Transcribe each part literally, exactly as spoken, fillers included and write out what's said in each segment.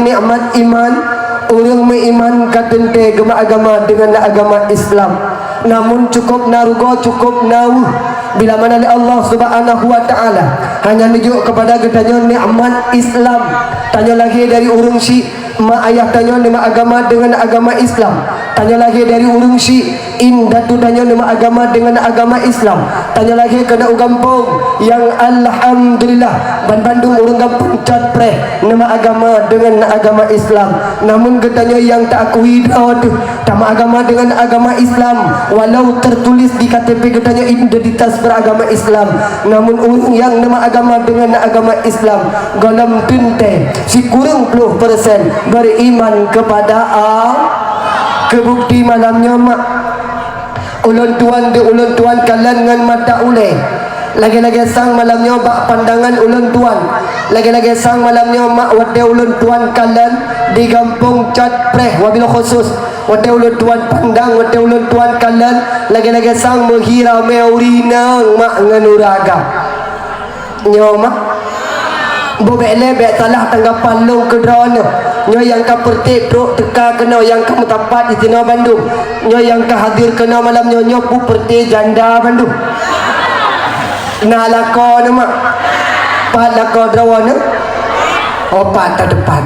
Nikmat iman, ureuëng meuiman ka teuntée geumat agama deungon agama Islam. Namun cukôp na rugoe, cukôp na weueh bila mana lé Allah Subhanahu wa Ta'ala hanya neujok keupada geutanyoe nikmat Islam. Tanyoe lahé dari ureuëng syik, mak ayah tanyoe neuma agama deungon agama Islam. Tanyoe lahé dari ureuëng syik, indatu tanyoe neuma agama deungon agama Islam. Tanyoe lahé keunoe u gampông nyang alhamdulillah, banmandum ureuëng gampông cot preh neuma agama deungon agama Islam. Namun geutanyoe nyang taakui droe teuh tameuagama deungon agama Islam, walau tertulis di K T P geutanyoe identitas beragama Islam, namun ureuëng nyang neuma agama deungon agama Islam gohlom teuntée sikureueng ploh persen beriman kepada Allah. Keubukti malam nyoe mak, ulôn tuan di ulôn tuan kalon ngon mata ulée. Lagée-lagée sang malam nyoe bak pandangan ulôn tuan. Lagée-lagée sang malam nyoe mak, watée ulôn tuan kalon di gampông cot preh wabil khusus. Watée ulôn tuan pandang, watée ulôn tuan kalon, lagée-lagée sang meuhi ramé ureuëng inong mak ngon ureuëng agam. Nyoe mak, bubek lé bék salah tanggapan lôn keudroe nyoe. Nyoe nyang ka peureute trok teuka keunoe nyang ka meusapat di sinoe bandum. Nyoe nyang ka hadir keunoe malam nyoe, nyoe peureute janda bandum. Na lakoe nyoe mak. Pat lakoe droe nyoe? Oh, pat teupat.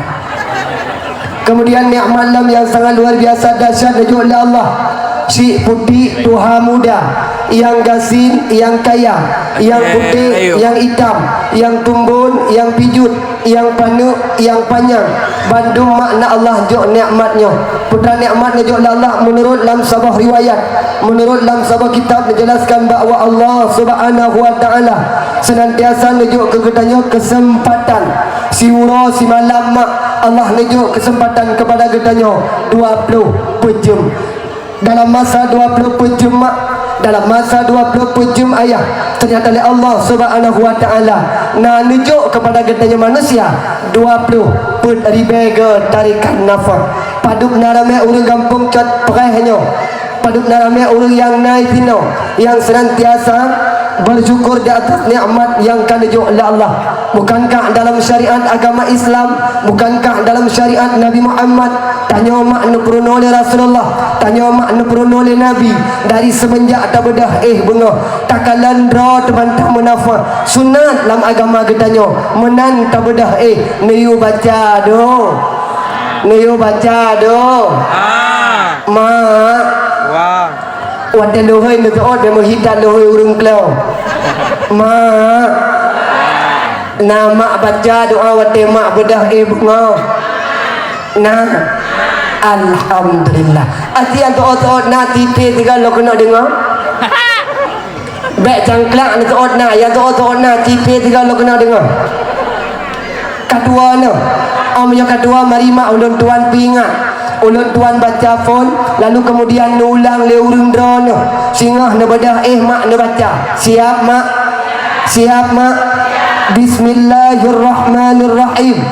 Kemudian nikmat lom nyang sangat luar biasa dahsyat neujok lé Allah. Syik putik tuha muda, nyang gasien, nyang kaya, nyang putéh, nyang itam, nyang tumbon, nyang pijuet, nyang paneuk, nyang panyang, bandum makna Allah jok nikmat nyoe. Putra nikmat neujok lé Allah meunurot lam saboh riwayat, meunurot lam saboh kitab neujelaskan bahwa Allah Subhanahu wa Ta'ala senantiasa neujok keu geutanyoe keuseumpatan. Siuroe simalam mak, Allah neujok keuseumpatan keupada geutanyoe dua ploh peuet jeuem. Dalam masa dua ploh peuet jeuem mak, dalam masa dua ploh peuet jeuem ayah, teunyata lé Allah Subhanahu wa Ta'ala na neujok keupada geutanyoe manusia dua ploh peuet ribée geuh tarikan nafah. Padub na ramé ureuëng gampông cot preh nyoe. Padub na ramé ureuëng nyang na sinoe nyang senantiasa bersyukur di atas nikmat nyang ka neujok lé Allah. Bukankah dalam syariat agama Islam, bukankah dalam syariat Nabi Muhammad, tanyoe mak neupeurunoe lé Rasulullah, tanyoe mak neupeurunoe lé Nabi dari seumenjak tabeudoh éh beungoh, takalon droe teumantong meunafah, sunat lam agama geutanyoe meunan tabeudoh éh neuyue baca doa. Neuyue baca doa. Mak. Wah. Watée leuhôi neuteuôt, bèk meuhidat leuhôi ureuëng klo. Mak. Na mak baca doa watée mak beudoh éh beungoh? Na. Alhamdulillah. Até nyang teuôt-teuôt na tipe tiga lo keunoe deungoe. Bèk cangklak neuteuôt na, nyang teuôt-teuôt na tipe tiga lo keunoe deungoe. Ka dua nyoe. Óh meunyoe ka dua, mari mak ulôn tuan peuingat. Ulôn tuan baca phon, lalu kemudian neulang lé ureuëng droeneuh. Singoh neubeudoh éh mak neubaca. Siap mak? Siap mak? Bismillahirrahmanirrahim.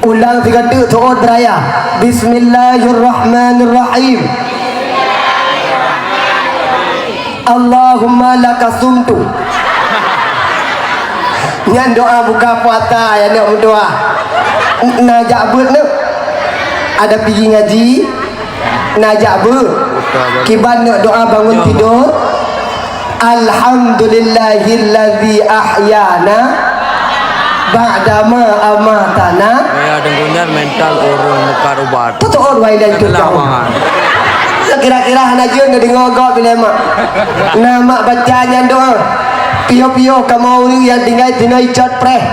Ulang sigoe teuk teuôt beuraya. Bismillahirrahmanirrahim. Allahumma laka sumtu. Nyan doa buka puasa, ya, nak meudoa. Na jak beuet, nak. Ada pigi ngaji, na jak beuet. Kiban nak doa bangun tidur. Alhamdulillahillazi ahyana ba'dama amatana. Ya, deungon nyan mental ureuëng meukat ubat. Tutup orang lain dan tutup. Kira-kira hana jeuet neudeungoe gob bilai mak. Na mak baca nyan doa. Piôh-piôh kamoe ureuëng nyang tinggai sinoe cot preh.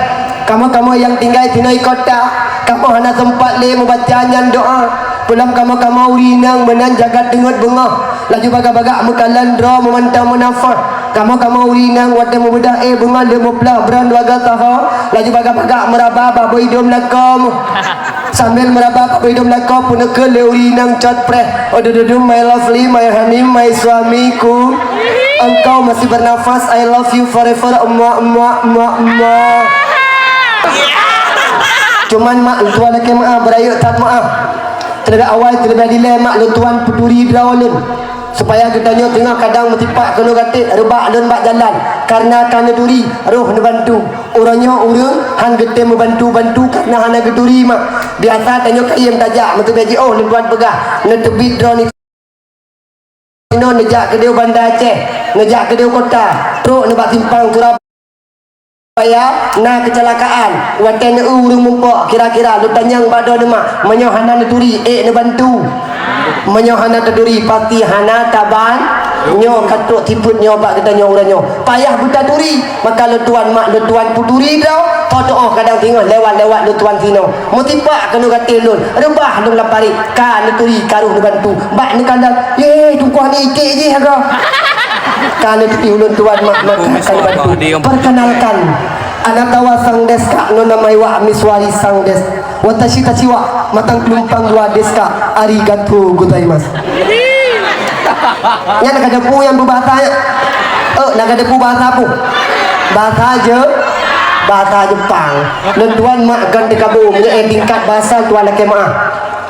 Kamoe-kamoe nyang tinggai sinoe kota, kamoe hana sempat lé mubaca nyan doa. Peulom kamoe-kamoe ureuëng inong meunan jagat deungon beungoh. Laju bagak-bagak meukalon droe meumantong meunafah. Kamoe-kamoe ureuëng inong watée mubeudoh éh beungoh lheueh muploh bron dua goe saho, laju bagak-bagak meuraba bak bak idom lakoe. Sambil meuraba bak bak idom lakoe peuneukheun lé ureuëng inong cot preh. Oh, dudum, my lovely, my honey, my suamiku. Engkau masih bernafas, I love you forever, emak, emak, emak, emak. Cuman mak, lôn tuan lakée meu'ah, beurayeuk that meu'ah. Teuleubeh awai, teuleubeh dilée mak, lôn tuan peuturi droe lôn. Supaya geutanyoe teungoh kadang meusipak keunoe gatéh reubak lôn bak jalan, kareuna ka neuturi roh neubantu. Uroe nyoe ureuëng han geutem meubantu-bantu kareuna hana geuturi mak. Biasa tanyoe kayém tajak, meuteubée jiôh lôn tuan peugah, neuteubiet droeneuh inoe neujak keudéh Banda Aceh, neujak keudéh kota, trok neubak simpang Surabaya. Supaya na keucelakaan, watée neueu ureuëng muphom, kira-kira lôn tanyong bak droeneuh mak, meunyoe hana neuturi, ék neubantu? Meunyoe hana teuturi, pasti hana taban. Nyoe ka trok tipeuet nyoe bak geutanyoe uroe nyoe. Payah beutaturi, maka lôn tuan mak, lôn tuan peuturi droe, po teuôh kadang singoh lewat-lewat lôn tuan sinoe. Meusipak keunoe gatéh lôn, reubah lôn lam parit, ka neuturi, ka roh neubantu. Bak neukalon, "Yé, tungkoh ni iték jih aga." Ka neuturi ulôn tuan mak, maka ka neubantu. Perkenalkan, anatawa sang desu ka, no nama iwa Miswari sang desu. Watashi tachi wa matang penumpang dua desu ka, arigatou gozaimasu. Nyan ka depu nyang beubahasa nyan. Eh, na ka depu bahasa pu? Bahasa Je-, bahasa Jepang. Lôn tuan mak kon teukabo, meunyoe éh tingkat bahasa tuan lakée meuáh.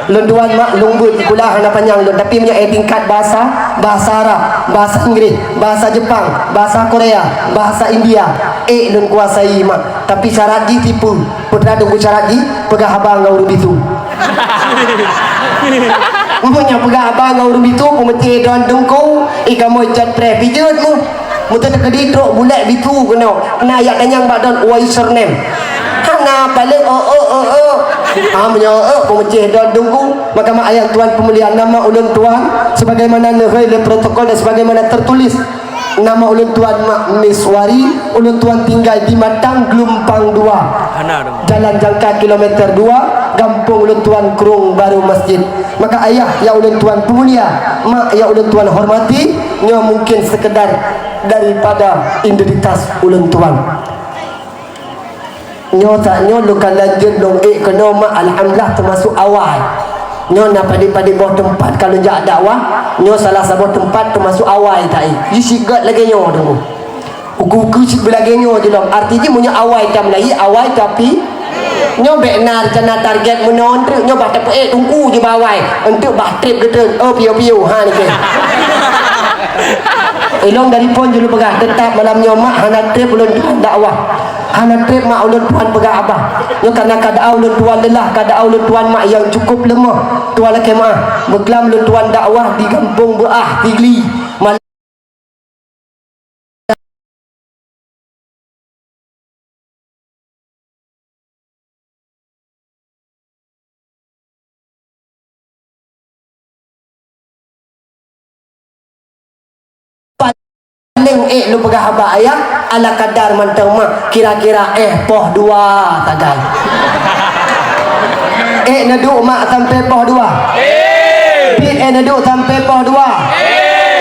Lôn tuan mak lôn beuet sikula hana panyang lôn, tapi meunyoe éh tingkat bahasa, bahasa Arab, bahasa Inggris, bahasa Jepang, bahasa Korea, bahasa India, ék lôn kuasai mak. Tapi syarat jih tipu. Peue teuma teungku syarat jih? Peugah haba ngon ureuëng bisu. Meunyoe peugah haba ngon ureuëng bisu, peumeucéh droen teungku, i kamoe cat preh pijeut mu. Meuteuteukeudi trok bulek bisu keunoe, na yak tanyong bak droen, "What is your name?" Hana paléng, "Oh, oh, oh, oh." Ah, meunyoe, oh, oh, peumeucéh droen teungku, maka mak ayah tuan peumulia, nama ulôn tuan, sebagaimana neuhôi lé protokol dan sebagaimana tertulis. Nama ulôn tuan mak Miswari, ulôn tuan tinggai di Matang Geulumpang dua. Hana dong. Jalan Jangka kilometer dua, gampông ulôn tuan Krueng Baru Masjid. Maka ayah ya ulôn tuan peumulia, mak ya ulôn tuan hormati, nyoe mungkin sekedar daripada identitas ulôn tuan. Nyoe saat nyoe lôn ka lanjut lôn ék keunoe mak, alhamdulillah teumasuk awai. Nyoe na padé-padé boh teumpat ka lôn jak dakwah, nyoe salah saboh teumpat teumasuk awai taék. Jih sigét lagée nyoe teungku. Ukeue-ukeue cit beulagée nyoe jilom. Arti jih meunyoe awai tameulayeue, awai tapi nyoe bék na rencana target meunoe eunteuk nyoe bah tapeuék teungku jih bak awai. Eunteuk bah treb geuteun, oh piôh-piôh, ha nike. Ilong dari phon julu peugah, teutap malam nyoe mak hana treb ulôn tuan dakwah. Hana treb mak ulôn tuan peugah abah. Nyoe kana keuadaan ulôn tuan leulah, keuadaan ulôn tuan mak nyang cukup leumoh. Tuan lakée meuáh, beuklam ulôn tuan dakwah di gampông Beuah, Sigli. Mal- Paléng ék lôn peugah haba ayah, ala kadar mantong mak, kira-kira éh poh dua sagai. Ék neuduek mak sampoe poh dua. Pih ék neuduek sampoe poh dua.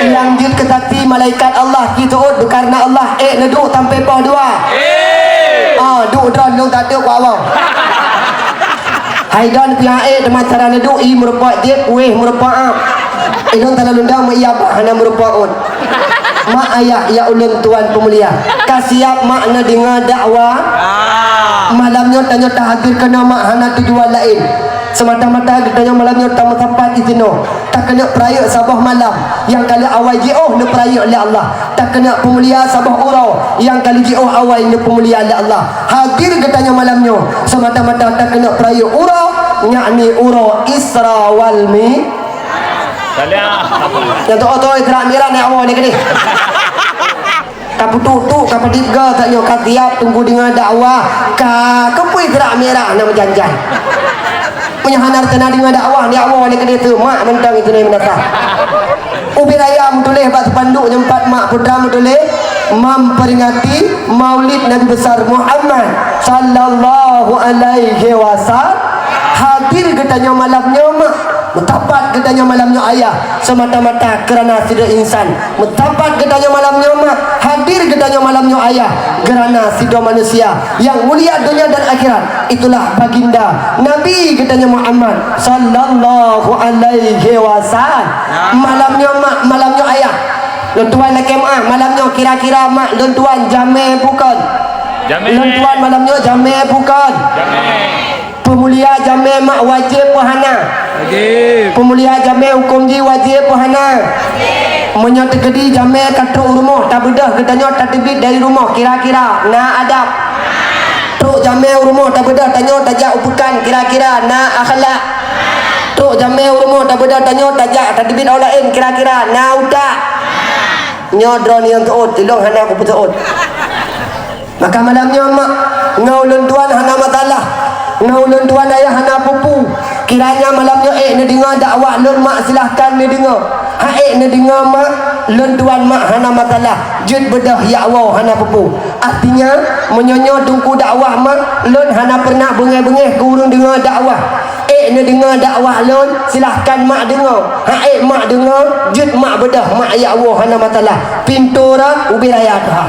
Nyang jeuet keu saksi malaikat Allah jiteuôt, kareuna Allah ék neuduek sampoe poh dua. Ah, duek droe lôn taduek bak awong. Hai don pihak ék teuma cara neuduek, i meurumpok jieb, wéh meurumpok ap. Ilôn talalu dang meuiya bah hana meurumpok ôt. Mak ayah ya ulôn tuan peumulia, ka siab mak neudeungoe dakwah? Malam nyoe tanyoe tahadir keunoe mak hana tujuan laén. Semata-mata geutanyoe malam nyoe tameusapat disinoe. Takeuneuk peurayeuk saboh malam nyang ka lheueh awai jiôh neupeurayeuk lé Allah. Takeuneuk peumulia saboh uroe nyang ka lheueh jiôh awai neupeumulia lé Allah. Hadir geutanyoe malam nyoe semata-mata takeuneuk peurayeuk uroe, yakni uroe Isra wal Mi-, nyang teuôh-teuôh Isra Mi'raj nyan awai nyan keudeh. Ka peutuek-tuek, ka padib ga tanyoe, ka siab teungku deungoe dakwah, ka keupeue Isra Mi'raj na meujan-jan. Meunyoe hana rencana deungoe dakwah, nyak woe lé keudeh teuh, mak mantong itu na meunasah. Ubé raya meutuléh bak spanduk nyang pat mak putra meutuléh, memperingati Maulid Nabi Besar Muhammad sallallahu alaihi wasallam. Hadir geutanyoe malam nyoe mak, meusapat geutanyoe malam nyoe ayah, semata-mata keurana sidroe insan. Meusapat geutanyoe malam nyoe mak, hadir geutanyoe malam nyoe ayah, keurana sidroe manusia nyang mulia donya dan akhirat. Itulah baginda Nabi geutanyoe Muhammad sallallahu alaihi wasallam. Malam nyoe mak, malam nyoe ayah. Lôn tuan lakée meuáh, malam nyoe kira-kira mak lôn tuan jamé bukon? Jamé. Lôn tuan malam nyoe jamé bukon? Jamé. Peumulia jamé mak wajéb peu hana? Wajéb. Peumulia jamé hukôm jih wajéb peu hana? Meunyoe teukeudi jamé ka trok u rumoh, tabeudôh geutanyoe tateubiet dari rumoh, kira-kira na adab. Trok jamé u rumoh, tabeudôh tanyoe tajak u peukan, kira-kira na akhlak. Trok jamé u rumoh, tabeudôh tanyoe tajak tateubiet awak laén, kira-kira na utak. Nyoe droeneuh nyang teuôt, ilong hana kupeuteuôt. Maka malam nyoe mak ngon ulôn tuan hana masalah, ngon ulôn tuan ayah hana peue-peue. Kiranya malam nyoe ék neudeungoe dakwah lôn mak, silahkan neudeungoe. Han ék neudeungoe mak, lôn tuan mak hana masalah, jeuet beudôh yak woe hana peue-peue. Artinya, meunyoe nyoe teungku dakwah mak, lôn hana pernah beungéh-beungéh keu ureuëng deungoe dakwah. Ék neudeungoe dakwah lôn, silahkan mak deungoe. Han ék mak deungoe, jeuet mak beudôh mak yak woe hana masalah. Pintoe rot ubé raya tuha.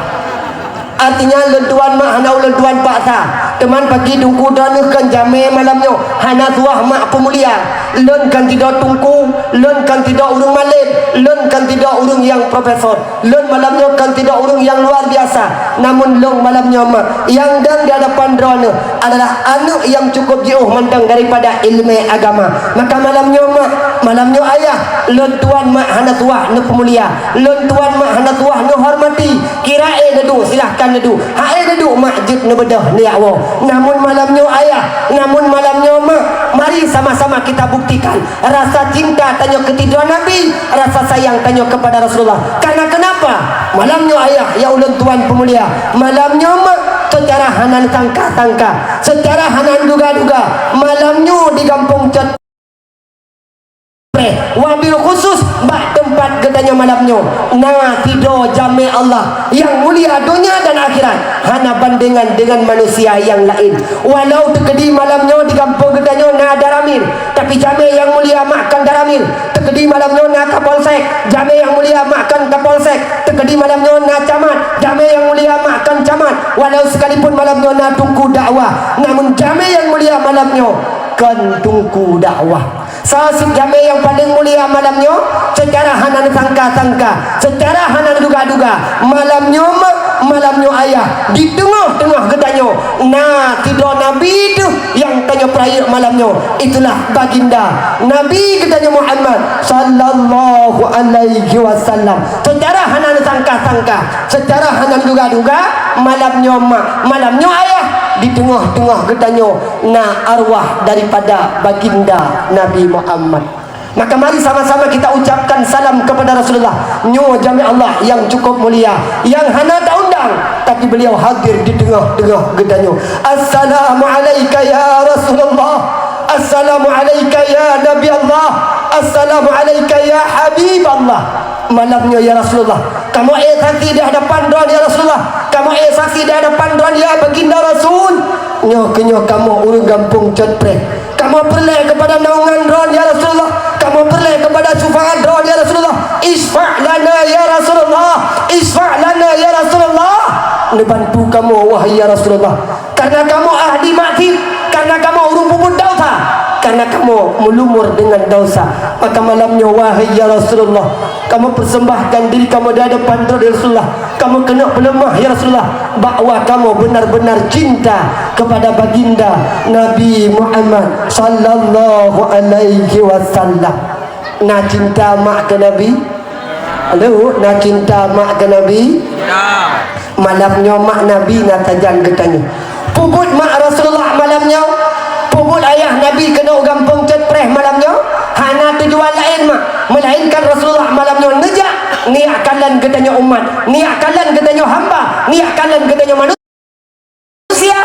Artinya, lôn tuan mak hana ulôn tuan paksa. Teuma paki teungku droeneuh kon jamé malam nyoe hana suah mak peumulia. Lôn kon sidroe teungku, lôn kon sidroe ureuëng malém, lôn kon sidroe ureuëng nyang profesor. Lôn malam nyoe kon sidroe ureuëng nyang luar biasa. Namun lôn malam nyoe mak, nyang dong di hadapan droeneuh adalah aneuëk nyang cukup jiôh mantong daripada iéleumé agama. Maka malam nyoe mak, malam nyoe ayah, lôn tuan mak hana suah neupeumulia. Lôn tuan mak hana suah neuhormati. Kira ék neuduek, silahkan neuduek. Han ék neuduek mak, jeuet neubeudôh neuyak woe. Namun malam nyoe ayah, namun malam nyoe mak, mari sama-sama kita buktikan rasa cinta tanyoe keu sidroe Nabi, rasa sayang tanyoe kepada Rasulullah. Karena kenapa? Malam nyoe ayah, ya ulôn tuan peumulia, malam nyoe mak, seucara hana neusangka-sangka, seucara hana neuduga-duga, malam nyoe di gampông Cot Preh, wabil khusus bak teumpat geutanyoe malam nyoe, na sidroe jamé Allah nyang mulia donya dan akhirat, hana bandengan deungon manusia nyang laén. Walau teukeudi malam nyoe di gampông geutanyoe na daramil, tapi jamé nyang mulia mak kon daramil. Teukeudi malam nyoe na Kapolsek, jamé nyang mulia mak kon Kapolsek. Teukeudi malam nyoe na camat, jamé nyang mulia mak kon camat. Walau sekalipun malam nyoe na teungku dakwah, namun jamé nyang mulia malam nyoe kon teungku dakwah. Saboh jamé nyang paleng mulia malam nyoe, seucara hana neusangka-sangka, seucara hana neuduga-duga, malam nyoe mak, malam nyoe ayah, di teungoh-teungoh geutanyoe na sidroe Nabi teuh nyang tanyoe peurayeuk malam nyoe, itulah Baginda Nabi geutanyoe Muhammad sallallahu alaihi wasallam. Seucara hana neusangka-sangka, seucara hana neuduga-duga, malam nyoe mak, malam nyoe ayah, di teungoh-teungoh geutanyoe na arwah daripada Baginda Nabi Muhammad. Maka mari sama-sama kita ucapkan salam kepada Rasulullah. Nyoe jamé Allah nyang cukup mulia, nyang hana taundang, tapi beliau hadir di teungoh-teungoh geutanyoe. Assalamualaika ya Rasulullah. Assalamualaika ya Nabi Allah. Assalamualaika ya Habib Allah. Malam nyoe ya Rasulullah, kamoe ék saksi di hadapan droeneuh ya Rasulullah. Kamoe ék saksi di hadapan droeneuh ya Baginda Rasul. Nyoe keuh nyoe kamoe ureuëng gampông Cot Preh. Kamoe peureulée keupada naungan droeneuh ya Rasulullah. Kamoe peureulée keupada syufaat droeneuh ya Rasulullah. Isfa' lana ya Rasulullah. Isfa' lana ya Rasulullah. Neubantu kamoe wahai ya Rasulullah. Karena kamoe ahli maksiat, karena kamoe ureuëng peubuet desya, karena kamoe meulumur deungon desya. Maka malam nyoe wahai ya Rasulullah, kamoe persembahkan diri kamoe di hadapan droeneuh ya Rasulullah. Kamoe keuneuk peuleumah ya Rasulullah, bahwa kamoe benar-benar cinta kepada Baginda Nabi Muhammad sallallahu alaihi wasallam. Na cinta mak keu Nabi? Halo, na cinta mak keu Nabi? Ya. Malam nyoe mak Nabi na sajan geutanyoe. Peubuet mak Rasulullah malam nyoe? Peubuet ayah Nabi keunoe gampông Cot Preh malam nyoe? Hana tujuan laén mak, melainkan Rasulullah malam nyoe neujak neujak kalon geutanyoe umat, neujak kalon geutanyoe hamba, neujak kalon geutanyoe manusia.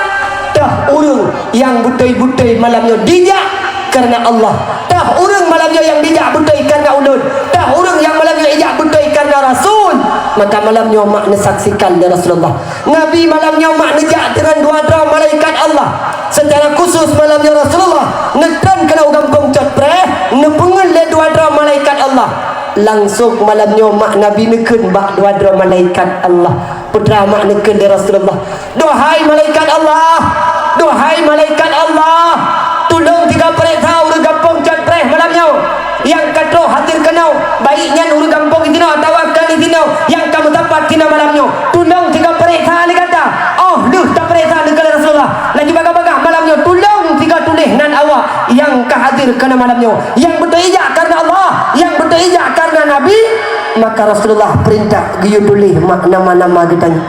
Toh ureuëng nyang beutôi-beutôi malam nyoe dijak karena Allah. Toh ureuëng malam nyoe nyang dijak beutôi karena ulôn. Toh ureuëng nyang malam nyoe ijak beutôi karena Rasul. Maka malam nyoe mak neusaksikan lé Rasulullah. Nabi malam nyoe mak neujak deungon dua droe malaikat Allah. Secara khusus malam nyoe Rasulullah neutron keunoe gampông Cot Preh, neupeungeut lé dua droe malaikat Allah. Langsung malam nyoe mak Nabi neukheun bak dua droe malaikat Allah. Peue teuma mak neukheun lé Rasulullah, "Duhai malaikat Allah, duhai malaikat Allah, tulông tiga peuriksa ureuëng gampông Cot Preh malam nyoe. Nyang ka troh hadir keunoe, baik nyan ureuëng gampông di sinoe atawa kon di sinoe nyang ka meusapat sinoe malam nyoe. Tulông tiga peuriksa lé gata. Oh lheueh tapeuriksa," neukheun lé Rasulullah, "laju bagah-bagah malam nyoe tulông tiga tuléh nan awak nyang ka hadir keunoe malam nyoe. Nyang beutôi ijak karena Allah, nyang beutôi ijak karena Nabi." Maka Rasulullah peurintah geuyue tuléh mak nama-nama geutanyoe.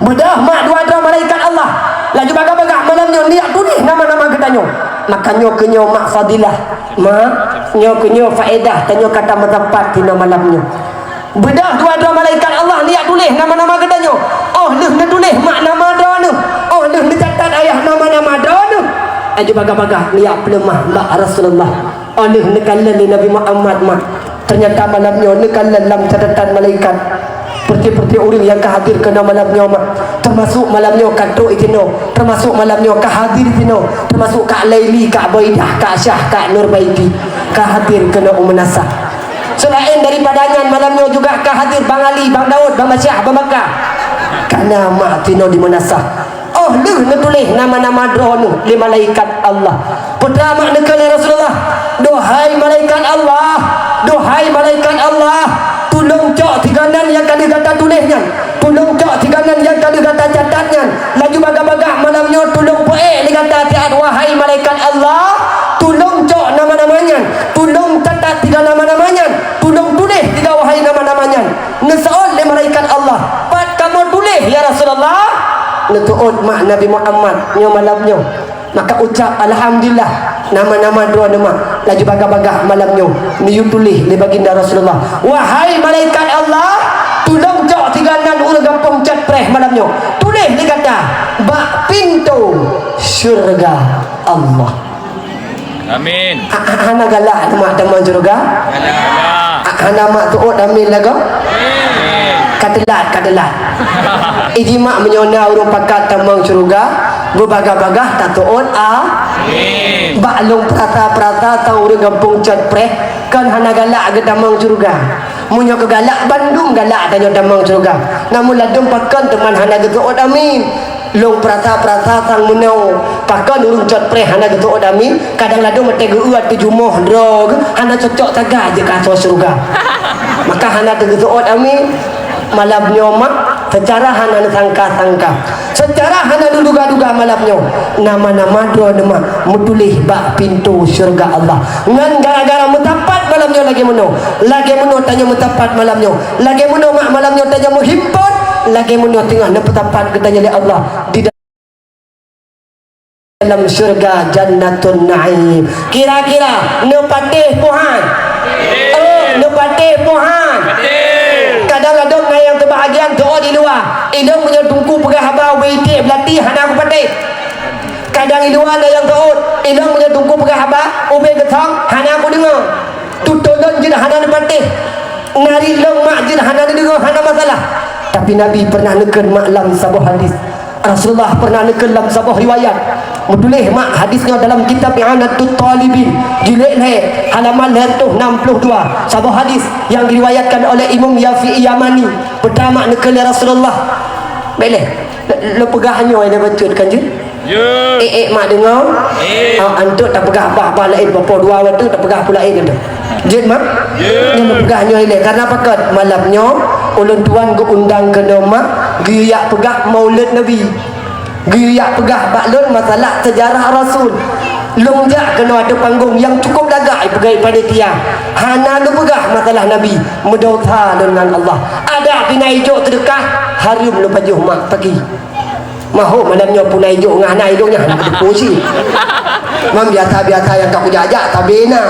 Beudôh mak dua droe malaikat Allah. Laju bagah-bagah malam nyoe neujak tuléh nama-nama geutanyoe. Maka nyoe keuh nyoe mak fadilah. Mak, nyoe keuh nyoe faedah tanyoe ka tameusapat sinoe malam nyoe. Beudôh dua droe malaikat Allah neujak tuléh nama-nama geutanyoe. Óh lheueh neutuléh mak nama droeneuh, óh lheueh neucatat ayah nama-nama droeneuh, laju bagah-bagah neujak peuleumah bak Rasulullah. Óh lheueh neukalon lé Nabi Muhammad mak. Teunyata malam nyoe neukalon lam catatan malaikat. Peureute-peureute ureuëng nyang ka hadir keunoe malam nyoe mak. Teumasok malam nyoe ka trok sinoe, teumasok malam nyoe ka hadir sinoe, teumasok Kak Laili, Kak Boidah, Kak Syah, Kak Nurbaiti ka hadir keunoe u meunasah. Seulaén daripada nyan, malam nyoe juga ka hadir Bang Ali, Bang Daud, Bang Basyah, Bang Baka. Kana mak tinoe di meunasah. Óh lheueh neutuléh nama-nama droeneuh lé malaikat Allah. Peue mak neukheun lé Rasulullah, "Duhai malaikat Allah, duhai malaikat Allah, tulông cok sigoe nan nyang ka lheueh gata tuléh nyan." Tulông cok sigoe nan nyang ka lheueh gata catat nyan. Laju bagah-bagah malam nyoe tulông peuék lé gata siat, wahai malaikat Allah. Tulông cok nama-nama nyan. Tulông catat sigoe nama-nama nyan. Tulông tuléh sigoe, wahai nama-nama nyan. Neuseuôt lé malaikat Allah, "Pat kamoe tuléh, ya Rasulullah?" Neuseuôt mak Nabi Muhammad nyoe malam nyoe. Maka ucap, "Alhamdulillah, nama-nama droeneuh mak." Laju bagah-bagah malam nyoe neuyue tuléh lé Baginda Rasulullah, "Wahai malaikat Allah, tulông cok sigoe nan ureuëng gampông Cot Preh malam nyoe. Tuléh lé gata bak pintoe syeuruga Allah." Amin. Ha-, ha-, hana galak mak tamong syeuruga? Galak. Ha-, hana mak teuôt amin lagoe? Amin. Ka teulat, ka teulat. Iji mak meunyoe na ureuëng pakat tamong syeuruga, beubagah-bagah tateuôt a-, amin. Bak lôn peurasa-peurasa sang ureuëng gampông Cot Preh, kon hana galak geutamong syeuruga. Meunyoe keu galak, bandum galak tanyoe tamong syeuruga. Namun ladôm pakon teuma hana geuteuôt amin. Lôn peurasa-peurasa sang meunoe, pakon ureuëng Cot Preh hana geuteuôt amin, kadang ladôm watée geu-eu ateueh jumoh droe geuh hana cocok sagai jeuet keu asoe syeuruga. Maka hana teugeuteuôt amin. Malam nyoe mak, seucara hana neusangka-sangka, seucara hana neuduga-duga malam nyoe, nama-nama droeneuh mak meutuléh bak pintoe syeuruga Allah. Ngon gara-gara meusapat malam nyoe lagée meunoe, lagée meunoe tanyoe meusapat malam nyoe, lagée meunoe mak malam nyoe tanyoe meuhimpon, lagée meunoe teungoh neupeusapat geutanyoe lé Allah di dalam syeuruga Jannatun Naim. Kira-kira neupatéh peue han? Oh, neupatéh peue han? Kadang ladôm na nyang teubahgian teuôt di luwa. Ilong meunyoe teungku peugah haba ubé iték beulati hana kupatéh. Kadang di luwa na nyang teuôt. Ilong meunyoe teungku peugah haba ubé geusong hana kudeungoe. Tutoe lôn jeuet hana neupatéh. Nari lôn mak jeuet hana neudeungoe hana masalah. Tapi Nabi pernah neukheun mak lam saboh hadis. Rasulullah pernah neukheun lam saboh riwayat, meutuléh mak hadis nyoe dalam kitab I'anatut Talibin, jilid lhée, halaman lhée reutôh nam ploh dua. Saboh hadis nyang diriwayatkan oleh Imam Syafi'i Yamani. Peue mak neukheun lé Rasulullah, "Bék lé, lôn peugah nyoe lé bacut kan jeuet?" Ya. Eh, eh, mak deungoe? Eh. Ah, antuk tapeugah bah-bah laén, poh dua watée tapeugah peue laén antuk. Jeuet mak? Ya. Nyoe tapeugah nyoe ilée. Karena pakon malam nyoe ulôn tuan geuundang keunoe mak, geuyue jak peugah Maulid Nabi. Geuyue jak peugah bak lôn masalah seujarah Rasul. Lôn jak keunoe ateueh panggong nyang cukup lagak ipeugah panitia. Hana lôn peugah masalah Nabi, meudesya lôn ngon Allah. Adak pih na ijok seudeukah, hareuem lôn pajoh mak pagi. Mah ho malam nyoe puna ijok ngah na ilong nyan hana teupeu cit. Mam biasa-biasa nyang ka kujak-jak sabe na.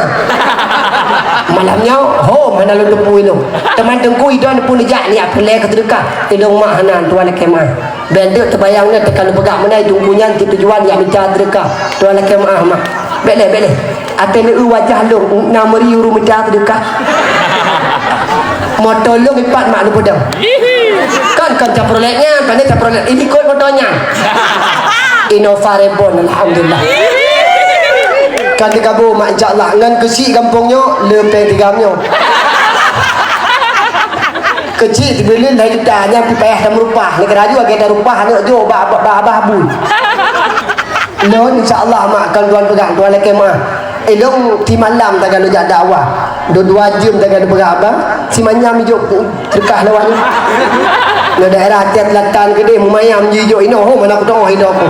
Malam nyoe ho mana lôn teupeu ilong. Teuma teungku idong pun ijak niat peureulée keu seudeukah. Ilong mak hana tuan lakée meuah. Bék deuk teubayang na teuka lôn peugah meunan teungku nyan teujuan jak mita seudeukah. Tuan lakée meuah mak. Bék lé, bék lé. Até leu wajah lôn na meuri ureuëng mita seudeukah. Moto lôn ipat mak lôn peudong. Kan, kan Chevrolet nyan, pane Chevrolet ini kot moto nyan. Innova Reborn, alhamdulillah. Kan digabung mak, insya Allah. Ngan keuchik gampông nyoe, leupée tigam nyoe. Keuchik tibilin hai kita, nyan pi payah tameurupah. Neugara ju agée tareupah, aneuk jo ba, ba, ba, abah bui. Lôn, insya Allah, mak, kon tuan peugah, tuan lakée meuah. Ilong simalam taga lôn jak dakwah. Dua-dua jeuem taga lôn peugah haba, simanyam ijok deukah lawan. Nyoe daerah Aceh Selatan keudeh, mumayam jijok inoe, ho, mana kutoh inoe ku.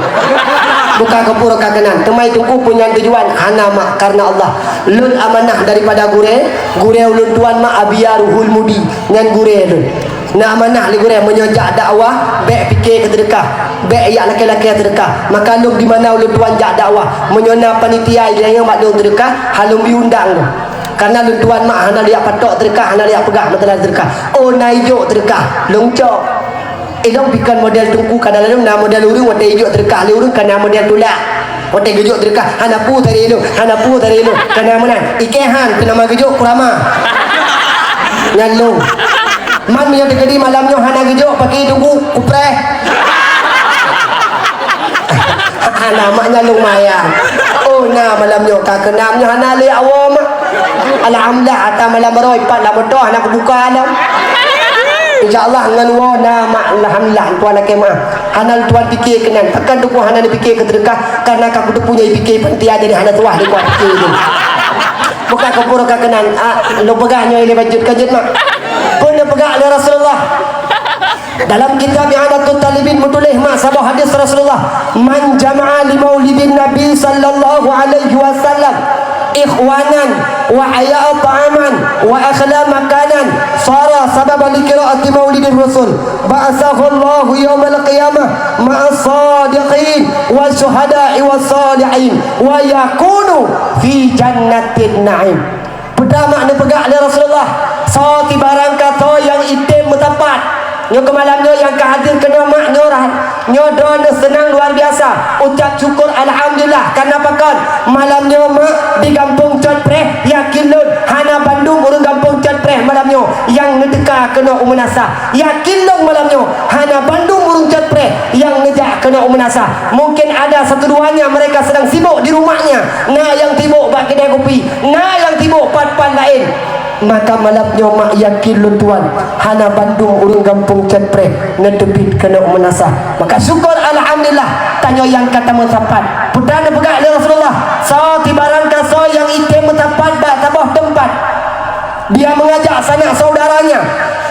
Buka keupeue ka keunan, teuma i Teungku peue nyan tujuan, hana mak, karena Allah. Lôn amanah daripada gurée, gurée ulôn tuan mak Abiya Ruhul Mudi, nyan gurée lôn. Na amanah lé gurée, meunyoe jak dakwah, bék pike keu seudeukah, bék jak lakée-lakée seudeukah. Maka lôn di mana ulôn tuan jak dakwah, meunyoe na panitia nyang mak lôn seudeukah, ha lôn bi undang lôn. Karena lôn tuan mak hana lôn jak patok seudeukah, hana lôn jak peugah masalah seudeukah. Oh, na ijok seudeukah, lôn cok. Ilôn bikon model Teungku ka dalam na model ureuëng watée ijok seudeukah lé ureuëng ka na model tulak. Watée geujok seudeukah, hana pu tadi ilôn, hana pu tadi ilôn, ka na meunan. Ikehan keu nama geujok kurama. Nyan lôn. Man meunyoe teukeudi malam nyoe hana geujok, paki Teungku kupreh. Hana mak nyan lôn mayang. Oh, na malam nyoe ka keunam nyoe hana lé awom. Alhamdulillah, ata malam baroe ipat lam moto hana kubuka lom. Insya Allah ngon woe na mak, alhamdulillah, tuan lakée meuah. Hana tuan pike keunan, pakon Teungku hana neupike keu seudeukah, karena ka kuteupue nyoe ipike panitia jadi hana tuah lé kuah pike tu. Buka keupeue ka keunan, ah, lôn peugah nyoe lé bacut ka jeuet mak. Peue neupeugah lé Rasulullah? Dalam kitab I'anatut Talibin meutuléh mak saboh hadis Rasulullah, "Man jama'a li maulidin Nabi sallallahu alaihi wasallam ikhwanan wa aya'a ta'aman wa akhla makanan, sara sababan li qira'ati maulidir rasul, ba'atsahullahu yaumal qiyamah ma'as sadiqin wa syuhada'i was salihin wa yakunu fi jannatin na'im." Peue mak neupeugah lé Rasulullah, soe tibarang kasoe nyang item meusapat. Nyoe keu malam nyoe nyang ka hadir keunoe mak nyoe rah-, nyoe droeneuh seunang luar biasa. Ucap syukur alhamdulillah karena pakon malam nyoe mak di gampông Cot Preh, yakin lôn hana bandum ureuëng gampông Cot Preh malam nyoe nyang neuteuka keunoe u meunasah. Yakin lôn malam nyoe hana bandum ureuëng Cot Preh nyang neujak keunoe u meunasah. Mungkin ada satu duanya mereka sedang sibuk di rumahnya, na nyang sibuk bak keudai kupi, na nyang sibuk pat-pat laén. Maka malam nyoe mak yakin lôn tuan, hana bandum ureuëng gampông Cot Preh neuteubiet keunoe u meunasah. Maka syukur alhamdulillah, tanyoe nyang ka tameusapat. Peue neupeugah lé Rasulullah, soe tibarang kasoe nyang item meusapat bak saboh teumpat. Dia mengajak sanak saudaranya,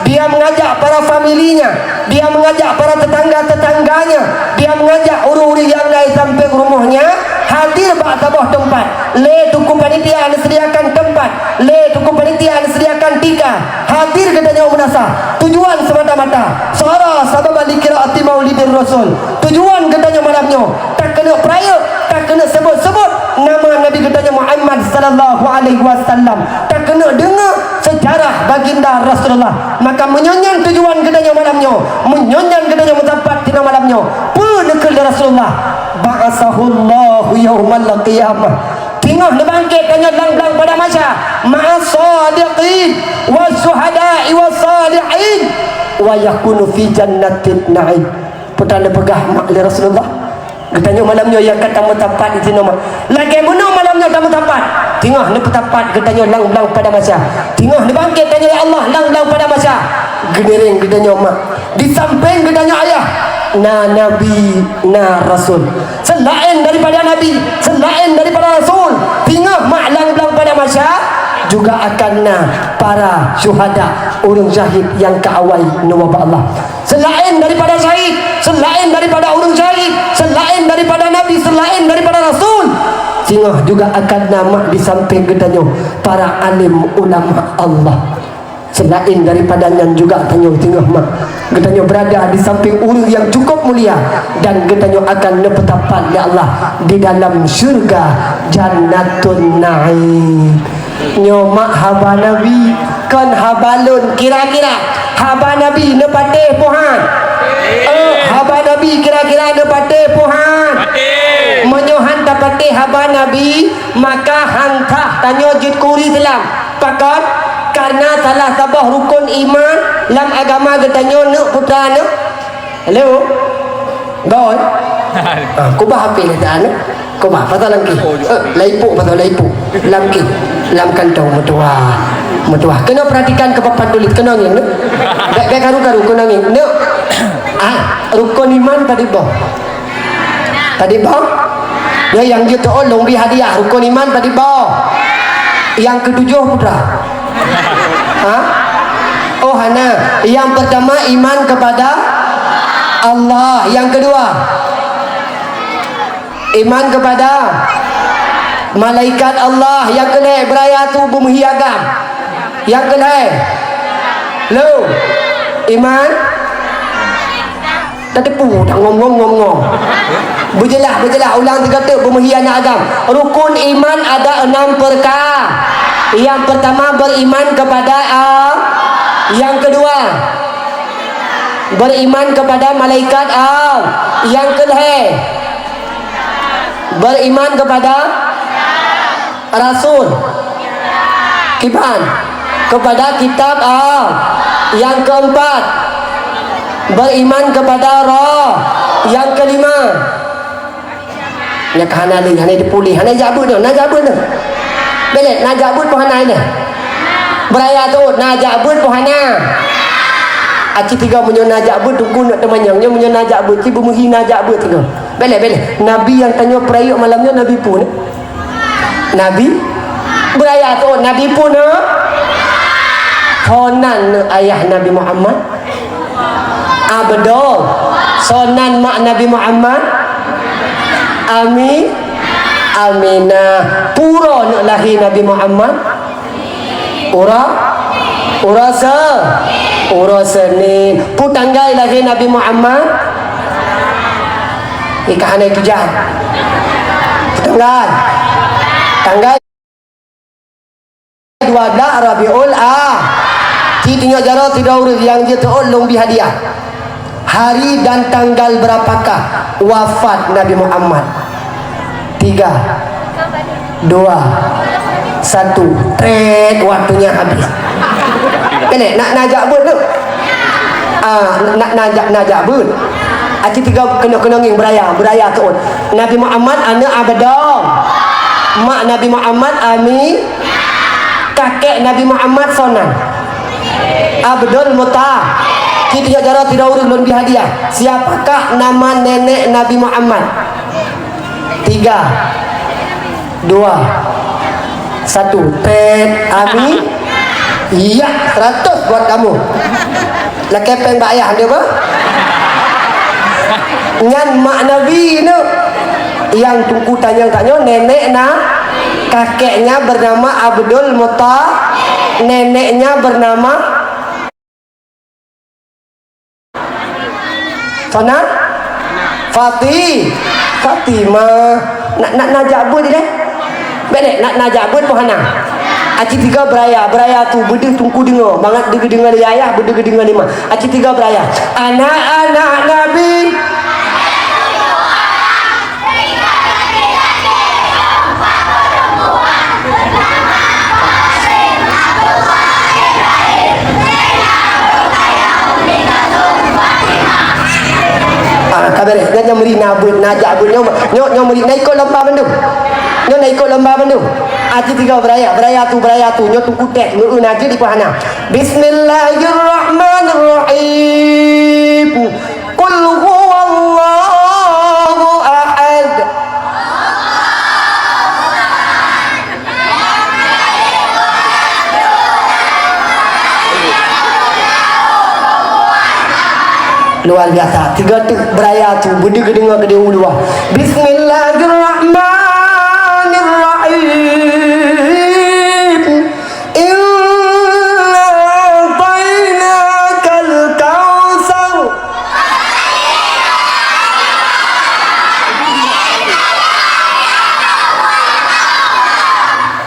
dia mengajak para familinya, dia mengajak para tetangga-tetangganya, dia mengajak ureuëng-ureuëng nyang na di sampéng rumohnya, hadir bak saboh teumpat. Lé teungku panitia neusediakan teumpat, lé teungku panitia neusediakan tika, hadir geutanyoe meunasah. Tujuan semata-mata, sara sababan li qiraati maulidir rasul. Tujuan geutanyoe malam nyoe, takeuneuk peurayeuk, takeuneuk seubut-seubut nama Nabi geutanyoe Muhammad sallallahu alaihi wasallam, takeuneuk deungoe seujarah baginda Rasulullah. Maka meunyoe nyan tujuan geutanyoe malam nyoe, meunyoe nyan geutanyoe meusapat di malam nyoe, peue neukheun lé Rasulullah? Ba'atsahullahu yaumal qiyamah. Teungoh neubangkét tanyoe lam blang padang mahsyar, ma'as sadiqin, was syuhada'i was salihin, wa yakunu fi jannatin na'im. Peue neupeugah mak lé Rasulullah? Geutanyoe malam nyoe nyang ka tameusapat di sinoe mak. Lagée meunoe malam nyoe tameusapat. Teungoh neupeusapat geutanyoe lam blang padang mahsyar. Teungoh neubangkét tanyoe lé Allah lam blang padang mahsyar. Geunereng geutanyoe mak. Di sampéng geutanyoe ayah, na nabi, na rasul. Seulaén daripada nabi, seulaén daripada rasul, teungoh mak lam blang padang mahsyar, juga akan na para syuhada, ureuëng syahid nyang ka awai neuwoe bak Allah. Seulaén daripada syahid, seulaén daripada ureuëng syahid, seulaén daripada nabi, seulaén daripada rasul, singoh juga akan na mak di sampéng geutanyoe para alim ulama Allah. Seulaén daripada nyan juga tanyoe singoh mak, geutanyoe beurada di sampéng ureuëng nyang cukup mulia dan geutanyoe akan neupeusapat lé Allah di dalam syeuruga Jannatun Naim. Nyoe mak haba Nabi, kon haba lôn. Kira-kira haba Nabi neupatéh peu han? Eh, haba Nabi kira-kira neupatéh peu han? Meunyoe han tapatéh haba Nabi, maka han sah tanyoe jeuet keu ureuëng Islam. Pakon? Karena salah saboh rukon iman lam agama geutanyoe neuk putra neuk. Halo? Gol? Ah, kubah api ni tak anu? Kubah, pasal lam ki. Eh, laipuk, pasal laipuk. Lam ki. Lam kantong, meutuah. Meutuah. Kena perhatikan ke papan tulis. Kena angin, ne? Bek, bek karu-karu, kena angin. Ne? Ah, rukun iman tadi boh. Tadi boh? Ya, yang dia tu, oh, lombi hadiah. Rukun iman tadi boh. Yang ketujuh, putra. Ha? Oh, hana. Yang pertama, iman kepada Allah. Yang kedua, Iman kepada malaikat Allah. Nyang keulhèe, beuraya tu beumeuhi agam. Nyang keulhèe, lom, iman. Tateupeue dak ngom-ngom, ngom-ngom. Beujeulaih, beujeulaih, ulang sigoe teuk, beumeuhi aneuk agam. Rukun iman ada enam perka-, yang pertama beriman kepada A-, yang kedua beriman kepada malaikat A-, yang kelhèe beriman kepada rasul. Kiban? Kepada kitab A-, yang keempat beriman kepada roh, yang kelima. Nyan ka hana lé, hana dipulih, hana jak beuet dah, na jak beuet dah. Belek, na jak beuet pun hana dah. Beuraya teuôt, na jak beuet pun hana. Aci tiga meunyoe na jak beuet, teungku nak teumanyong. Nyoe meunyoe na jak beuet, ci beumeuhi na jak beuet tiga. Belek, belek. Nabi nyang tanyoe peurayeuk malam nyoe Nabi peue? Nabi? Beuraya teuôt, Nabi peue? Sonan ayah Nabi Muhammad? Abdul. Sonan mak Nabi Muhammad? Ami-, Aminah. Peue uroe neuk lahé Nabi Muhammad? Uroe, uroe se-, uroe Senin. Peue tanggai lahé Nabi Muhammad? Ih, ka hana tujan. Peue tanggai? Tanggai dua belas Rabiul A-, ci tunyok jaroe sidroe ureueng nyang jeuet teuôt lôn bri hadiah. Hari dan tanggal berapakah wafat Nabi Muhammad? Tiga, dua, satu. Trét, waktunya habis. Keuneuk, nak na jak beuet tu? Ah, nak na jak, na jak beuet. Aci tiga keuneuk, keuneuk ngieng beuraya, beuraya teuôt. Nabi Muhammad aneuk Abdul. Mak Nabi Muhammad Ami-, kakek Nabi Muhammad sonan. Abdul Muttalib. Ci tunyok jaroe sidroe ureueng lôn bri hadiah. Siapakah nama nenek Nabi Muhammad? Tiga, dua, satu. Trét, Ami. Ya, seratus buat kamu. Lakèe péng bak ayah dia, bah. Nyan mak Nabi tu. Nyang teungku tanyong tanyoe nenek na, kakeknya bernama Abdul Muttalib, neneknya bernama Sana? Fati-, Fatimah. Nak, nak, nak jak beuet deh? Bèk deh, nak, nak jak beuet pun hana. Aci tiga beuraya, beuraya tu beudeuh teungku deungoe, mangat geudeungoe lé ayah, beudeuh geudeungoe lé ma. Aci tiga beuraya. Anak-anak Nabi. Ah, ka beres. Nyan, nyan meuri na beuet, na jak beuet. Nyoe, nyoe, nyoe meuri na ikot lomba bandum. Nyoe na ikot lomba bandum. Aci tiga beuraya, beuraya tu, beuraya tu. Nyoe teungku teh, meu-eu na jeuet dipeuhana. Bismillahirrahmanirrahim. Qul huwallahu ahad. Luar biasa. Tiga teuk beuraya tu, beudeuh geudeungoe keudeh u luwa. Bismillahirrahmanirrahim. Inna a'tainakal kautsar.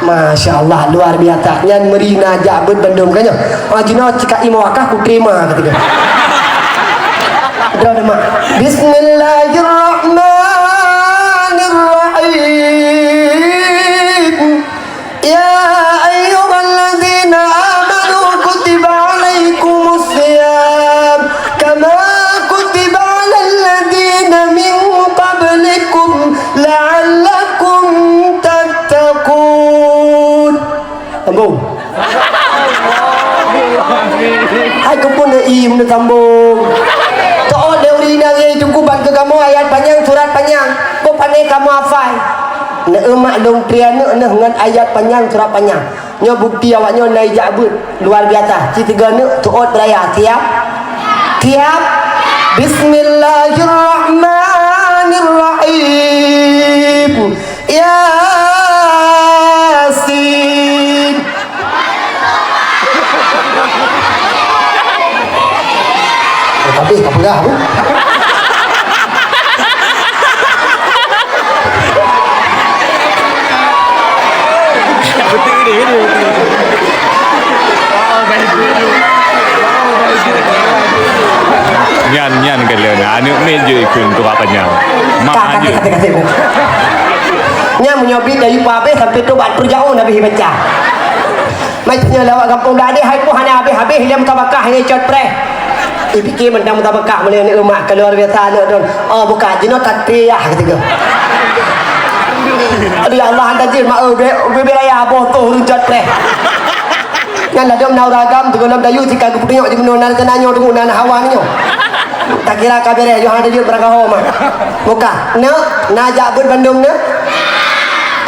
Masya Allah, luar biasa. Nyan meuri na jak beuet bandum ka nyoe. Ah, jinoe cika imoe kah kuterima keudeh. Droe deuma. Bismillahirrahmanirrahim. Ya ayyuhalladzina amanu kutiba alaikumus siyam kama kutiba alal ladzina min qablikum la'allakum tattaqun. Sambung. Hai keupeue neuiem neusambung. Teuôt lé ureueng inong nyang jiteuguban keu kamoe ayat panyang, surat panyang. Kok pané kamoe hafai? Neueu mak lôn tri aneuk neuh ngon ayat panyang, surat panyang. Nyoe bukeuti awaknyoe na ijak beuet luar biasa. Ci tiga neuk teuôt beuraya. Siap? Siap? Bismillahirrahmanirrahim. Dah, bu. Nyan, nyan ka lheueh na aneuk miet jeuet ikheun tu katanya. Mak. Ka, kata, anjeut. Kata, kata. Nyan meunyoe bit dari pabeh sampai tu bak perjauh Nabi baca. Mai tanya lawak gampông dah deh, hai pun hana habéh-habéh ilée mutabakah ilée cot preh. Ipike mantong mutabakah meunyoe aneuk mak ka luar biasa aneuk don. Oh, buka jinoe tatriah ketiga. Aduh ya Allah, anda jin mak, eh, be-, bebe raya aboh tu ureueng cot preh. Nyan ladom na uragam tu golom dayu jika geupeudeunyok di menua na teunan nyoe deungon na hawa nyoe. Tak kira ka bereh Yohan Dayut Barakaho mah. Buka. Neuk, na jak beuet bandum neuk.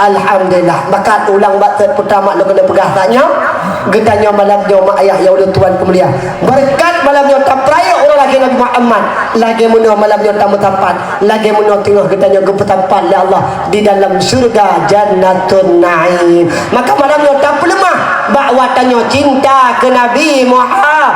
Alhamdulillah. Bakat ulang bak Teungku Putra mak lôn keuneuk peugah saat nyoe. Geutanyoe malam nyoe mak ayah nyang ulôn tuan keumulia. Beureukat malam nyoe tapeurayeuk uroe lahé Nabi Muhammad. Lagée meunoe malam nyoe tameusapat. Lagée meunoe teungoh geutanyoe geupeusapat lé Allah di dalam syeuruga Jannatun Naim. Maka malam nyoe tapeuleumah bak watanyoe cinta keu Nabi Muhammad.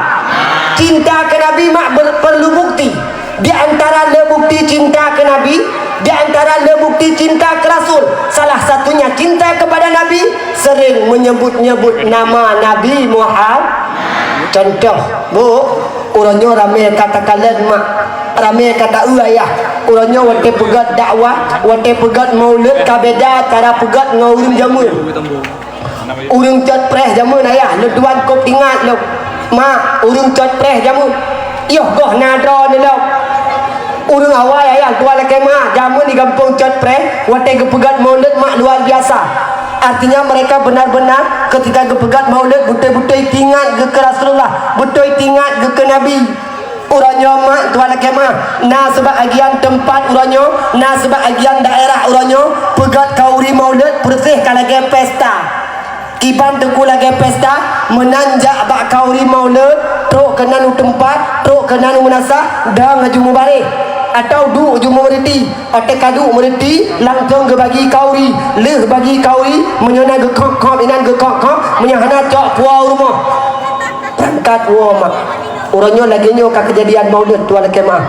Cinta keu Nabi mak ber-, perlu bukti. Di antara le bukti cinta keu Nabi, di antara le bukti cinta keu Rasul, salah satunya cinta kepada Nabi, sering menyebut-nyebut nama Nabi Muhammad. Contoh, bu, uroe nyoe ramé ka takalon mak, ramé ka taeu ayah. Uroe nyoe watée peugét dakwah, watée peugét maulud ka beda cara peugét ngon ureuëng jameun. Ureuëng cot preh jameun ayah, lôn tuan kop ingat lom. Mak, ureuëng cot preh jameun. Yoh goh na droe neulom. Ureuëng awai ayah tuan lakée mak, jameun di gampông cot preh, watée geupeugét maulud mak luar biasa. Artinya mereka benar-benar ketika geupeugét maulud beutôi-beutôi tingat geukeue Rasulullah, beutôi tingat geukeue Nabi. Uroe nyoe mak tuan lakée mak, na seubab agian teumpat uroe nyoe, na seubab agian daerah uroe nyoe, peugét khauri maulud peureuséh ka lagée pesta. Kiban teungku lagée pesta, meunan jak bak khauri maulud, trok keunan u teumpat, trok keunan u meunasah, dang aju mubareh, atawa duek aju meureuti. Watée ka duek meureuti, langsong geubagi khauri, lheueh bagi khauri, meunyoe na geukhok-khok inan geukhok-khok, meunyoe hana cok puwoe u rumoh. Beurangkat woe mak. Uroe nyoe lagée nyoe ka keujadian maulud tuan lakée mak.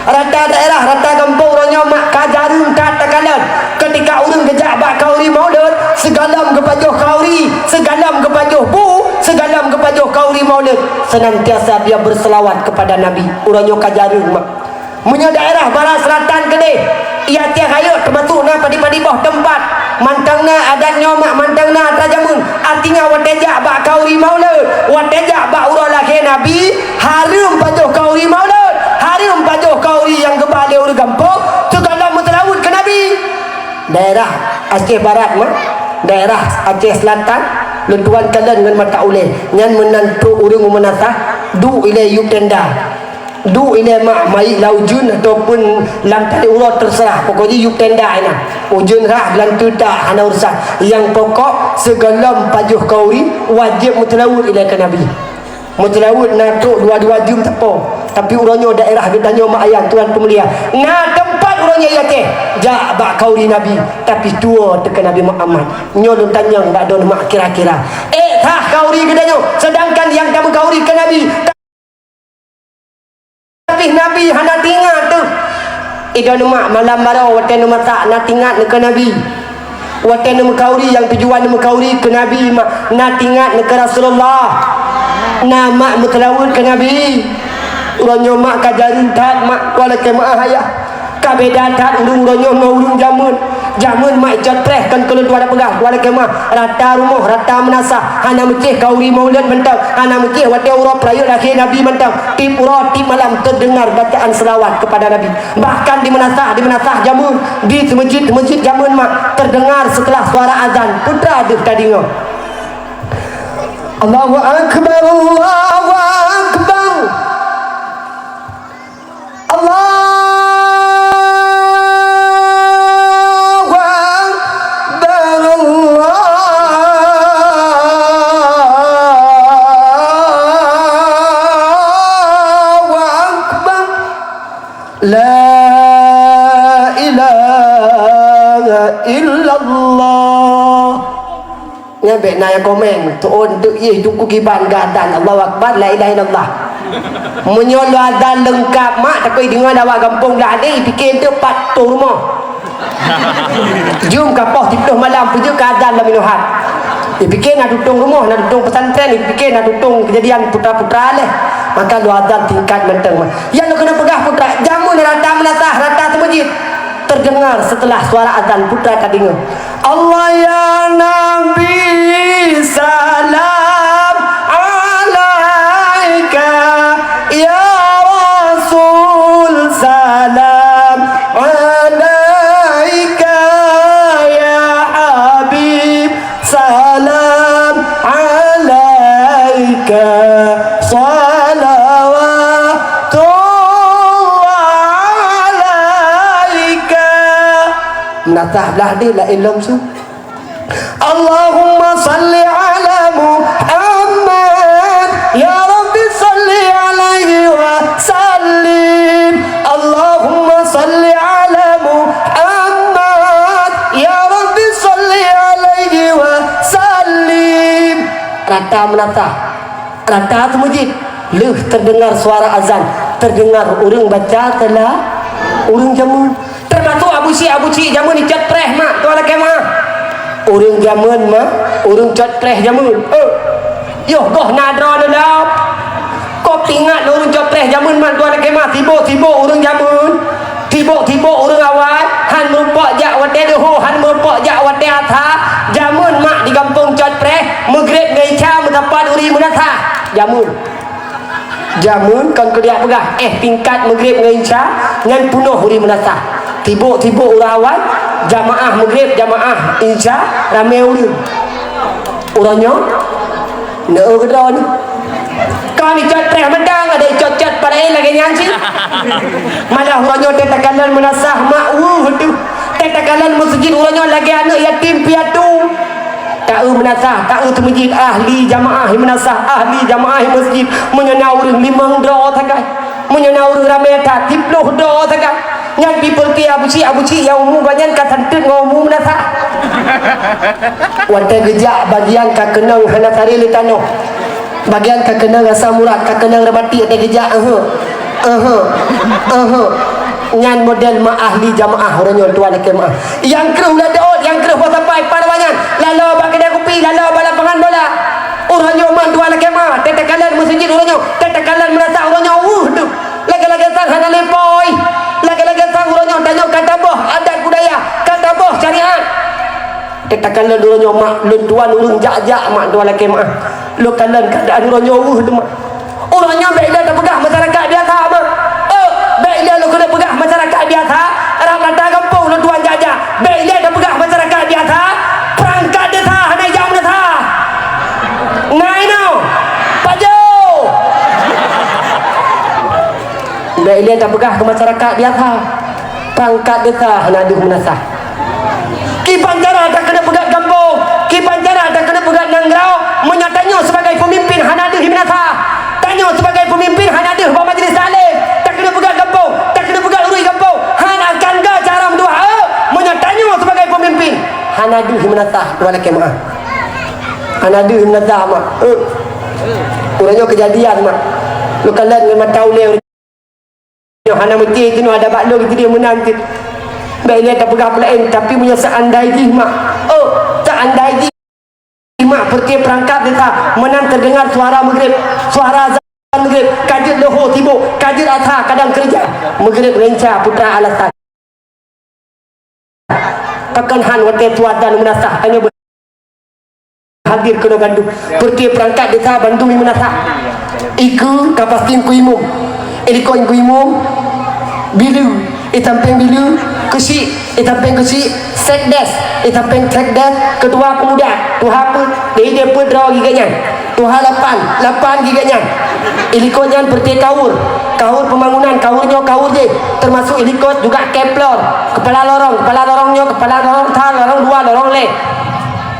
Rata daerah, rata gampông uroe nyoe mak ka jareueng that takalon. Keutika ureuëng geujak bak khauri maulud, sigohlom geupajoh khauri, sigohlom geupajoh bu, sigohlom geupajoh khauri maulud. Senantiasa dia berselawat kepada Nabi. Uroe nyoe ka jareueng mak. Meunyoe daerah barat selatan keudeh, i ateueh rayeuk teumasuk na padub-padub boh teumpat. Mantong na adat nyoe mak, mantong na atra jameun. Artinya watée jak bak khauri maulud, watée jak bak uroe lahé Nabi, hareuem pajoh khauri maulud, hareuem pajoh khauri nyang geuba lé ureuëng gampông, sigohlom meuseulaweuet keu Nabi. Daerah Aceh Barat mak, daerah Aceh Selatan, lôn tuan kalon ngon mata ulée, nyan meunan trok ureuëng u meunasah, duek ilée yub tenda. Duek ilée mak, meuiek lam ujeuen ataupun lam tarék uroe, teuseurah. Pokok jih yub tenda inan. Ujeuen rhah, geulanteue that, hana urusan. Nyang pokok, sigohlom pajoh khauri, wajéb meuseulaweuet ilée keu Nabi. Meuseulaweuet na trok dua-dua jeuem sapo. Tapi uroe nyoe daerah geutanyoe mak ayah tuan peumulia, na teumpat uroe nyoe i ateueh jak bak khauri Nabi, tapi tuwoe teuh keu Nabi Muhammad. Nyoe lôn tanyong bak droeneuh mak kira-kira, ék sah khauri geutanyoe, seudangkan nyang tameukhauri keu Nabi, tapi Nabi hana teuingat teuh. Idong neumak malam baroe watée neumasak na teuingat neukeue Nabi. Watée neumeukauri nyang tujuan neumeukauri keu Nabi ma-, na teuingat neukeue Rasulullah. Na mak meuseulaweuet keu Nabi. Uroe nyoe mak ka jareueng that mak, walakée meuáh ayah. Ka beda that ureuëng uroe nyoe ngon ureuëng jameun. Jameun mak icot preh kon keu lôn tuan peugah, walakée meuáh, rata rumoh, rata meunasah, hana meucéh khauri maulud mantong, hana meucéh watée uroe peurayeuk lahé Nabi mantong. Tieb uroe, tieb malam teudeungar bacaan seulaweuet keupada Nabi. Bahkan di meunasah, di meunasah jameun, di seumeujid-seumeujid jameun mak teudeungar seuteula suara azan, peue teuma deuh tadeungoe. Allahu Akbar, Allahu Akbar. Allahu Akbar, Allahu Akbar. La ilaha illallah. Nyan bék na nyang komen, tuôn teuk yeh teungku kiban geuadan, Allahu Akbar, la ilaha illallah. Meunyoe lôn azan leungkab mak, takot deungon awak gampông blah deh, ipike eunteuk pat tueng rumoh. Jeuem ka poh siplôh malam, peue jeuet ka azan lam inohat. Ipike na tutong rumoh, na tutong pesantren, ipike na tutong kejadian putra-putra leh. Maka lôn azan singkat mantong. Nyang lôn keuneuk peugah putra, jameun rata meunasah, rata seumeujid. Terdengar setelah suara azan putra ka deungoe. Allah ya Nabi, salam alaika, ya Rasul, salam alaika, ya Habib, salam alaika, salawatullah alaika. Meunasah blah deh laén lom su. Allahumma salli ala Muhammad. Ya Rabbi salli alaihi wa sallim. Allahumma salli ala Muhammad. Ya Rabbi salli alaihi wa sallim. Rata meunasah. Rata seumeujid, lheueh teudeungar suara azan, teudeungar ureuëng baca tala, ureuëng jameun. Teumasok Abu Syik, Abu Syik jameun icot preh mak, tuan lakée meuah. Ureuëng jameun mak, ureuëng cot preh jameun. Eh, yoh goh na droeneuh lom. Kop ingat lôn ureuëng cot preh jameun mak, tuan lakée meuah, sibok-sibok ureuëng jameun. Sibok-sibok ureuëng awai, han meurumpok jak watée deuho, han meurumpok jak watée asa, jameun mak di gampông cot preh, meugreb ngon isya meusapat uri meunasah. Jameun. Jameun kon keudiak peugah, eh, tingkat meugreb ngon isya, nyan peunoh uri meunasah. Sibok-sibok ureuëng awai, jamaah meugreb, jamaah isya, ramé ureuëng. Uroe nyoe, neueu keudroe nyoe. Kon icot preh mantong, ada icot-cot padahai lagée nyan cit. Malah uroe nyoe teuh takalon meunasah mak weuh teuh. Teuh takalon meuseujid uroe nyoe lagée aneuëk yatim piatu. Taeu meunasah, taeu seumeujid ahli jamaah meunasah, ahli jamaah meuseujid. Meunyoe na ureuëng limong droe sagai. Meunyoe na ureuëng ramé that, siplôh droe sagai. Nyan pih peureulée Abu Syik, Abu Syik nyang umu gobnyan ka santeut ngon umu meunasah. Watée geujak bagian ka keunong hana saré lé tanoh. Bagian ka keunong asam urat, ka keunong reumatik watée geujak, ehe. Ehe. Ehe. Nyan model mak ahli jamaah uroe nyoe tuan lakée meuah. Nyang kreueh ulat daôt, nyang kreueh boh sapai, pan awak nyan. Laloe bak keudée kupi, laloe bak lapangan bola. Uroe nyoe mak tuan lakée meuah, teuh takalon meuseujid uroe nyoe, teuh takalon meunasah uroe nyoe, weuh deuh. Lagée-lagée sang hana lé poi. Lagée-lagée sang uroe nyoe tanyoe ka taboh adat budaya, ka taboh syariat. Teuh takalon uroe nyoe mak, lôn tuan ureuëng jak-jak mak tuan lakée meuah. Lôn kalon keuadaan uroe nyoe weuh teuma. Uroe nyoe bék ilée tapeugah masyarakat biasa mak. Eh, bék ilée lôn keuneuk peugah masyarakat biasa. Rab rata gampông lôn tuan jak-jak. Bék ilée tapeugah masyarakat biasa. Peurangkat desa hana jak meunasah. Na inoe. Pajoh. Bék ilée tapeugah keu masyarakat biasa. Peurangkat desa hana deuh meunasah. Kiban cara takeuneuk peugah gampông, kiban cara takeuneuk peugah nanggroe, meunyoe tanyoe sibagai peumimpin hana deuh meunasah. Tanyoe sibagai peumimpin hana deuh bak majlis taklim, takeuneuk peugah gampông, takeuneuk peugah ureuëng gampông, hana akan ga cara meutuah, eh, meunyoe tanyoe sibagai peumimpin hana deuh meunasah, tuan lakée meuah. Hana deuh meunasah mak. Eh. Uroe nyoe keujadian mak. Lôn kalon ngon mata ulée. Nyoe hana meucé teunoh ada bak lôn keudeh meunan cit. Bék ilée tapeugah peulaén, tapi meunyoe seandai jih mak, oh, seandai jih mak, peureuté peurangkat desa meunan teudeungar suara meugreb, suara azan meugreb, ka jeuet leuhô sibok, ka jeuet asa kadang keureuja, meugreb ngon isya putra alasan. Pakon han watée tuan dan meunasah, tanyoe hadir keunoe bandum. Peureuté peurangkat desa bandum meunasah. Ikeue ka pasti Teungku Imum. Ilikot Teungku Imum, bileue, i sampéng bileue, keuchik, i sampéng keuchik, sekdes, i sampéng sekdes, keutua peumuda, tuha peuet, di idéh peuet droe geuh nyan. Tuha lapan, lapan geuh nyan. Ilikot nyan peureuté kaur. Kaur peumangunan, kaur nyoe kaur jih. Teumasok ilikot juga keplor. Keupala lorong, keupala lorong nyoe, keupala lorong that, lorong dua, lorong lhée.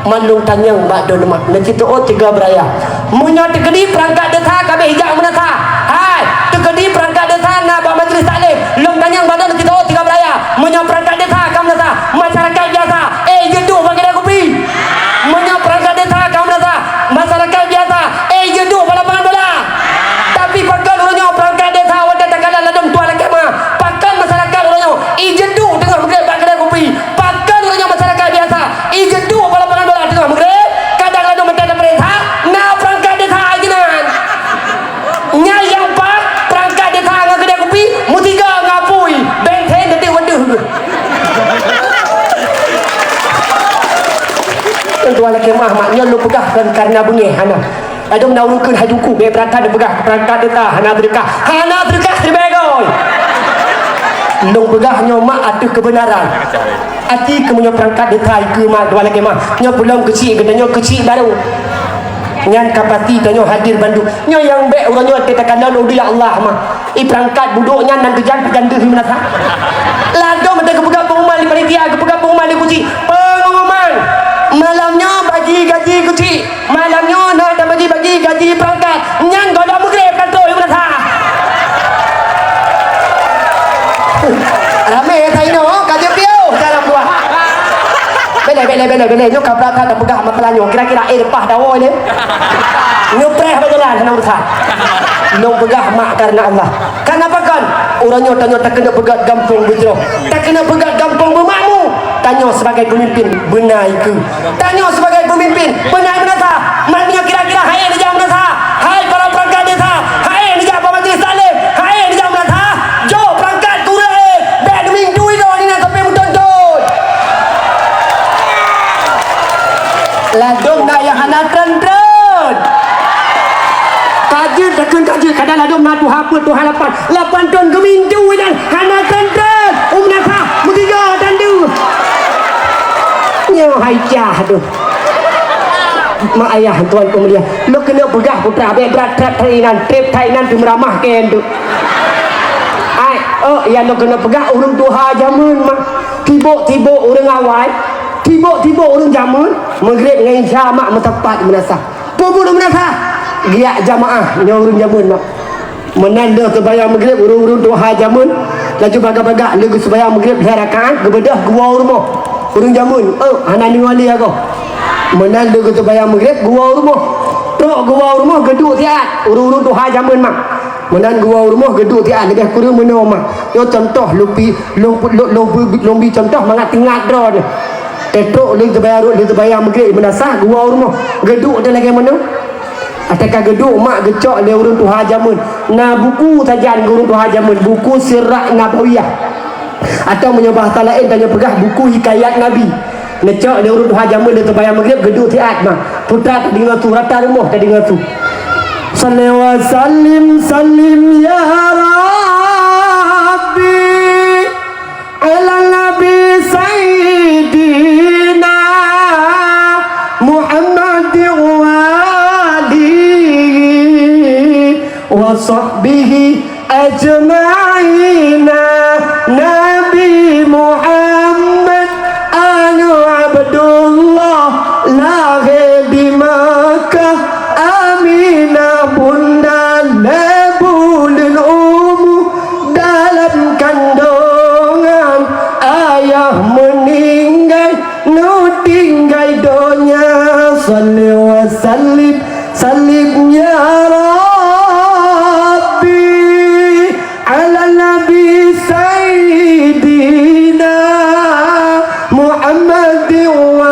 Mandum tanyong bak droeneuh mak, neucit teuôt tiga beuraya. Meunyoe teukeudi peurangkat desa ka abéh ijak meunasah. Hai, teukeudi peurangkat desa na bak majlis taklim, lom tanyong bak droeneuh neucit teuôt tiga beuraya. Meunyoe peurangkat desa ka meunasah, masyarakat biasa, eh, jeuet duek bak keudée kupi. Meunyoe peurangkat desa ka meunasah, masyarakat biasa, eh, jeuet duek bak lapangan bola. Tapi pakon Tuan lakée meu'ah, mak, nyoe lôn peugah kon kareuna beungéh, hana. Ladôm na ureuëng kheun hai Teungku, bék beurangkat neupeugah, beurangkat neuka, hana seudeukah. Hana seudeukah siribée goe. Lôn peugah nyoe, mak, ateueh keubeunaran. Até keumeunyoe beurangkat neuka ikeue, mak, tuan lakée meu'ah. Nyoe peulom keuchik, geutanyoe keuchik barô. Nyan ka pasti tanyoe hadir bandum. Nyoe nyang bék uroe nyoe teuka kalon udeb, ya Allah, mak. Ipeurangkat budok nyan nan teujan pajan deuh meunasah. Ladôm teuka geupeugah pengumuman di panitia, geupeugah pengumuman di keuchik. Pengumuman! Malam nyoe bagi gaji keuchik. Malam nyoe na tabagi-bagi gaji peurangkat. Nyan gohlom meugreb kan troh meunasah. Ramé that inoe, ka jeuet piôh dalam dua. Beleh, beleh, beleh, beleh. Nyoe ka brat that tapeugah masalah nyoe. Kira-kira, eh, leupah dawa nyoe. Nyoe preh bak jalan hana urusan. Lôn peugah, mak, kareuna Allah. Kenapa kon? Uroe nyoe tanyoe takeuneuk peugét gampông beujroh. Takeuneuk peugét gampông beumakmu. Tanyoe sibagai peumimpin beuna ikeue. Tanyoe sibagai peumimpin beuna meunasah. Meunyoe kira-kira hai neujak meunasah, hai para peurangkat desa, hai neujak bak majelis taklim, hai neujak meunasah, jok peurangkat gurée, bék neumintu inoe nyan sampai meuthon-thon. Ladôm na nyang hana trön-trön. Ka jeuet takheun ka jeuet, kadang ladôm na tuha peuet, tuha lapan. Lapan thon geumintu nyan hana trön-trön. Umnasah meusigoe dan deuh. Nyoe hai cah deuh. Mak ayah tuan peumulia, lôn keuneuk peugah putra, bék brat that inan, treb that inan teumeuramah keu enteuk. Ai, oh, nyang lôn keuneuk peugah ureuëng tuha jameun, mak. Tibok-tibok ureuëng awai, tibok-tibok ureuëng jameun, Maghrib ngon Isya, mak, meusapat meunasah. Peue buet meunasah? Geujak jamaah nyoe ureuëng jameun, mak. Meunan lheueh seumayang Maghrib, ureuëng-ureuëng tuha jameun, laju bagah-bagah lheueh geuseumayang Maghrib lhée rakaat, geubeudôh geuwoe u rumoh. Ureuëng jameun, oh, hana deungoe lé agoe. Meunan lheueh geuseumayang Maghrib, geuwoe u rumoh. Trok geuwoe u rumoh, geuduek siat. Ureuëng-ureuëng tuha jameun, mak. Meunan geuwoe u rumoh, geuduek siat, leubeh kureueng meunoe, mak. Nyoe cuntoh lôn pi-, lôn, lôn, lôn, lôn bi cuntoh mangat teuingat droeneuh. Teutrok lheueh seumayang, lheueh seumayang Maghrib meunasah, geuwoe u rumoh. Geuduek lagée meunoe. Até ka geuduek, mak, geucok lé ureuëng tuha jameun. Na buku sajan ureuëng tuha jameun, buku Sirah Nabawiyah. Atau meunyoe bahasa laén tanyoe peugah buku hikayat Nabi. Neucok lé ureuëng tuha jameun lheueh seumayang Maghrib, geuduek siat, mak. Putra tadeungoe su, rata rumoh tadeungoe su. Salli wa sallim, sallim ya Rabbi. Ala Nabi Sayyidina Muhammad wa alihi wa sahbihi ajma'ina. Nabi Muhammad aneuëk Abdullah, lahé di Makkah, Aminah bunda lhée buleuen umu, dalam kandongan ayah meuninggai, neutinggai donya. Salli wa sallim, sallim ya Rabbi, ala Nabi Sayyidina Muhammad wa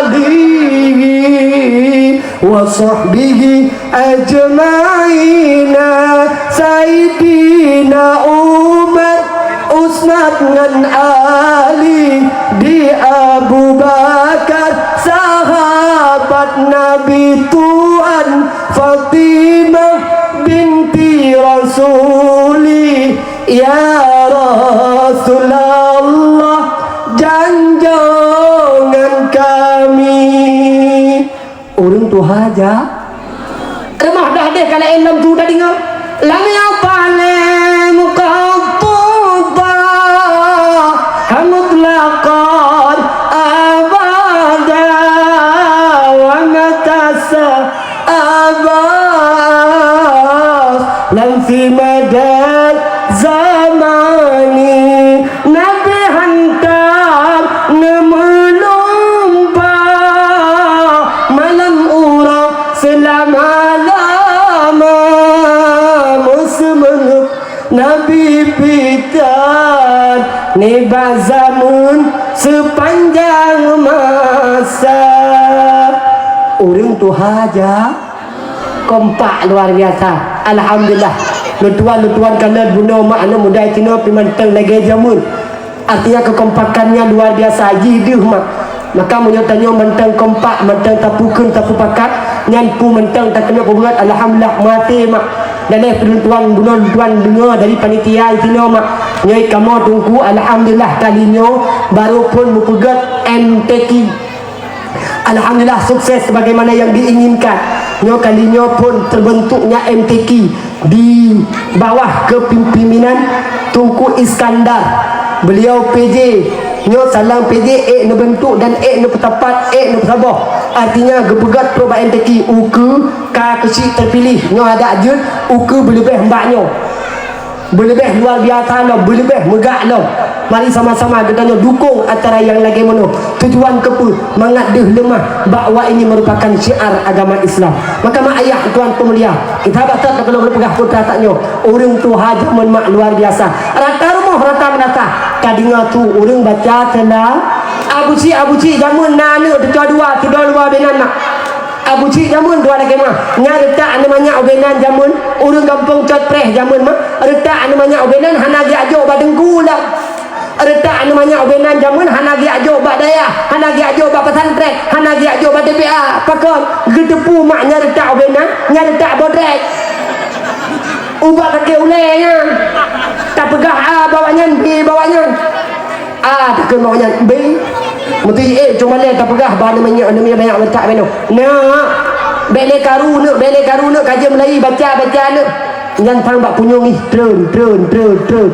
alihi wa sahbihi ajma'ina. Sayyidina Umar, Utsman ngon Ali, di Abu Bakar, sahabat Nabi tuan, Fatimah binti Rasuli, ya Rasulullah, janjongan kami. Ureuëng tuha ja. Keumah dah deh ka laén lom tu tadeungoe. Lam yaqal muqaddada mutlaqan abada wa matasa abas lam fi madad zamani. Nabi hantam neumeulumba malam uroe seulama-lama. Meuseumeunuh Nabi pitan nibak zameun seupanjang masa. Ureuëng tuha ja. Kompak luar biasa. Alhamdulillah. Lôn tuan, lôn tuan kalon bunoe mak aneuk muda cinoe pih mantong lagée jameun. Artinya kekompakan nyan luar biasa. Jih deuh mak. Maka meunyoe tanyoe mantong kompak, mantong tapukheun, tapupakat, nyan peue mantong takeuneuk peubuet, alhamdulillah, maté mak. Dan eh, lôn tuan, bunoe lôn tuan deungoe dari panitia sinoe mak. Nyoe kamoe Teungku, alhamdulillah, kali nyoe barô phon meupeugöt M T Q. Alhamdulillah, sukses sebagaimana yang diinginkan. Nyoe kali nyoe phon terbentuknya M T Q di bawah kepimpinan Teungku Iskandar. Beliau P J. Nyoe salam P J ék neubentuk dan ék neupeusapat, ék neupeusaboh. Artinya, geupeugöt trok bak M T Q, ukeue ka keuchik terpilih. Nyoe adak jeuet, ukeue beuleubeh mbak nyoe. Beuleubeh luar biasa lom, beuleubeh meugak lom. Mari sama-sama geutanyoe dukung acara nyang lagèe meunoe. Tujuan keupeue? Mangat deuh leumah, bahwa ini merupakan syiar agama Islam. Maka mak ayah tuan peumulia, kita batat kalau geupeugah putra tanyoe, ureueng tuha jameun mak luar biasa. Rata rumoh rata meunasah, ka deungoe su ureueng baca sela. Abu Cik, Abu Cik jameun na aneuk teuka dua, sidroe luwa binan mak. Abu Cik jameun dua lagèe mah. Nyan reutak aneuk manyak ubé nan jameun, ureueng gampông cot preh jameun mah. Reutak aneuk manyak ubé nan hana geujak jok bak teungku lom. Reutak aneuk manyak ubé nan jameun hana geujak jok bak dayah, hana geujak jok bak pesantren, hana geujak jok bak T P A. Pakon? Geuteupeue mak nyan reutak ubé nan, nyan reutak bodrek. Ubak kaki ulèe nyan. Tapeugah A bak awak nyan, B bak awak nyan. Ah, takheun bak awak nyan, "Beng, meuteujeuet cuma lé tapeugah bak aneuk manyak, aneuk manyak banyak meutak beno." Neuk, bèk lé karu neuk, bèk lé karu neuk, ka jeuet mulai baca, baca neuk. Nyan sang bak punyueng ih, treun, treun, treun, treun.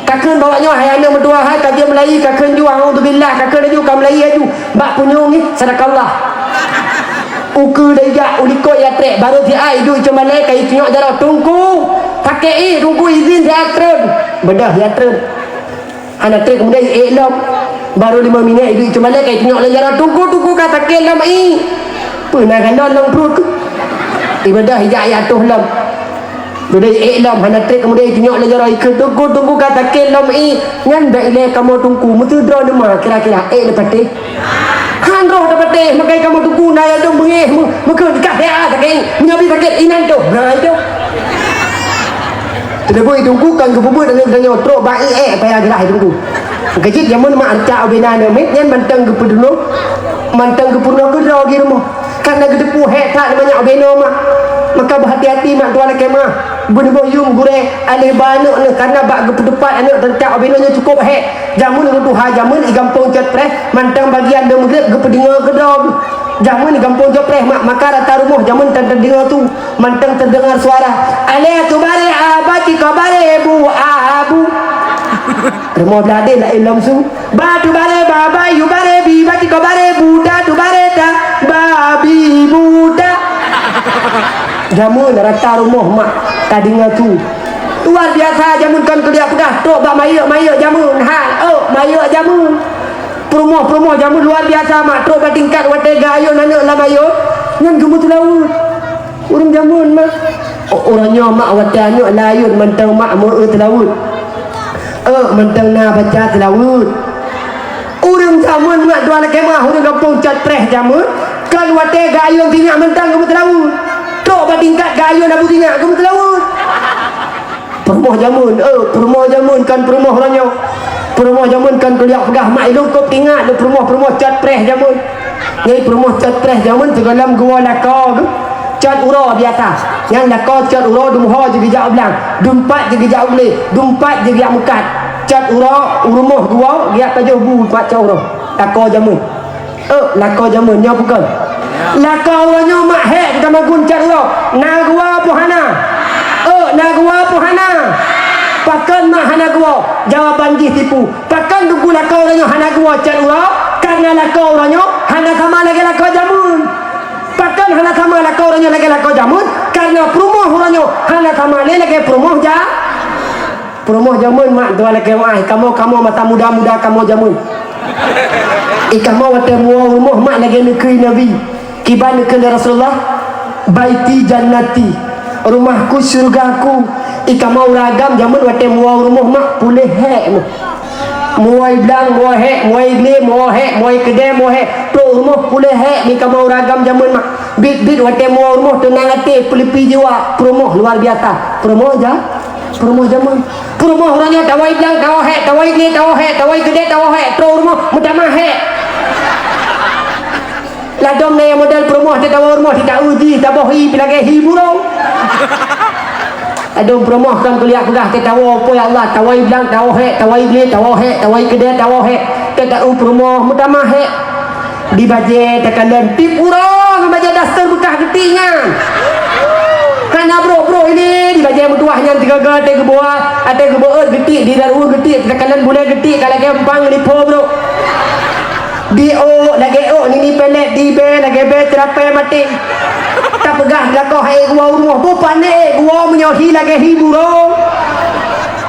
Takheun bak awak nyoe, "Hai aneuk meutuah hai, ka jeuet mulai, takheun ju, a'udzubillah," takheun laju, ka mulai laju. Bak punyueng ih, sadaqallah. Ukeue dai jak u likot ya trek, barô siat iduek cuma lé ka itunyok jaroe, "Teungku, sakét ih, Teungku izin siat treun." Beudôh ya treun. Hana trép keumudian ék lom. Barô limong minét iduek cuma lé ka itunyok lé jaroe, "Teungku, Teungku ka sakét lom ih." Peue na gandon lam pruet. Ibadah ijak ayat toh lom. Beudôh ék lom, hana trép keumudian itunyok lé jaroe, "Ikheun, Teungku, Teungku ka sakét lom ih." Nyan bèk ilèe kamoe Teungku, meuteudroe neuma kira-kira ék neupatéh. Han roh tapatéh, maka kamoe Teungku na ya dong beungéh, meu-, meukeun dikah ya sakét. Meunyoe sakét inan toh, na itu. Teuleubu Teungku kan geupeubuet dan tanyoe trok bak ék payah geurah Teungku. Keujeuet jameun mak reutak ubé nan miet nyan mantong geupeudunoe, mantong geupeurunoe keudroe di rumoh. Karena geuteupeue hék that manyak ubé nyoe mak. Maka beuhati-hati mak tuan lakèe mah. Beuneuboh yum gurèe aléh ba aneuk neuh karena bak geupeuteupat aneuk reutak ubé nyoe cukôp hék. Jameun ureueng tuha jameun i gampông Cot Preh mantong bagian deuh meugréb geupeudeungoe keudroe. Jameun gampông Cot Preh mak maka rata rumoh jameun tan teudeungoe su. Mantong teudeungoe suara, "Alèh tu baré a, ba cit ko baré bu a bu." Rumoh blah deh laén lom su. Ba tu baré ba, ba yu baré bi, ba cit ko baré bu, ta tu baré ta, ba bi bu ta. Jameun rata rumoh mak ka deungoe su. Luar biasa jameun kon keuliak peugah trok bak mayeuek-mayeuek jameun. Hai, oh, mayeuek jameun. Peurumoh-peurumoh jameun luar biasa mak trok bak tingkat watèe geuayôn aneuk lam ayôn nyan geumeuteulaweuet. Ureueng jameun mak. O-, uroe nyoe mak watèe aneuk lam ayôn mantong mak meu-eu teulaweuet. Eh, mantong na baca teulaweuet. Ureueng jameun mak dua lakèe mah ureueng gampông Cot Preh jameun, kan watèe geuayôn sinyak mantong geumeuteulaweuet. Trok bak tingkat geuayôn abu sinyak geumeuteulaweuet. Peurumoh jameun, eh, peurumoh jameun kan peurumoh uroe nyoe. Peurumoh jameun kan keuliak peugah mak ilôn kop ingat lé peurumoh-peurumoh Cot Preh jameun. Nyan peurumoh Cot Preh jameun sigohlom geuwoe lakoe geuh. Cot uroe biasa. Nyan lakoe cot uroe dum ho jih geujak u blang, dum pat jih geujak u glé, dum pat jih geujak meukat. Cot uroe u rumoh geuwoe geujak pajoh bu pat cot uroe. Lakoe jameun. Eh, lakoe jameun nyoe bukon. Lakoe uroe nyoe mak hék tamagun cot uroe. Na geuwoe peu hana? Eh, na geuwoe peu hana? Pakon mak hana geuwoe? Jawaban jih tipu. Pakon Teungku lakoe uroe nyoe hana geuwoe cot uroe? Karena lakoe uroe nyoe hana sama lagèe lakoe jameun. Pakon hana sama lakoe uroe nyoe lagèe lakoe jameun? Karena peurumoh uroe nyoe hana sama lé lagèe peurumoh ja-, peurumoh jameun mak dua lakèe meu'ah, kamoe, kamoe masa muda-muda kamoe jameun. I kamoe watèe muwoe rumoh mak lagèe neukheun Nabi. Kiban neukheun lé Rasulullah, "Baiti jannati, rumahku syurgaku." I kamoe ureueng agam jameun watèe muwoe rumoh mak puléh hék nyoe. Muwoe blang muwoe hék, muwoe glé muwoe hék, muwoe keudè muwoe hék. Trok rumoh puléh hék mi kamoe ureueng agam jameun mak. Bit-bit watèe muwoe rumoh teunang até peulipi jiwa. Peurumoh luar biasa. Peurumoh ja-, Peurumoh jameun. Peurumoh uroe nyoe tawoe blang tawoe hék, tawoe glé tawoe hék, tawoe keudè tawoe hék, trok rumoh meutamah hék. Ladôm na nyang model peurumoh teuh tawoe rumoh teuh taeu jih taboh hi pih lagèe hi burông. Ladôm peurumoh kon kuliah peugah teuh tawoe, "Pue ya Allah, tawoe blang, tawoe hék, tawoe glé, tawoe hék, tawoe keudè, tawoe hék." Teuh taeu peurumoh meutamah hék. Di bajèe takalon tiep uroe ngon bajèe daster beukah geutik nyan. Hana brok-brok ilèe di bajèe meutuwah nyan teuga-ga até geubuat, até geubeuet geutik di daru geutik takalon bulèe geutik ka lagèe empang ngon ipo brok. Di ôk lagèe ôk nini pelet, di bèe lagèe bèe ceurapèe maté. Tapeugah lakoe hai geuwoe u rumoh, beu pané geuwoe meunyoe hi lagèe hi burông.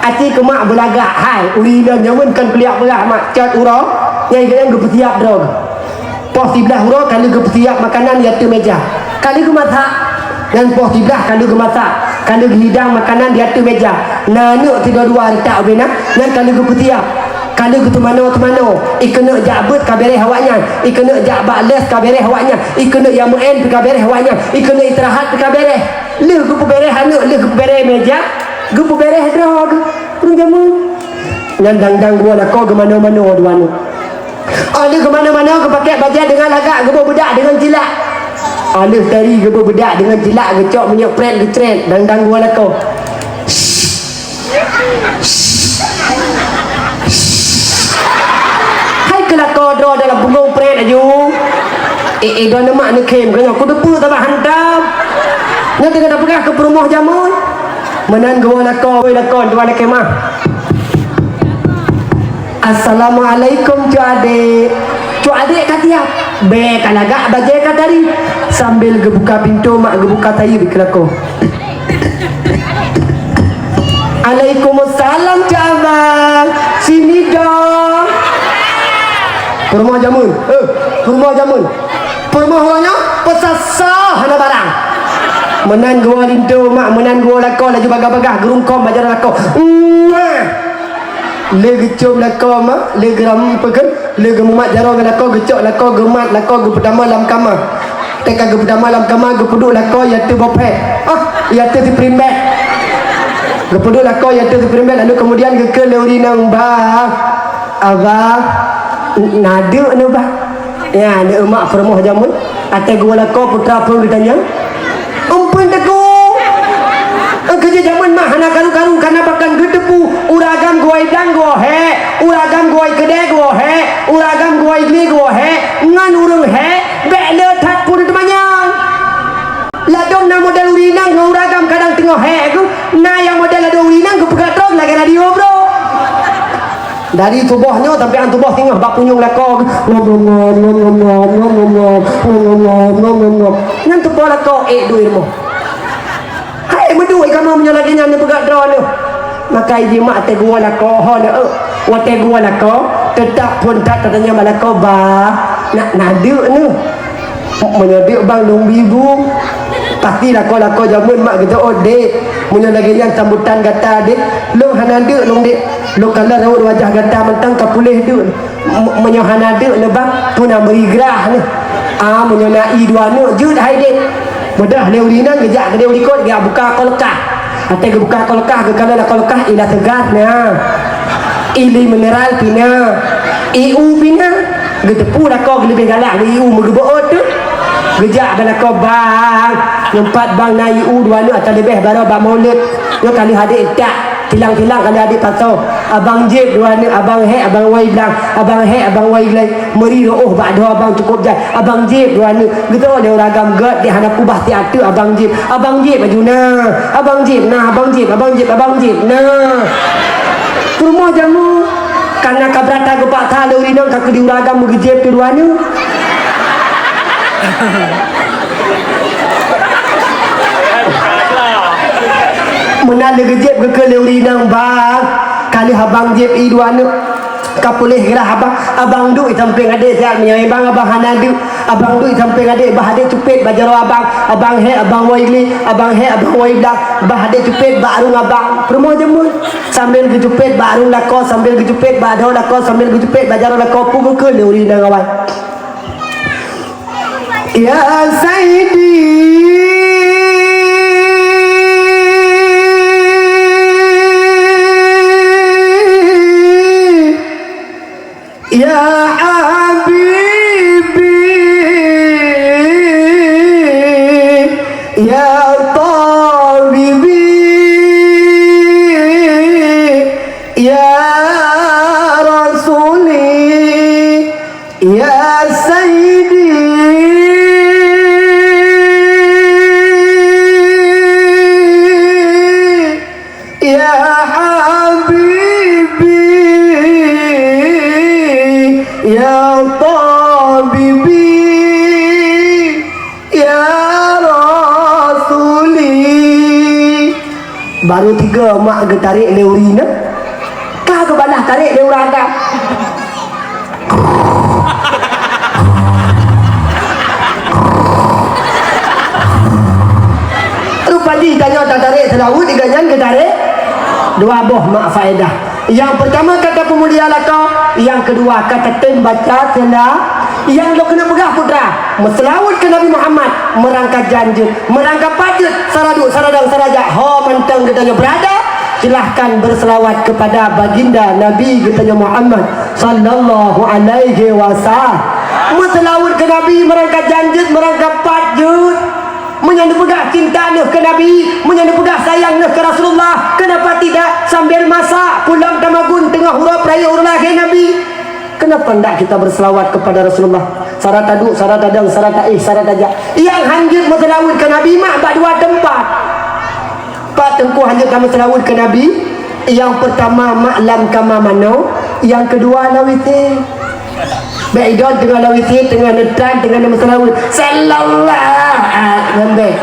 Até keumak beulagak hai ureueng inong nyoe kon kuliah peugah mak cot uroe nyang geupeutiap droe. Poh siblaih uroe ka lheueh geupeusiap makanan di ateueh meuja. Ka lheueh geumasak. Nyan poh siblaih ka lheueh geumasak. Ka lheueh geuhidang makanan di ateueh meuja. Na aneuk sidua-dua reutak ubé na, nyan ka lheueh geupeusiap. Ka lheueh geuteumanoe-teumanoe. I keuneuk jak beuet ka bèrèh awaknyan. I keuneuk jak bak les ka bèrèh awaknyan. I keuneuk jak meu'en pih ka bèrèh awaknyan. I keuneuk istirahat pih ka bèrèh. Lheueh geupeubèrèh aneuk, lheueh geupeubèrèh meuja, geupeubèrèh droe geuh. Ureueng jameun. Nyan dang-dang geuwoe lakoe geumanoe-manoe dua aneuk. Óh lheueh geumanoe-manoe geupakèk bajèe deungon lagak, geubeubedak deungon cilak. Óh lheueh tari geubeubedak deungon cilak, geucok minyeuk prèt geucrèt, dang-dang geuwoe lakoe. Hai keu lakoe droe dalam bungong prèt laju. Eh, eh, droeneuh mak neukhém keu nyoe, kuteupeue saban hantom. Nyan teungoh tapeugah keu peurumoh jameun. Meunan geuwoe lakoe, woi lakoe, dua lakèe mah. "Assalamualaikum, Cut Adék." Cut Adék ka siap. Bèe ka lagak, bajèe ka tari. Sambil geubuka pintoe, mak geubuka sayeuep keu lakoe. "Alaikumussalam, Cut Abang. Sini dong." Peurumoh jameun. Eh, peurumoh jameun. Peurumoh uroe nyoe peusasoe hana barang. Meunan geuwoe linto mak, meunan geuwoe lakoe laju bagah-bagah geurungkôm bak jaroe lakoe. Mwah! Lé geucôm lakoe mak, lé geuram peugét, lé geumumat jaroe ngon lakoe, geucok lakoe, geumat lakoe, geupeutamah lam kama. Teuka geupeutamah lam kama, geupeuduek lakoe i ateueh bopet. Ah, i ateueh spring bed. Geupeuduek lakoe i ateueh spring bed, lalu keumudian geukheun lé ureueng inong, "Bah, abah, na deuk neuh bah." Nyan, aneuk mak peurumoh jameun, até geuwoe lakoe putra phon geutanyong. Eumpun teungku. Keujeuet jameun mak hana karu-karu, kana pakon geuteupeue, ureueng agam geuwoe blang geuwoe hék, ureueng agam geuwoe keudè geuwoe hék, ureueng agam geuwoe glé geuwoe hék, ngon ureueng hék, bèk le that phon teumanyong. Ladôm na model ureueng inong ngon ureueng agam kadang teungoh hék geuh, na nyang model ladôm ureueng inong geupeugah droe lagèe radio, bro. Dari tuboh nyoe sampoe an tuboh singoh bak punyueng lakoe. Ngom, ngom, ngom. Nyan tuboh lakoe, ék duek rumoh. Hai, meuduek kamoe meunyoe lagèe nyan neupeugah droeneuh. Maka jimat watèe geuwoe lakoe, ho, neu, eh. Watèe geuwoe lakoe, teutap phon that tatanyong bak lakoe, "Bah, na, na deuk neuh?" Meunyoe deuk bang lôn bi bu, pasti lakoe-lakoe jameun mak geuteuôt, "Dek, meunyoe lagèe nyan sambutan gata, Dek, lôn hana deuk lôn, Dek. Lôn kalon raut wajah gata mantong ka puléh deuk. M-, meunyoe hana deuk neuh bang, peue na meuri grah neuh." Ah, meunyoe na ie dua neuk jeuet hai, Dek. Beudôh lé ureueng inong geujak keudéh u likot, geujak buka kulkas. Watèe geubuka kulkas, geukalon lam kulkas, ie la seugar na. Ie mineral pih na. Ie u pih na. Geuteupeue lakoe geuleubeh galak geu ie u meugeubeuôt teuh. Geujak bak lakoe, "Bang, nyoe pat bang na ie u dua neuk ata leubeh barô bak Maulid. Nyoe ka lheueh adék tak. Tilang-tilang ka lheueh adék pasoe. Abang jieb dua neuk, abang hék, abang woe blang, abang hék, abang woe glé. Meuri reuôh bak droe abang cukôp jai. Abang jieb dua neuk." Geuteuôt lé ureueng agam, "Gèt, dek hana peubah siat teuk abang jieb. Abang jieb laju na. Abang jieb na, abang jieb, abang jieb, abang jieb na." Peurumoh jameun, kana ka beurata geupaksa lé ureueng inong ka keu di ureueng agam meugeujéb keu dua neuk. Meunan lé geujéb geukheun lé ureueng inong, "Bang, ka lheueh abang jieb ie dua neuk." Ka puléh grah abang, abang duek i sampéng adék siat meunyoe bang abang hana deuk. Abang duek i sampéng adék, bah adék cupet bak jaroe abang. Abang hék, abang woe glé, abang hék, abang woe blang, bah adék cupet bak arung abang. Peurumoh jameun, sambil geucupet bak arung lakoe, sambil geucupet bak droe lakoe, sambil geucupet bak jaroe lakoe, peue geukheun lé ureueng inong awai. Ya Saidi, ya Habibi. Baru tiga mak geutarek lé ureueng inong. Ka geubalah tarek lé ureueng agam. Rupajih tanyoe tatarek seulaweuet, di gobnyan geutarek dua boh mak faedah. Nyang peurtama ka tapeumulia lakoe, nyang keudua ka tatem baca seula-, nyang lôn keuneuk peugah putra, meuseulaweuet keu Nabi Muhammad, meurangka jan jeuet, meurangka pat jeuet, sara duek, sara dang, sara jak, ho mantong geutanyoe beurada, silahkan berselawat kepada baginda Nabi geutanyoe Muhammad sallallahu alaihi wasallam. Meuseulaweuet keu Nabi, meurangka jan jeuet, meurangka pat jeuet. Meunyoe neupeugah cinta neuh keu Nabi, meunyoe neupeugah sayang neuh keu Rasulullah, kenapa tidak sambil masak, pulang tamagun teungoh uroe peuraya uroe lahé Nabi? Kenapa ndak kita berselawat kepada Rasulullah? Sara taduek, sara tadong, sara taéh, sara tajak. Nyang hanjeuet meuseulaweuet keu Nabi mak bak dua teumpat. Pat teungku hanjeuet tameuseulaweuet keu Nabi? Nyang peurtama mak lam kama manoe, nyang keudua lam W C. Bèk idon teungoh lam W C, teungoh neutran, teungoh neumeuseulaweuet. Sallallahu alaihi wasallam.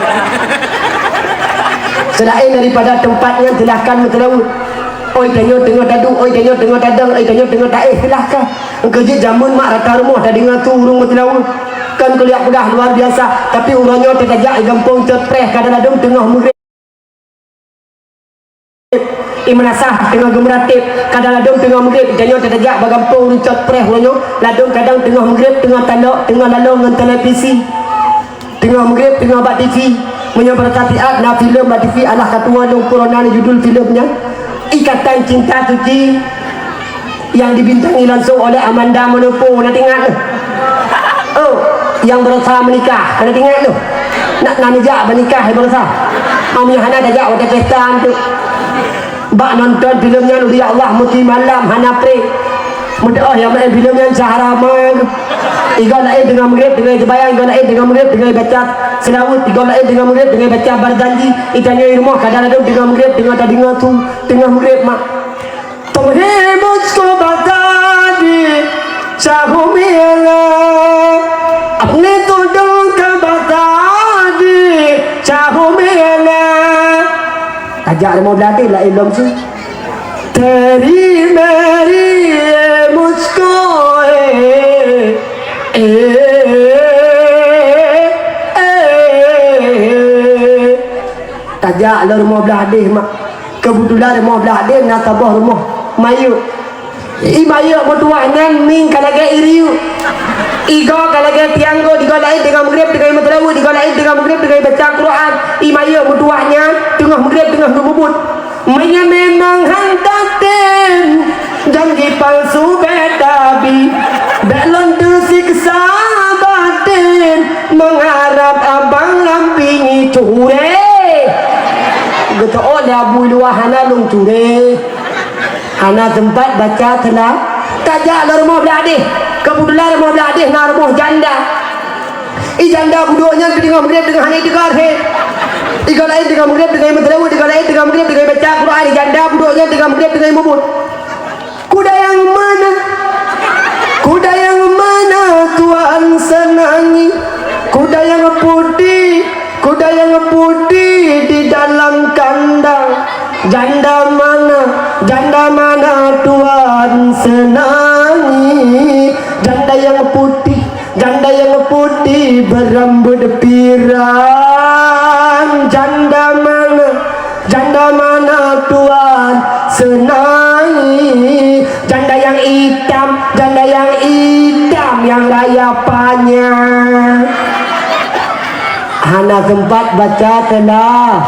Seulaén daripada teumpat nyan, silahkan meuseulaweuet. Oi tanyoe teungoh taduek, oi tanyoe teungoh tadong, oi tanyoe teungoh taéh, silahkan. Engkeu jeuet jameun mak rata rumoh tadeungoe su ureueng meuseulaweuet. Kon kuliah peugah luar biasa, tapi uroe nyoe tajak i gampông Cot Preh, kadang ladôm teungoh meugréb. I meunasah teungoh geumeuratéb, kadang ladôm teungoh meugréb, tanyoe tajak bak gampông Cot Preh uroe nyoe, ladôm kadang teungoh meugréb, teungoh talok, teungoh lalong ngon televisi. Teungoh meugréb, teungoh bak T V. Meunyoe bak siat na filem bak T V, alah ka tuwoe lôn corona nyan judul filem nyan. Ikatan Cinta Suci yang dibintangi langsung oleh Amanda Manopo, na teuingat tu? Oh, yang berusaha menikah, na teuingat tu? Nak, na neujak bak nikah, yang berusaha. Ami hana tajak watèe pesta tu. Bak nonton filem nyan, ya Allah, meuti malam hana pré. Meudoa nyang main filem nyan Syahra Mang. Igoe laén teungoh meugréb teungoh seumayang, igoe laén teungoh meugréb teungoh baca seulaweuet, igoe laén teungoh meugréb teungoh baca Barzanji. Itanyoe i rumoh kadang ladôm teungoh meugréb teungoh tadeungoe su, teungoh meugréb mak. तुम्हें मुझको बता दे, चाहूं मैं अल्लाह, अपने तो दिल का बता दे, चाहूं मैं अल्लाह. Tajak rumoh blah deh laén lom su. तेरी मेरी ये मुझको ए, ए, ए. Tajak lom rumoh blah deh mak. Keubeutulan rumoh blah deh na saboh rumoh mayuek. I mayuek meutuwah nyan mieng ka lagèe i riyeuk. Igoe ka lagèe tiang göt, igoe laén teungoh meugréb teungoh meuseulaweuet, igoe laén teungoh meugréb teungoh baca Quran. I mayuek meutuwah nyan teungoh meugréb teungoh geumubuet. Meunyoe memang han tatem janji palsu bèk tabi, bèk lôn teusiksa baten meuharab abang lam bingi curé. Geuteuôt lé Abu Luwah hana lôn curé. Hana seumpat baca seula-, tajak lom rumoh blah deh. Keubeutulan rumoh blah deh na rumoh janda. I janda budok nyan teungoh meugréb teungoh hana itikad, he. Igoe laén teungoh meugréb teungoh meuseulaweuet, igoe laén teungoh meugréb teungoh baca Quran, i janda budok nyan teungoh meugréb teungoh mubuet. Kuda yang mana? Kuda yang mana Tuhan senangi? Kuda yang putih, kuda yang putih di dalam kandang. Janda mana? Janda mana Tuhan senangi? Janda yang putih, janda yang putih berambut pirang. Janda mana? Janda mana Tuhan senangi? Janda yang itam, janda yang itam yang raya panyang. Hana seumpat baca seula-,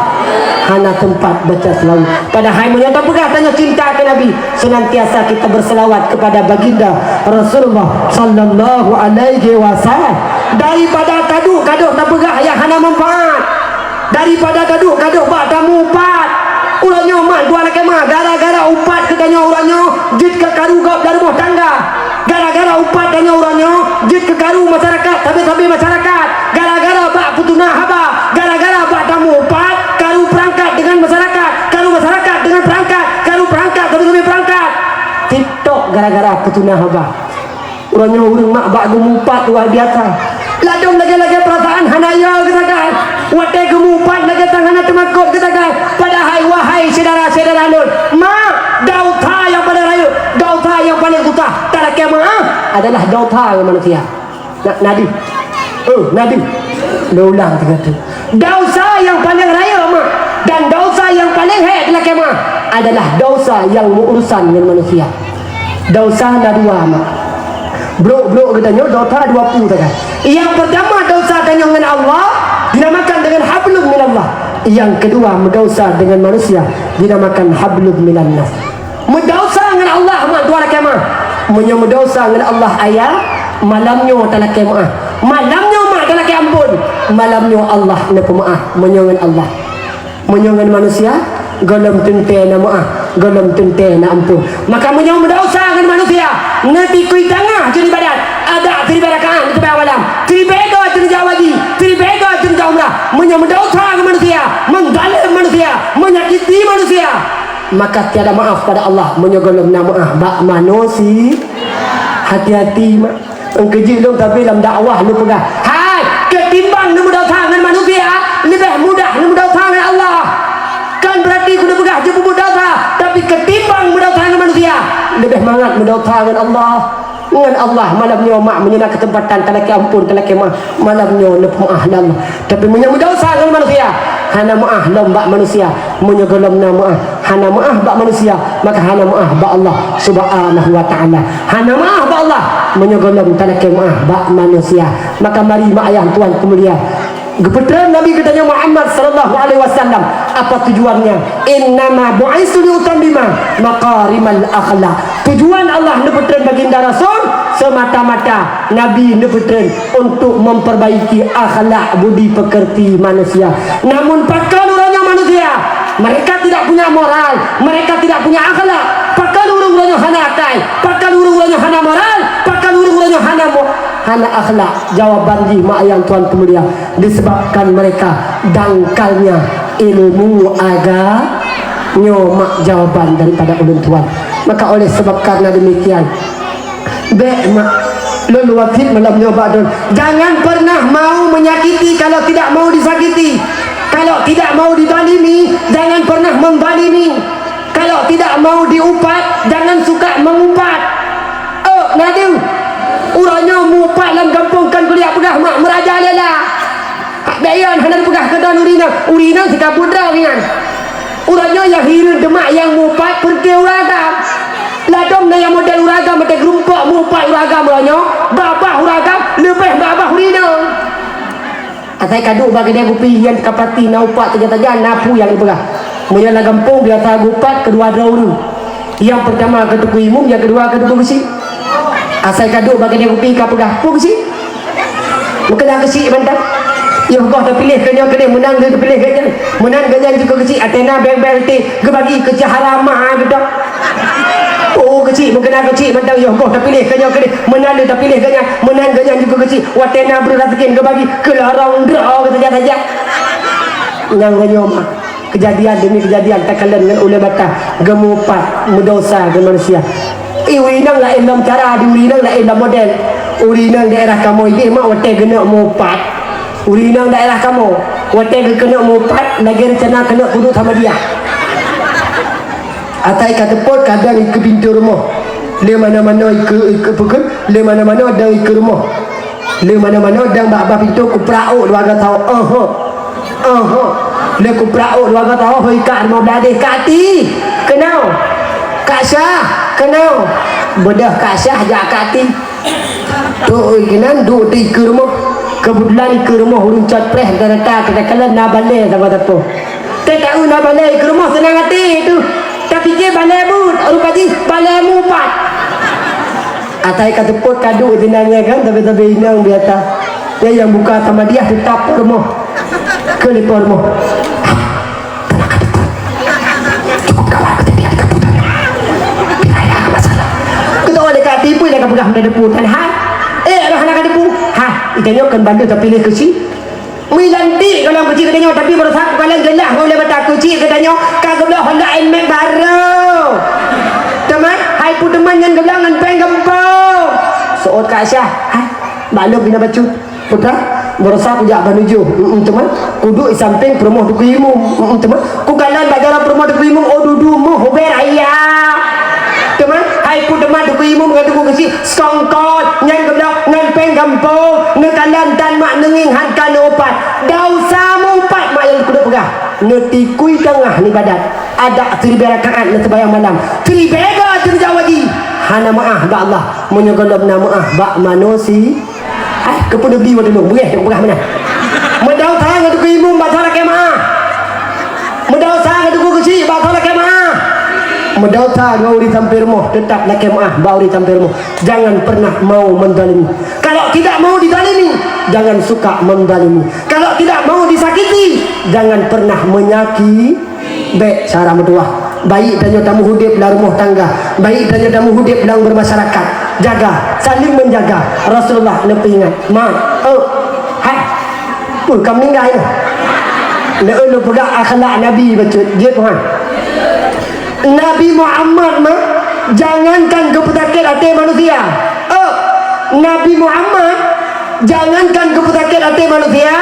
hana seumpat baca seulaweuet. Padahai meunyoe tapeugah tanyoe cinta keu Nabi, senantiasa kita berselawat kepada baginda Rasulullah sallallahu alaihi wasallam. Daripada taduek gadoh tapeugah nyang hana manfaat. Daripada taduek gadoh bak tamu pat. Uroe nyoe mak dua lakèe mak, gara-gara upat geutanyoe uroe nyoe jeuet keu karu gob lam rumoh tangga. Gara-gara upat tanyoe uroe nyoe jeuet keu karu masyarakat, sabe-sabe masyarakat. Gara-gara bak peutuna haba, gara-gara bak tamu pat, karu peurangkat deungon masyarakat, karu masyarakat deungon peurangkat, karu peurangkat sabe-sabe peurangkat. Tiktok gara-gara peutuna haba. Uroe nyoe ureueng mak bak geumupat luar biasa. Ladôm lagèe-lagèe peurasaan hana yo geusagai. Watèe geumupat lagèe sang hana teumakot geusagai. Padahai wahai Hai syedara-syedara lôn, mak, dosa nyang paleng rayeuk, dosa nyang paleng susah talakée meu'ah adalah dosa ngon manusia. Na, na deuh. Eh, na deuh. Lôn ulang teuk kali. Dosa nyang paleng rayeuk, mak, dan dosa nyang paleng hék talakée meu'ah adalah dosa nyang meuurusan ngon manusia. Dosa na dua, mak. Brok-brok geutanyoe dosa dua peue sagai. Nyang peurtama, dosa tanyoe ngon Allah, dinamakan dengan hablum minallah. Nyang keudua, meudosa dengan manusia, dinamakan hablum minannas. Meudosa ngon Allah, mak, dua lakée meu'ah. Meunyoe meudosa ngon Allah, ayah, malam nyoe talakée meu'ah. Malam nyoe, mak, talakée amphon. Malam nyoe Allah neupeumeu'ah, meunyoe ngon Allah. Meunyoe ngon manusia, gohlom teuntée na meu'ah, gohlom teuntée na amphon. Maka meunyoe meudosa ngon manusia, neutikui tangah jeuet ibadat, adak siribée rakaat neuteubiet malam, siribée goe jeuet neujak haji, siribée goe jeuet neujak umrah. Meunyoe meudosa ngon manusia, meuzalim manusia, menyakiti manusia, maka tiada maaf pada Allah meunyoe gohlom na meu'ah bak manusia. Hati-hati, mak. Engkeujeuet lôn, tapi lam dakwah lôn peugah, hai, keutimbang neumeudosa ngon manusia, leubeh mudah neumeudosa ngon Allah. Kan beurati keuneuk peugah jeuet peubuet dosa, tapi keutimbang meudosa ngon manusia, leubeh mangat meudosa ngon Allah. Ngon Allah, malam nyoe, mak, meunyoe na keuseumpatan talakée amphon, talakée meu'ah, malam nyoe neupeumeu'ah lé Allah. Tapi meunyoe meudosa ngon manusia, hana meu'ah lom bak manusia. Meunyoe gohlom na meu'ah, hana meu'ah bak manusia, maka hana meu'ah bak Allah Subhanahu wa Ta'ala. Hana meu'ah bak Allah, meunyoe gohlom talakée meu'ah bak manusia. Maka mari, mak, ayah, tuan peumulia, geupeutreun Nabi geutanyoe Muhammad sallallahu alaihi wasallam. Apa tujuannya? "Innama bu'itsu liutammima makarimal akhlak." Tujuan Allah neupeutreun baginda Rasul semata-mata Nabi neupeutreun untuk memperbaiki akhlak budi pekerti manusia. Namun pakon uroe nyoe manusia, mereka tidak punya moral, mereka tidak punya akhlak. Pakon ureuëng uroe nyoe hana akai, pakon ureuëng uroe nyoe hana moral, pakon ureuëng uroe nyoe hana mo-, hana akhlak. Jawaban jih, mak, ayah, tuan peumulia, disebabkan mereka dangkalnya ilmu agama. Nyoe, mak, jawaban daripada ulôn tuan. Maka oleh sebab karena demikian, bék, mak, lôn wasiet malam nyoe bak droen, jangan pernah mau menyakiti kalau tidak mau disakiti. Kalau tidak mau dizalimi, jangan pernah menzalimi. Kalau tidak mau diupat, jangan suka mengupat. Oh, na deuh. Uroe nyoe meuupat lam gampông kon kuliah peugah mak meuraja lela. Hak bék yon hana dipeugah keu droen ureuëng inong. Ureuëng inong sikabut droe nyan. Uroe nyoe nyang hireuen teumak nyang meuupat peureuté ureuëng agam. Ladôm na nyang model ureuëng agam watée geurumpok meuupat ureuëng agam uroe nyoe, babah ureuëng agam leubeh babah ureuëng inong. Asai ka duek bak keudè kupi, nyan ka pasti na upat tajak-tajak, na peue nyang geupeugah. Meunyoe lam gampông biasa geuupat keudua droe ureuëng. Nyang peurtama keu Teungku Imum, nyang keudua keu Teungku Geuchik. Asai ka duek bak keudè kupi ka peugah, "Peue Geuchik?" Meukeuna Geuchik mantong. Yoh goh tapiléh keu nyoe keudeh, meunan lé tapiléh keu nyan. Meunan keu nyan jikeu Geuchik, ateueh na beng-beng teh geubagi keu cahara ma geudoh. Oh, Geuchik, meukeuna Geuchik mantong, yoh goh tapiléh keu nyoe keudeh, meunan lé tapiléh keu nyan, meunan keu nyan jikeu Geuchik, watèe na breuh raseukin geubagi keu lorong droe keu saja-saja. Nyang nyoe mah, keujadian demi keujadian takalon ngon ulèe mata, geumupat, meudosa keu manusia. Ih, ureueng inong laén lom cara, di ureueng inong laén lom model. Ureueng inong daerah kamoe jih mak watèe geuneuk mupat. Ureueng inong daerah kamoe, watèe geukeuneuk mupat, lagèe reuncana keuneuk peuduek Samadiyah. Asai ka teupot kadang ikeue pintoe rumoh. Lé manoe-manoe ikeue, ikeue peue keuh, lé manoe-manoe dang ikeue rumoh. Lé manoe-manoe dang bak babah pintoe kuprak ôk dua goe sawoe. Oho. Oho. Lé kuprak ôk dua goe sawoe, hôi kak rumoh blah deh, Kak Ti. Keunoe. Kak Syah. Keunoe. Beudôh Kak Syah jak Kak Ti. Trôk keunan duek di ikeue rumoh. Keubeutulan ikeue rumoh ureueng cot preh rata-rata, takalon na balèe saboh sapo. Teuka na balèe ikeue rumoh seunang até teuh. Tapike balèe buet, rupa jih balèe mupat. Asai ka teupot ka duek sinan nyan kan, sabe-sabe inong biasa. Nyan nyang buka Samadiyah teutap po rumoh. Keu lé po rumoh. Cukup kawan kejadian di kampung tadi. Tidak ada masalah. Keutoe lé ka tipu, lé ka peugah meunan depu tan hai. Eh, alah hana ka depu. Hai, itanyoe kan bandum tapiléh keu si. Meuilantik gohlom keu si geutanyoe, tapi baroesa kukalon jeulaih ngon ulèe mata keu si geutanyoe ka geubloe Honda Nmax barô. Teuma, hai peue teuma nyan geubloe ngon péng gampông. Seuôt Kak Syah, hai, bak lôn pih na bacut. Putra, baroesa kujak Banda Jôh, mm, teuma, kuduek di sampéng peurumoh Teungku Imum, mm, teuma, kukalon Bak jalan peurumoh Teungku Imum, oh dudu meuh hubér ayah. Teuma, hai peue teuma Teungku Imum ngon Teungku Geuchik, seukongkot, nyan geubloe, ngon péng gampông, neukalon tan mak neungieng han ka neuupat. Desya meuupat mak nyang keuneuk peugah. Neutikui teungoh ibadat. Adak siribée rakaat neuseumayang malam. Siribée goe teurijaweueb jih. Hana meuáh bak Allah. Meunyoe gohlom na meuáh bak manusia. Hai, keupeue neubi watée nyoe? Beureh, peugah meunan. Meudesya ngon Teungku Imum bak soe lakée meuáh. Meudesya ngon Teungku Geuchik bak soe lakée meuáh. Meudesya ngon ureuëng sampoe rumoh, teutap lakée meuáh bak ureuëng sampoe rumoh. Jangan pernah mau menzalimi. Kalau tidak mau dizalimi, jangan suka menzalimi. Kalau tidak mau disakiti, jangan pernah menyakiti. Bék cara meutuwah. Baik tanyoe tamuhudép lam rumoh tangga, baik tanyoe tamuhudép lam bermasyarakat. Jaga, saling menjaga. Rasulullah neupeuingat, "Ma, eu, hai, peue ka meuninggai nyoe?" Lé lôn peugah akhlak Nabi bacut, jeuet Tuhan. Nabi Muhammad mah, jangankan geupeusakét até manusia. Eu, Nabi Muhammad, jangankan geupeusakét até manusia,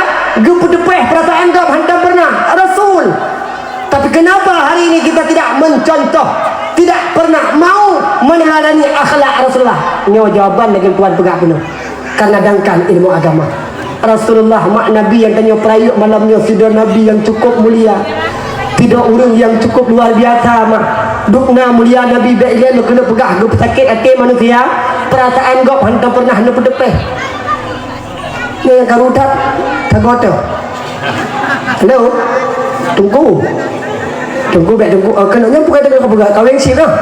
geupeuteupéh peurasaan gob hantom pernah. Rasul. Tapi kenapa hari ini kita tidak mencontoh, tidak pernah mau meneladani akhlak Rasulullah? Nyoe jawaban lagée Tuhan peugah bunoe. Karena dangkan ilmu agama. Rasulullah mak Nabi nyang tanyoe peurayeuk malam nyoe sidroe Nabi nyang cukup mulia. Sidroe ureuëng nyang cukup luar biasa mak. Dubna mulia Nabi bék ilée lôn keuneuk peugah geupeusakét até manusia, peurasaan gob hantom pernah neupeuteupéh. Nyoe nyang karu that, sagoe teuh. Halo? Teungku. Teungku bék teungku, eh, keuneuk nyan bukan teungku peugah, kawén cit lah.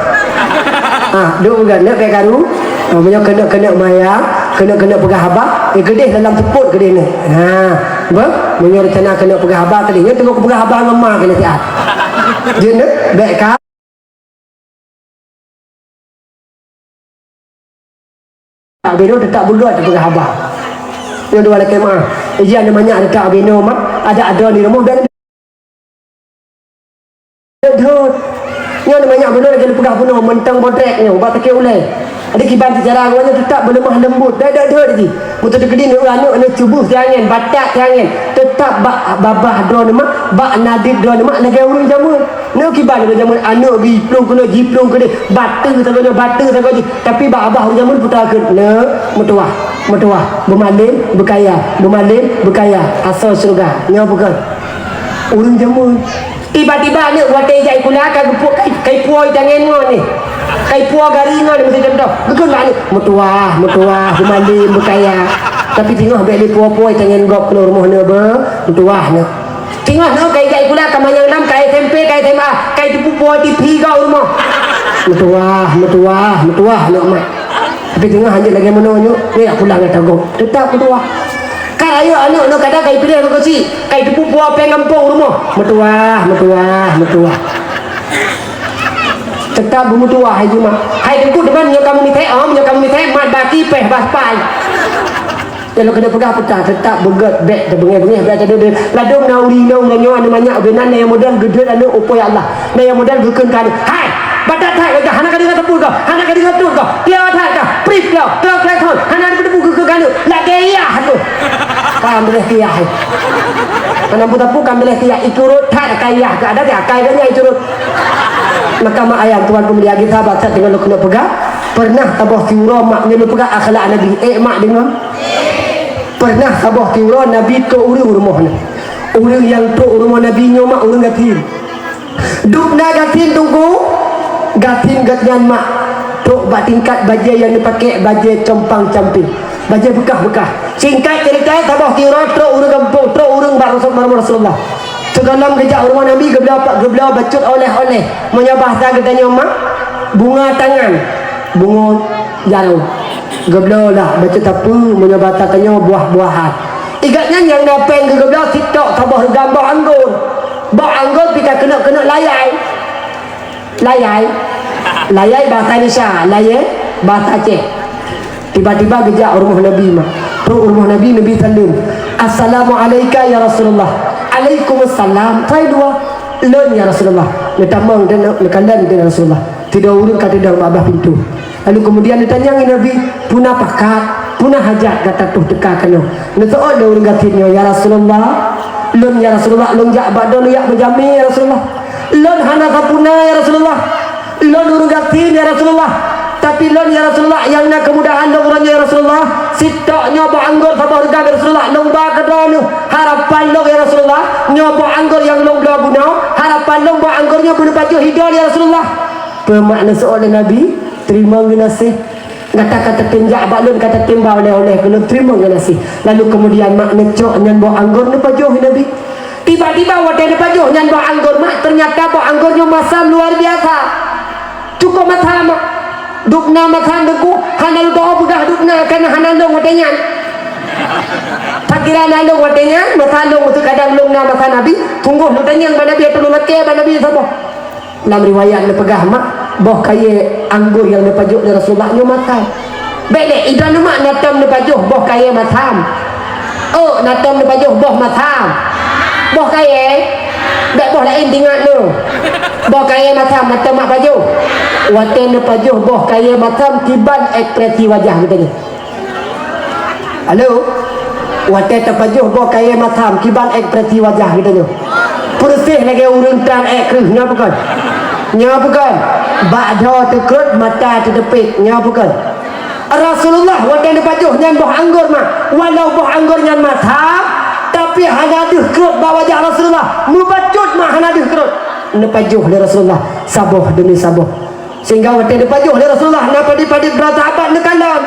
Ah, duk peugah, neuk bék karu. Ah, meunyoe keuneuk-keuneuk maya, keuneuk-keuneuk peugah haba, eh, keudeh dalam seupôt keudeh nyoe. Ha, beuh, meunyoe rencana keuneuk peugah haba keudeh, nyoe teungku peugah haba ngon ma keuneuk siat. Jeuet nyoe, bék ka. Binoe teutap beugét peugah haba. Nyoe dua lakée meuáh. Ija aneuk manyak teutap binoe mak, adak droe di rumoh bék deuet. Nyoe aneuk manyak binoe lagée lôn peugah bunoe mantong bodrek nyoe bak sakét ulée. Adak kiban cara geuh nyoe teutap beuleumah leumbot, bék deuet-deuet jih. Meuteukeudi nyoe aneuk, aneuk cuboh siangén, batat siangén, teutap bak babah droeneuh mak, bak nadeuet droeneuh mak lagée ureuëng jameun. Nyoe kiban ureuëng jameun aneuk geuplueng keunoe, jiplueng keudeh, bateue sagoe nyoe, bateue sagoe jih. Tapi bak babah ureuëng jameun peue takheun, neuk meutuwah, meutuwah, beumalém, beukaya, beumalém, beukaya, asoe syeuruga. Nyoe bukon ureuëng jameun. Tiba-tiba aneuk watée jak sikula ka geupeu-, ka, ka ipuwoe tangen ngon nyoe. Ka ipuwoe gari ngon nyoe, meusti contoh. Geukheun bak aneuk, meutuwah, meutuwah, beumalém, beukaya. Tapi teungoh bék lé puwoe-puwoe tangen gob keunoe rumoh nyoe beuh, meutuwah nyoe. Teungoh nyoe ka ijak sikula ka manyang lam, ka S M P, ka S M A, ka iteupeu puwoe TV gob u rumoh. Meutuwah, meutuwah, meutuwah nyoe mak. Tapi teungoh hanjeuet lagée meunoe nyoe, nyoe jak pulang gata gob. Teutap meutuwah. Ka rayeuk aneuk nyoe kadang ka ipiléh lagée cit, ka iteupeu puwoe péng gampông u rumoh. Meutuwah, meutuwah, meutuwah. Teutap beumeutuwah hai jih mak. Hai teungku teuma meunyoe kamoe mithée, oh, meunyoe kamoe mithée, mat baki péh baspai. Nyang lôn keuneuk peugah peue that, teutap beugét, bék teubeungéh-beungéh, bék teudeudeuet. Ladôm na ureuëng inong nyoe aneuk manyak ubé nan nyang model geudeuet aneuk upo ya Allah. Na nyang model geukheun keu aneuk, "Hai, batat that lagée hana ka deungoe teupeu kah? Hana ka deungoe tut kah? Piah that kah? Prip kah? Kah klek thon? Hana deungoe teupeu geukheun keu aneuk. Lagée yah tu." Ka ambileh tiah hai. Hana buta pu ka ambileh tiah, icurot that ka yah keu adat ya, akai geuh nyan icurot. Maka mak ayah tuan peumulia kita batat deungon lôn keuneuk peugah, pernah saboh siuroe mak nyoe lôn peugah akhlak Nabi, ék mak deungon. Pernah saboh siuroe Nabi trok ureuëng u rumoh nyoe. Ureuëng nyang trok u rumoh Nabi nyoe mak ureuëng gasien. Dubna gasien teungku, gasien geuhnyan mak trok bak tingkat bajée nyang neupaké bajée compang-camping, bajée beukah-beukah. Singkat ceurita, saboh siuroe trok ureuëng gampông, trok ureuëng bak Rasul-, bak Rasulullah. Sigohlom geujak u rumoh Nabi geubloe, geubloe bacut oleh-oleh. Meunyoe bahasa geutanyoe mak, bunga tangan, bungoe jaroe. Geubloe lah, bacut sapeue meunyoe bata tanyoe buah-buahan. Igat nyan nyang na péng geugeubloe sitok saboh reugam boh anggô. Boh anggô pih ka keuneuk-keuneuk layai. Layai. Layai bahasa Indonesia, layai bahasa Aceh. Tiba-tiba geujak u rumoh Nabi mak. Trok u rumoh Nabi, Nabi saleuem. "Assalamu'alaika ya Rasulullah." "Alaikumussalam." Hai dua. "Lôn ya Rasulullah." Neutamong dan neukalon dan Rasulullah. Sidroe ureuëng ka teudong bak babah pintoe. Lalu keumudian neutanyong lé Nabi, "Peue na pakat, peue na hajat gata troh teuka keunoe?" Neuseuôt lé ureuëng gasien nyoe, "Ya Rasulullah, lôn ya Rasulullah, lôn jak bak droeneuh jak meujamé ya Rasulullah. "Lôn hana sapeue na, ya Rasulullah. Lôn ureuëng gasien, ya Rasulullah. Tapi lôn, ya Rasulullah, nyang na keumudahan lôn uroe nyoe, ya Rasulullah, sitok nyoe boh anggor saboh reugam, ya Rasulullah, lôn ba keu droeneuh. Harapan lôn, ya Rasulullah, nyoe boh anggor nyang lôn bloe bunoe, harapan lôn boh anggor nyoe beuneupajoh idol, ya Rasulullah." Peue makna seuôt lé Nabi? Teurimong geunaséh. Gata ka tatem jak bak lôn, ka tatem ba oleh-oleh keu lôn, teurimong geunaséh. Lalu keumudian mak neucok nyan boh anggor neupajoh Nabi. Tiba-tiba watée neupajoh nyan boh anggor mak, teunyata boh anggor nyoe masam luar biasa. Cukôp masam mak. Dubna masam Teungku, hana lôn tao peugah dubna, kana hana lôn watée nyan. Pakira na lôn watée nyan, masa lôn meuteukadang lôn na masa Nabi, sunggoh lôn tanyong bak Nabi, atau lôn lakée bak Nabi saboh. Lam riwayat neupeugah mak, boh kayée anggor nyang neupajoh lé Rasulullah nyoe masam. Bék lé, idroeneuh mak na tom neupajoh boh kayée masam. Oh, na tom neupajoh boh masam. Boh kayée, bék boh laén tingat nyoe. Boh kayée masam na tom mak pajoh. Watée neupajoh boh kayée masam, kiban ekspresi wajah geutanyoe? Halo? Watée tapajoh boh kayée masam, kiban ekspresi wajah geutanyoe? Peureséh lagée ureuëng tan ék kreueh, nyoe bukon? Nyoe bukon? Bak droe teukrot, mata teuteupet, nyoe bukon? Rasulullah watée neupajoh nyan boh anggor mak, walau boh anggor nyan masam, tapi hana deuh krot bak wajah Rasulullah, meubacut mak hana deuh krot. Neupajoh lé Rasulullah saboh deumi saboh. Sehingga watée neupajoh lé Rasulullah, na padub-padub droe sahabat neukalon.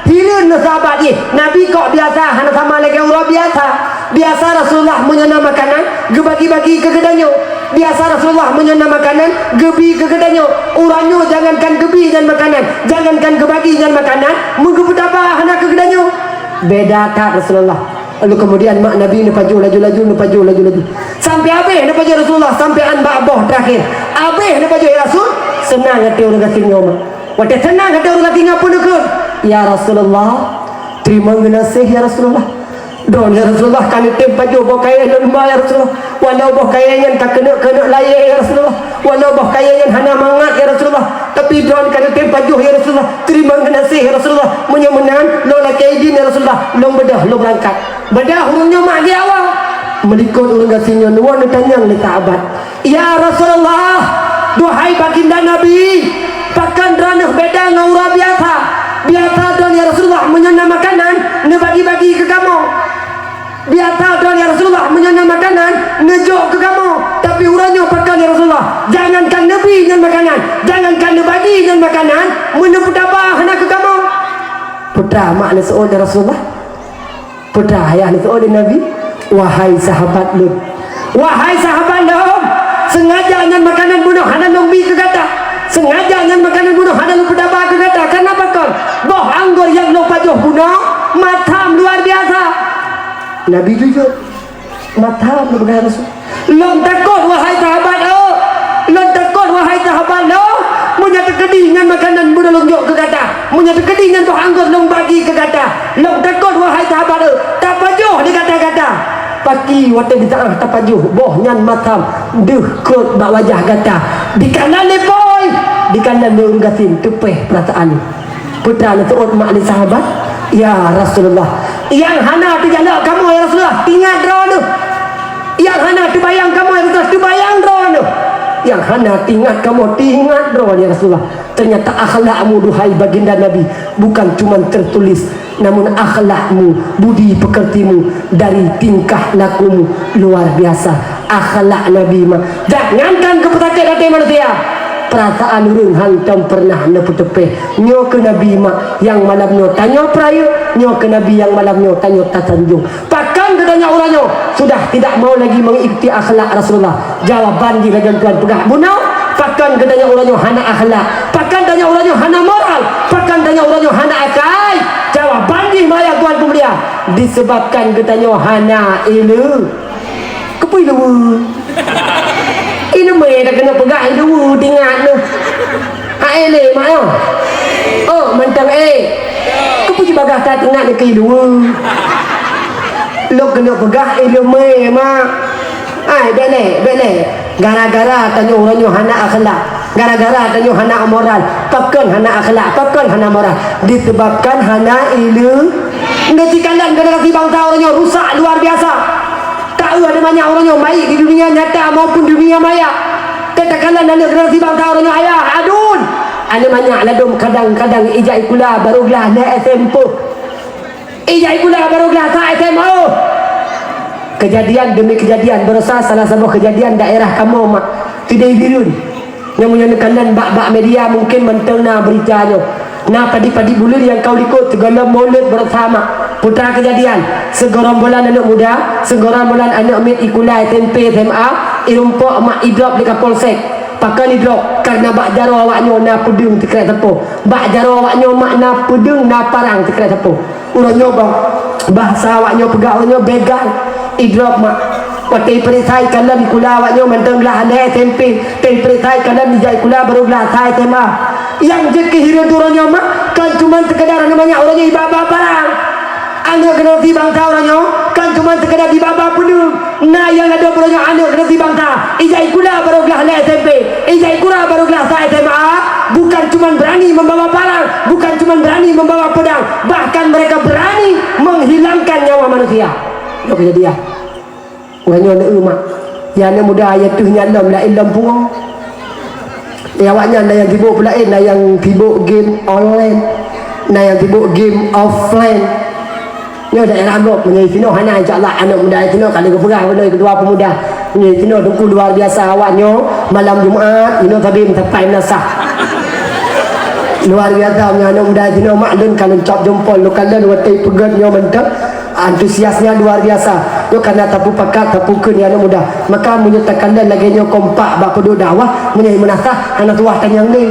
Hireuen lé sahabat jih, Nabi kok biasa hana sama lagée uroe biasa. Biasa Rasulullah meunyoe na makanan, geubagi-bagi keu geutanyoe. Biasa Rasulullah meunyoe na makanan, geubi keu geutanyoe. Uroe nyoe jangankan geubi nyan makanan, jangankan geubagi nyan makanan, meugeupeutaba hana keu geutanyoe. Beda that Rasulullah. Lalu kemudian mak Nabi neupajoh laju-laju, neupajoh laju-laju. Sampai habéh neupajoh Rasulullah, sampai an bak boh terakhir. Habéh neupajoh, ya Rasul, seunang até ureuëng gasien nyoe mak. Watée seunang até ureuëng gasien nyoe pun neukheun, "Ya Rasulullah, teurimong geunaséh, ya Rasulullah. Droeneuh, ya Rasulullah, ka neutem pajoh boh kayée lôn ba, ya Rasulullah. Walau boh kayée nyan ka keuneuk-keuneuk layée, ya Rasulullah. Walau boh kayée nyan hana mangat, ya Rasulullah. Tapi droeneuh ka neutem pajoh, ya Rasulullah. Teurimong geunaséh, ya Rasulullah. Meunyoe meunan, lôn lakée idin, ya Rasulullah. Lôn beudôh, lôn beurangkat." Beudôh ureuëng nyoe mak geuawai. Meulikot ureuëng gasien nyoe, neuwoe neutanyong lé sahabat, "Ya Rasulullah, duhai baginda Nabi, pakon droeneuh beda ngon uroe biasa? Biasa droeneuh, ya Rasulullah, meunyoe na makanan, neubagi-bagi keu kamoe. Biasa droeneuh, ya Rasulullah, meunyoe na makanan, neujok keu kamoe. Tapi uroe nyoe pakon, ya Rasulullah? Jangankan neubi nyan makanan, jangankan neubagi nyan makanan, meuneupeutaba hana keu kamoe." Peue treuk mak neuseuôt lé Rasulullah? Peue treuk ayah neuseuôt lé Nabi? "Wahai sahabat lôn, wahai sahabat lôn, seungaja nyan makanan bunoe hana lôn bi keu gata. Seungaja nyan makanan bunoe hana lôn peutaba keu gata. Kareuna pakon? Boh anggor nyang lôn pajoh bunoe masam luar biasa." Nabi jujur. Masam lôn peugah Rasul. "Lôn takot, wahai sahabat lôn. Lôn takot, wahai sahabat lôn. Meunyoe teukeudi nyan makanan bunoe lôn jok keu gata. Meunyoe teukeudi nyan boh anggor lôn bagi keu gata. Lôn takot, wahai sahabat lôn, tapajoh di gata-gata." Paki watée di tangah tapajoh, boh nyan masam deuh krot bak wajah gata. Dikalon lé pôi, dikalon lé ureuëng gasien, teupeh peurasaan. Peue treuk neuseuôt mak lé sahabat, "Ya Rasulullah, nyang hana teujalok kamoe, ya Rasulullah, teuingat droeneuh. Nyang hana teubayang kamoe, ya Rasulullah, teubayang droeneuh. Nyang hana teuingat kamoe, teuingat droeneuh, ya Rasulullah. Ternyata akhlakmu, duhai baginda Nabi, bukan cuma tertulis, namun akhlakmu, budi pekertimu, dari tingkah lakumu luar biasa." Akhlak Nabi mah. Jangankan keu peusakét até manusia, peurasaan ureuëng hantom peureunah neupeuteupeh. Nyoe keu Nabi mah nyang malam nyoe tanyoe peurayeuk, nyoe keu Nabi nyang malam nyoe tanyoe tasanjong. Pakon geutanyoe uroe nyoe sudah tidak mau lagi mengikuti akhlak Rasulullah? Jawaban jih lagée tuan peugah bunoe, pakon geutanyoe uroe nyoe hana akhlak? Pakon tanyoe uroe nyoe hana moral? Pakon tanyoe uroe nyoe hana akai? Jawaban jih maya tuan peumulia, disebabkan geutanyoe hana ileumé. Keupeue ileumé? Ileumé dak keuneuk peugah ileumé, teuingat neuh. Hai lé mak nyoe. Oh, mantong eh. Keupeue jibagah that teuingat keu ileumé? Lôn keuneuk peugah ileumé mak. Ai, bék lé, bék lé. Gara-gara tanyoe uroe nyoe hana akhlak. Gara-gara tanyoe hana moral. Pakon hana akhlak, pakon hana moral? Disebabkan hana ileumé. Neusikalon generasi bansa uroe nyoe rusak luar biasa. Tak ada banyak uroe nyoe, baik di dunia nyata maupun dunia maya. Takalon aneuk generasi bansa uroe nyoe ayah, adun. Aneuk manyak ladom kadang-kadang ijak ikula baru glah lhèe S M P. Ijak ikula baru glah sa S M A. Kejadian demi kejadian, barosa salah saboh kejadian daerah kamoe mak, Tidai Bireuen. Nyang meunyoe neukalon bak-bak media mungkin mantong na berita nyoe. Na padit-padit buleuen nyang ka u likot sigohlom mulod beurasama. Peue teuma kejadian, sigeurombolan aneuk muda, sigeurombolan aneuk miet ikula S M P, S M A, irumpok mak idrop lé Kapolsek. Pakon idrop? Kareuna bak jaroe awaknyoe na peudeueng sikrek sapo. Bak jaroe awaknyoe mak na peudeueng, na parang sikrek sapo. Uroe nyoe bah, bahasa awaknyoe peugah uroe nyoe begal. Idrop mak. Watèe ipeuriksa ikalon ikula awaknyoe mantong glah lhèe S M P, watèe ipeuriksa ikalon ijak ikula baru glah sa S M A. Nyang jeuet keu hireuen uroe nyoe mak, kon cuman sekedar aneuk manyak uroe nyoe iba-ba parang. Aneuk generasi bansa uroe nyoe kon cuman sekedar iba-ba peudeueng. Na nyang ladom uroe nyoe aneuk generasi bansa ijak ikula baru glah lhèe S M P, ijak ikula baru glah sa S M A, bukan cuman berani membawa parang, bukan cuman berani membawa pedang, bahkan mereka berani menghilangkan nyawa manusia. Nyoe kejadian. Uroe nyoe neueu mak. Ya aneuk muda, ya teuh nyan lom laén lom pungo. Ya awaknyan na nyang sibok peulaén, na nyang sibok game online, na nyang sibok game offline. Nyoe daerah gob, meunyoe sinoe hana, insya Allah aneuk muda sinoe ka lheueh geupeugah beunoi keudua pemuda. Meunyoe sinoe teungku luar biasa awaknyoe malam Jumat, inoe sabe meusapai meunasah. Luar biasa meunyoe aneuk muda sinoe mak lôn ka lôn cop jempol, lôn kalon watèe peugöt nyoe mantong. Antusiasnya luar biasa. Nyoe kana tapeupakat, tapeukeun ya aneuk muda. Maka meunyoe takalon lagèe nyoe kompak bak peuduek dakwah, meunyoe meunasah hana tuwah tanyong lé.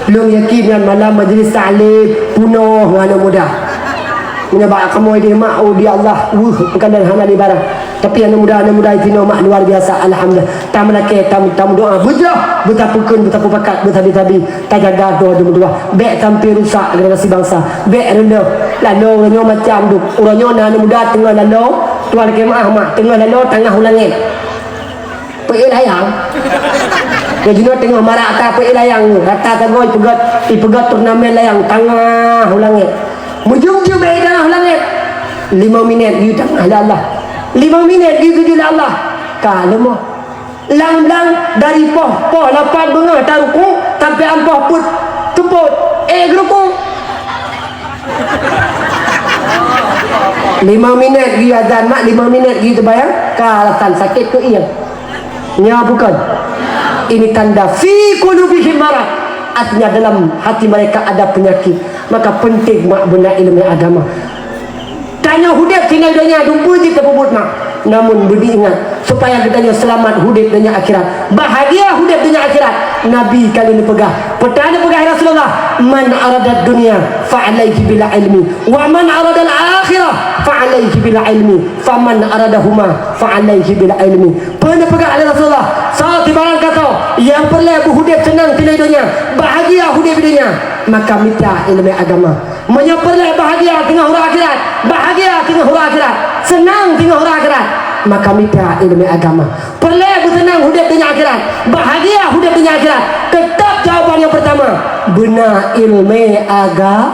Lôn yakin nyan malam majlis taklim punoh ngon aneuk muda. Meunyoe bak kamoe di mak, oh di Allah, weuh, bukan dan hana lé barang. Tapi aneuk muda, aneuk muda sinoe mak luar biasa, alhamdulillah. Tameulakèe, tam-, tameudoa, beujroh, beutapeukeun, beutapeupakat, beusabe-sabe. Tajaga droe deuh meutuwah, bèk sampoe rusak generasi bansa, bèk reuneuh. Lalo uroe nyoe macam dum, uroe nyoe na aneuk muda teungoh lalo, tuan keu meu'ah mak, teungoh lalo tangah u langèt. Peuék layang. Lheuh jinoe teungoh marak ata peuék layang, rata sagoe ipeugöt, ipeugöt turnamen layang tangah u langèt. Meujeuem-jeuem bèk tangah u langèt. Limong minèt geuyue tangah lé Allah. Limong minèt geuyue keujeuet lé Allah. Ka leumoh. Lang-lang dari poh, poh lapan beungoh tarukuk sampoe 'an poh peuet seupôt, éh geurukuk. Lima minèt geuyue azan mak, lima minèt geuyue seumayang, ka alasan sakét keu ié. Nyoe bukon? Ini tanda fi qulubihim marad. Artinya dalam hati mereka ada penyakit. Maka penting mak beuna ileumèe agama. Tanyoe udép keunoe donya dumpeue jih teupeubuet mak, namun beudi ingat supaya geutanyoe seulamat udép donya akhirat, bahagia udép donya akhirat. Nabi ka lheueh neupeugah, peue ta neupeugah, "Ya Rasulullah, man aradad dunya fa alaihi bil ilmi, wa man aradal akhirah fa alaihi bil ilmi, fa man aradahuma fa alaihi bil ilmi." Peue neupeugah lé Rasulullah, "Soe sibarang kasoe nyang peureulèe beuudép seunang keunoe donya, bahagia udép donya, maka mita ileumèe agama." Meunyoe peureulèe bahagia teungoh uroe akhirat, bahagia teungoh uroe akhirat, seunang teungoh uroe akhirat, maka mita ileumèe agama. Peureulèe beuseunang udép donya akhirat, bahagia udép donya akhirat, teutap jawaban nyang peurtama, beuna ileumèe aga-,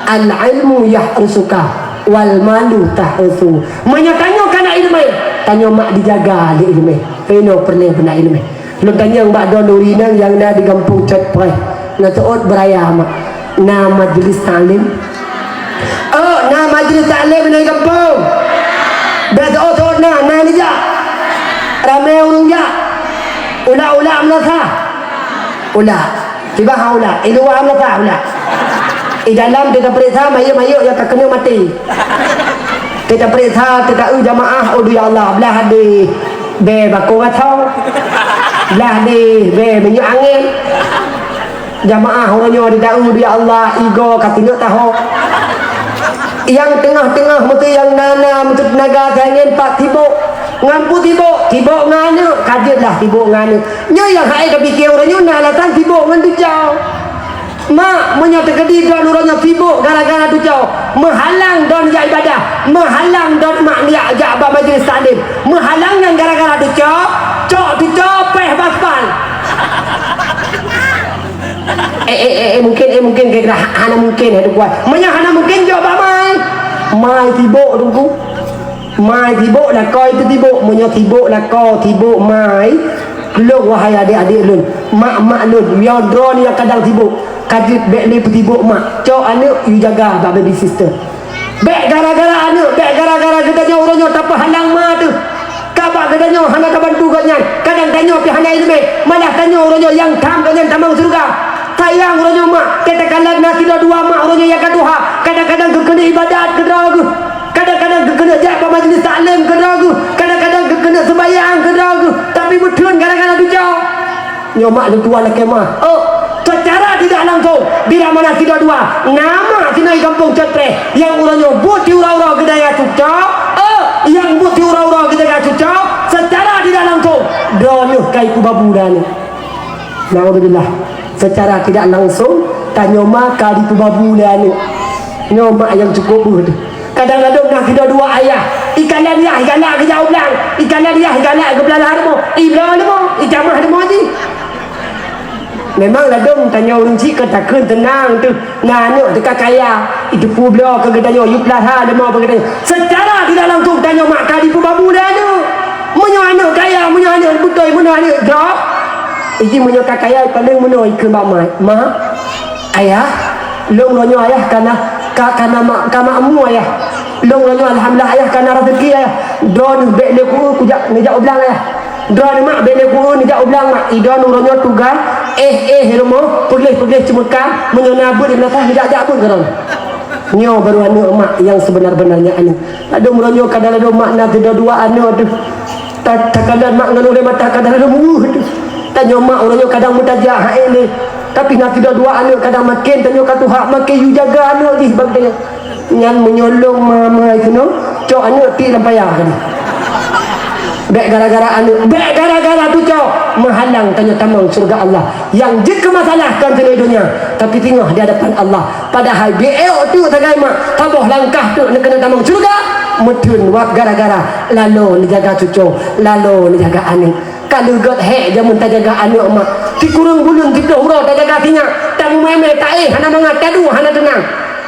al-ilmu yahrusuka wal malu tahrusu. Meunyoe tanyoe kana ileumèe, tanyoe mak dijaga lé ileumèe. Inoe peureulèe beuna ileumèe. Lôn tanyong bak droeneuh ureueng inong nyang na di gampông Cot Preh, na teuôt beuraya mak, na majlis taklim? Oh, na majlis taklim di gampông? Bèk teuôt-teuôt na, na neujak. Ramé ureueng jak. Ulak-ulak meunasah. Ulak. Tiba ha ulak. I luwa meunasah ulak. I dalam teuka peuriksa mayeuet-mayeuet nyang ka keuneuk maté. Teuka peuriksa, teuka eu jamaah, aduh ya Allah, blah deh. Bèe bakô gasoe, blah deh bèe minyeuk angén. Jamaah uroe nyoe dida'eu, ya Allah, igoe ka tineuk taho. Nyang teungoh-teungoh meuteue nyang na-na meuteue teunaga, si angén pat sibok. Ngon peue sibok? Sibok ngon aneuk, ka jeuet lah sibok ngon aneuk. Nyoe nyang hai tapike uroe nyoe na alasan sibok ngon desya. Mak, meunyoe teukeudi droen uroe nyoe sibok gara-gara desya, meuhalang droen jak ibadah, meuhalang droen mak neujak bak majlis taklim, meuhalang nyan gara-gara desya, cok desya péh baspal. Eh, eh, eh, eh, mungkin, eh, mungkin kira-kira ha-, hana mungkin, eh, tuan. Meunyoe hana mungkin, jok bak mai. Mai sibok, Teungku. Mai sibok, lakoe teuh sibok. Meunyoe sibok lakoe, sibok mai. Lôn, wahai adék-adék lôn, mak-mak lôn, nyoe droeneuh nyang kadang sibok, ka jeuet bék lé peusibok mak, cok aneuk yue jaga bak baby sister. Bék gara-gara aneuk, bék gara-gara geutanyoe uroe nyoe tapeuhalang ma teuh. Ka bak geutanyoe hana tabantu gobnyan, kadang tanyoe pih hana iéleumé, malah tanyoe uroe nyoe nyang tham gobnyan tamong syeuruga. Sayang uroe nyoe mak, teukalon na sidroe dua mak uroe nyoe nyang ka tuha, kadang-kadang geukeuneuk ibadat keudroe geuh. Kadang-kadang geukeuneuk jak bak majlis taklim keudroe geuh, kadang-kadang geukeuneuk seumayang keudroe geuh, tapi meutheun gara-gara cuco. Nyoe mak leutuan lakée meuah. Oh, seucara tidak langsung, bila mana sidroe dua, na mak sinoe gampông Cotreh, nyang uroe nyoe buet siuroe-uroe geutanyoe cuco, oh, nyang buet siuroe-uroe geutanyoe cuco, seucara tidak langsung, droeneuh ka ipeubabu dan Naudzubillah. Seucara tidak langsung, tanyoe ma ka jipeubabu lé aneuk. Nyoe mak nyang cukôp beuh teuh. Kadang ladôm na sidroe dua ayah. Ikalon yah galak geujak u blang. Ikalon yah galak geupeulala rumoh. Ibloe rumoh. Icamah rumoh jih. Memang ladôm tanyoe ureueng chik ka takheun teunang teuh. Na aneuk teuka kaya, iteupeue bloe keu geutanyoe, yue peulala leumo bak geutanyoe. Seucara tidak langsung tanyoe mak ka jipeubabu lé aneuk. Meunyoe aneuk kaya, meunyoe aneuk beutôi, meunyoe aneuk droe, iji meunyoe ka kaya, paleng meunoe ikheun bak mak, "Ma, ayah, lôn uroe nyoe ayah ka na, ka, ka na ma-, ka makmu ayah. Lôn uroe nyoe alhamdulillah ayah ka na raseuki ayah. Droeneuh bék lé ku-eu kujak, neujak u blang ayah." Droeneuh mak bék lé ku-eu neujak u blang mak, idroeneuh uroe nyoe tugaih, éh-éh rumoh, peugléh-peugléh ceumeuka, meunyoe na beuet di meunasah neujak-jak beuet keudroe. Nyoe baru aneuk mak nyang seubeuna-beunanya aneuk. Ladôm uroe nyoe kadang ladôm mak na sidroe dua aneuk teuh. Ta-, takalon mak ngon ulée mata kadang ladôm weueh teuh. Tanyoe mak uroe nyoe kadang meutajak hai lé. Tapi na sidroe dua aneuk kadang maken tanyoe ka tuha maken yue jaga aneuk jih bak tanyoe. Nyan meunyoe lôn ma-, ma-, keunoe, cok aneuk tiek lam paya keunoe. Bék gara-gara aneuk, bék gara-gara cuco meuhalang tanyoe tamong syeuruga Allah. Nyang jeuet keu masalah kon keunoe donya, tapi teungoh di hadapan Allah. Padahai beu ék teuk sagai mak, saboh langkah teuk neukeuneuk tamong syeuruga, meutheun wab gara-gara lalo neujaga cuco, lalo neujaga aneuk. Ka lheueh gét hék jameun tajaga aneuk mak. Sikureueng buleuen siplôh uroe tajaga sinyak, tamumé-mé taéh hana mangat, taduek hana teunang.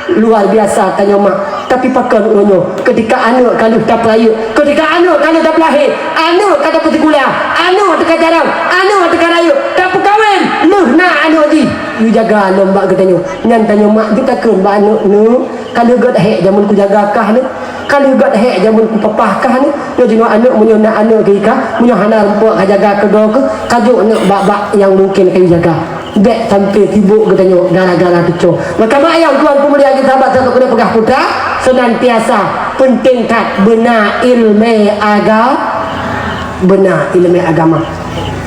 Luar biasa tanyoe mak. Tapi pakon uroe nyoe, keutika aneuk ka lheueh tapeurayeuk, keutika aneuk ka lheueh tapeulahé, aneuk ka tapeusikula, aneuk teuka carông, aneuk teuka rayeuk, tapeukawen, lheueh na aneuk jih. Yue jaga lom bak geutanyoe. Nyan tanyoe mak jeuet takheun bak aneuk, "Neuk, ka lheueh gét hék jameun kujaga kah neuk." Ka lheueh gét hék jameun kupapah kah nyoe. Nyoe jinoe aneuk, meunyoe na aneuk keu ika, meunyoe hana rumpok ka jaga keu droe keuh, ka jok neuk bak-bak nyang mungken ka ijaga. Bék sampai sibok geutanyoe gara-gara cuco. Maka mak ayah tuan peumulia lagi sahabat satu keuneuk peugah putra, senantiasa penting that beuna ileumé aga-, beuna ileumé agama.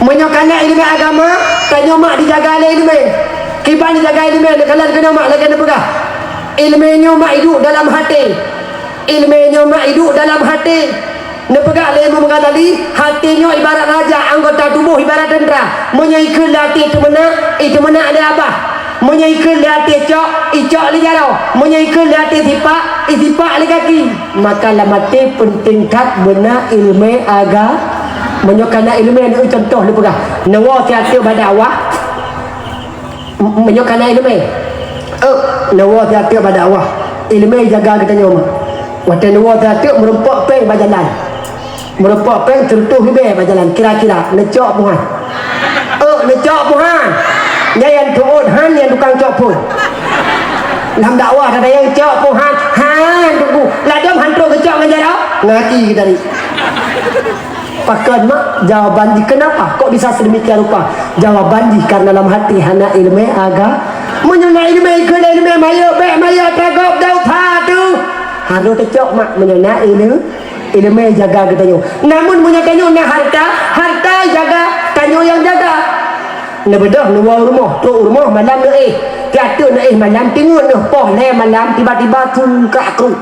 Meunyoe ka na ileumé agama, tanyoe mak dijaga lé ileumé. Kiban dijaga ileumé, neukalon keunoe mak lagée neupeugah. Ileumé nyoe mak iduek dalam haté. Ileumé nyoe mak iduek dalam haté. Neupeugah lé Imam Ghazali, haté nyoe ibarat raja, anggota tuboh ibarat teuntra. Meunyoe ikheun lé até teumeunak, iteumeunak lé abah. Meunyoe ikheun lé até cok, icok lé jaroe. Meunyoe ikheun lé até sipak, isipak lé gaki. Maka lam até peunteng that beuna ileumé aga-, meunyoe ka na ileumé, contoh lé peugah, neuwoe siat teuk bak dakwah. M-, meunyoe ka na ileumé, eh, neuwoe siat teuk bak dakwah, ileumé jaga geutanyoe mak. Watée neuwoe siat teuk meurumpok péng bak jalan. Meurumpok péng seureutôh ribée bak jalan, kira-kira neucok puhan. Eh, neucok puhan. Nyan nyang tuôt han nyang tukang cok phon. Lam dakwah ada nyang cok puhan, han tuku. Ladôm han trok geucok ngon jaroe, ngaki geutanyoe. Pakon mak, jawaban jih kenapa kok bisa sedemikian rupa? Jawaban jih karena lam hati hana ileumé aga-, meunyoe na ileumé ikheun lé ileumé mayok, bék mayok, tagôb dosa teuh. Harôh teucok mak meunyoe na ileu-, ileumé jaga geutanyoe. Namun meunyoe tanyoe na harta, harta jaga, tanyoe nyang jaga. Neubeudôh neuwoe u rumoh, trok u rumoh malam neuéh. Tiep teuk neuéh malam, teungeut neuh poh lhée malam, tiba-tiba su krak kru.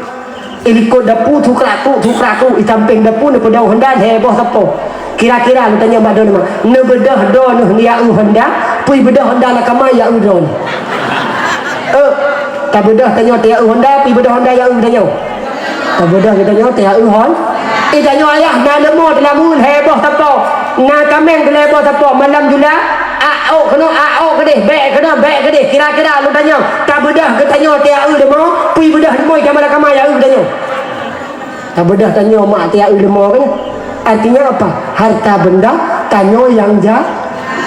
Ilikot dapu, su krak kru, su krak kru, isampéng dapu neupeudong honda lhée boh sapo. Kira-kira neutanyong bak droeneuh mak, neubeudôh droeneuh neuyue honda, peue beudôh honda lam kama yue droeneuh? Eh, tabeudôh tanyoe tayue honda, peue beudôh honda yue tanyoe? Tabeudôh geutanyoe tayue hon-, eh, tanyoe ayah na leumo teulamu lhée boh sapo, na kaméng lhée boh sapo, malam jula, a ôk keunoe, a ôk keudeh, bék keunoe, bék keudeh, kira-kira lôn tanyong, tabeudôh geutanyoe tayue leumo, peue beudôh leumo i kama lam kama yue tanyoe? Tabeudôh tanyoe mak tayue leumo kan? Artinya apa? Harta benda Tanyoe nyang ja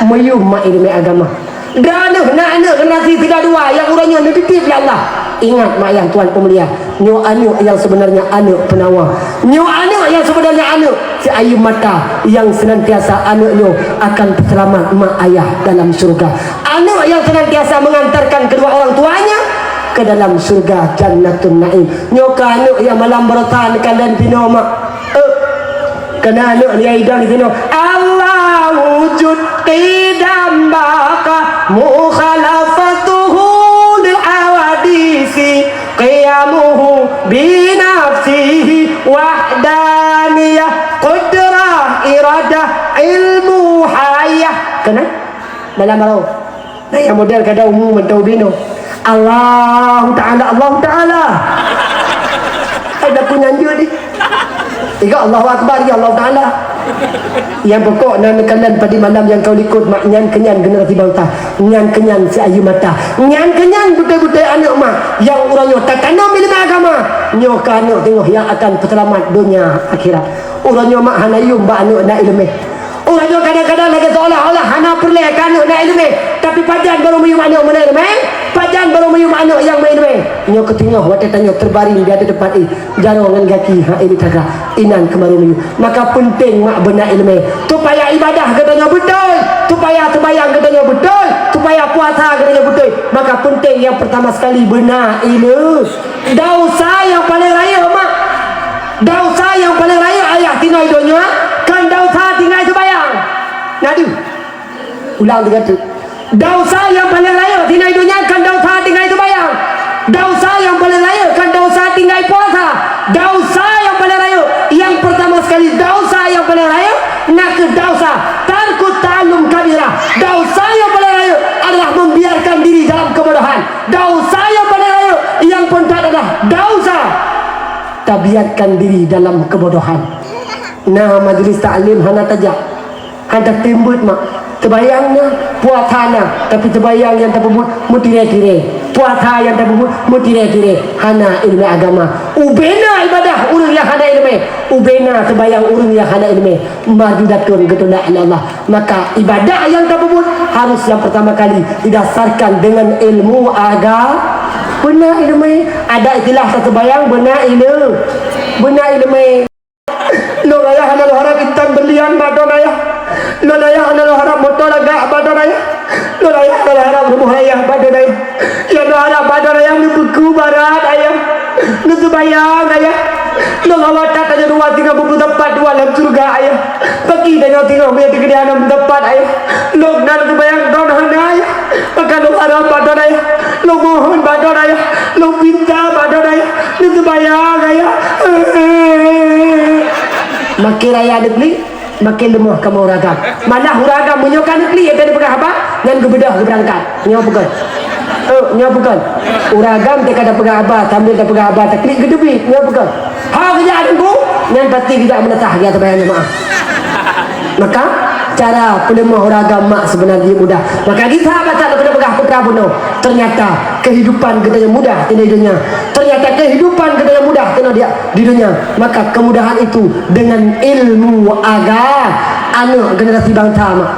meuyum mak ileumèe agama. Dan aneuk, na aneuk generasi tiga dua nyang uroe nyoe neutitip lé Allah. Ingat mak ayah tuan peumulia, nyoe aneuk nyang sebenarnya aneuk peunawa. Nyoe aneuk nyang sebenarnya aneuk si ayu mata nyang senantiasa aneuk nyoe akan peuseulamat mak ayah dalam syurga. Aneuk nyang senantiasa mengantarkan kedua orang tuanya ke dalam syurga Jannatun Naim. Nyoe ka aneuk nyang malam baroesa neukalon pinoe mak. Eh, Keunan aneuk nyang idong di sinoe, Allah wujud qidam baqa mukhalafatuhu lil hawadisi qiyamuhu binafsihi wahdaniyah qudrah iradah ilmu hayah. Keunan? Dalam baru. Nah, nyang model kada umu mantong ubé nyoe. Allahu Ta'ala, Allahu Ta'ala. Ada pun nyan je deh. Tiga Allahu Akbar, ya Allahu Ta'ala. Nyang pokok na neukalon padum malam nyang ka likot mak nyan keunyan generasi bangsa. Nyan keunyan si ayu mata. Nyan keunyan beutôi-beutôi aneuk mak nyang uroe nyoe tatanom ileumèe agama. Nyoe ka aneuk teungoh nyang akan peuseulamat donya akhirat. Uroe nyoe mak hana yum bak aneuk na ileumèe. Ureueng nyoe kadang-kadang lagèe seolah-olah hana peureulèe keu aneuk na ileumèe, tapi pajan barô meuyum aneuk meunan ileumèe? Pajan barô meuyum aneuk nyang meuileumèe? Nyoe keuteungoh watèe tanyoe teubaring di ateueh teumpat éh, jaroe ngon gaki hana éh taga, inan keuh barô meuyum. Maka peunteng mak beuna ileumèe, supaya ibadah geutanyoe beutôi, supaya seumayang geutanyoe beutôi, supaya puasa geutanyoe beutôi. Maka peunteng nyang peurtama sekali beuna ileumèe. Desya nyang paleng rayeuk mak. Desya nyang paleng rayeuk ayah tinggai donya, kon desya tinggai seumayang. Na deuh? Ulang lagèe nyoe. Desya nyang paleng rayeuk tinggai donya kon desya tinggai seumayang. Desya nyang paleng rayeuk kon desya tinggai puasa. Desya nyang paleng rayeuk, nyang peurtama sekali desya nyang paleng rayeuk na kheueh desya tarkut ta'allum kabirah. Desya nyang paleng rayeuk adalah membiarkan diri dalam kebodohan. Desya nyang paleng rayeuk nyang phôn that adalah desya tabiarkan diri dalam kebodohan. Na majlis taklim hana tajak, hana teumbeuet mak. Seumayang na, puasa na, tapi seumayang nyang tapeubuet meutiré-tiré. Puasa nyang tapeubuet meutiré-tiré, hana ileumèe agama. Ubé na ibadah ureueng nyang hana ileumèe, ubé na seumayang ureueng nyang hana ileumèe. Maju datun geutulak lé Allah. Maka ibadah nyang tapeubuet harus nyang peurtama kali didasarkan deungon ilmu aga-, beuna ileumèe. Ada istilah taseumayang beuna ileu-, beuna ileumèe. Lôn ayah hana lôn harab intan berlian bak droen ayah. Lôn ayah hana lôn harab moto lagak bak droen ayah. Lôn ayah hana lôn harab rumoh raya bak droen ayah. Nyang lôn harab bak droen ayah neupeuku barat ayah. Neuseumayang ayah. Lôn awak that tanyoe dua singoh beupeusampat dua lam syeuruga ayah. Bagi tanyoe singoh meunan teukeudi hana meusampat ayah. Lôn na neuseumayang droen hana ayah. Maka lôn harab bak droen ayah. Lôn mohon bak droen ayah. Lôn pinta bak droen ayah. Neuseumayang ayah. Makin raya neuklik, makin leumoh kamoe ureueng agam. Malah ureueng agam meunyoe ka neuklik, ka neupeugah haba, nyan geubeudôh geubeurangkat. Nyoe peugah. Eh, nyoe peugah. Ureueng agam teuka tapeugah haba, sambil tapeugah haba, taklik geuteubiet. Nyoe peugah. Ha geujak teungku, nyan pasti geujak meunasah, geujak seumayang jeumaah. Maka, cara peuleumoh ureueng agam mak seubeuna jih mudah. Maka gisa basa lôn keuneuk peugah putra bunoe. Ternyata, kehidupan geutanyoe mudah di dunia. Ternyata, kehidupan geutanyoe mudah di, di dunia. Maka, kemudahan itu dengan ilmu aga-, aneuk generasi bangsa mak.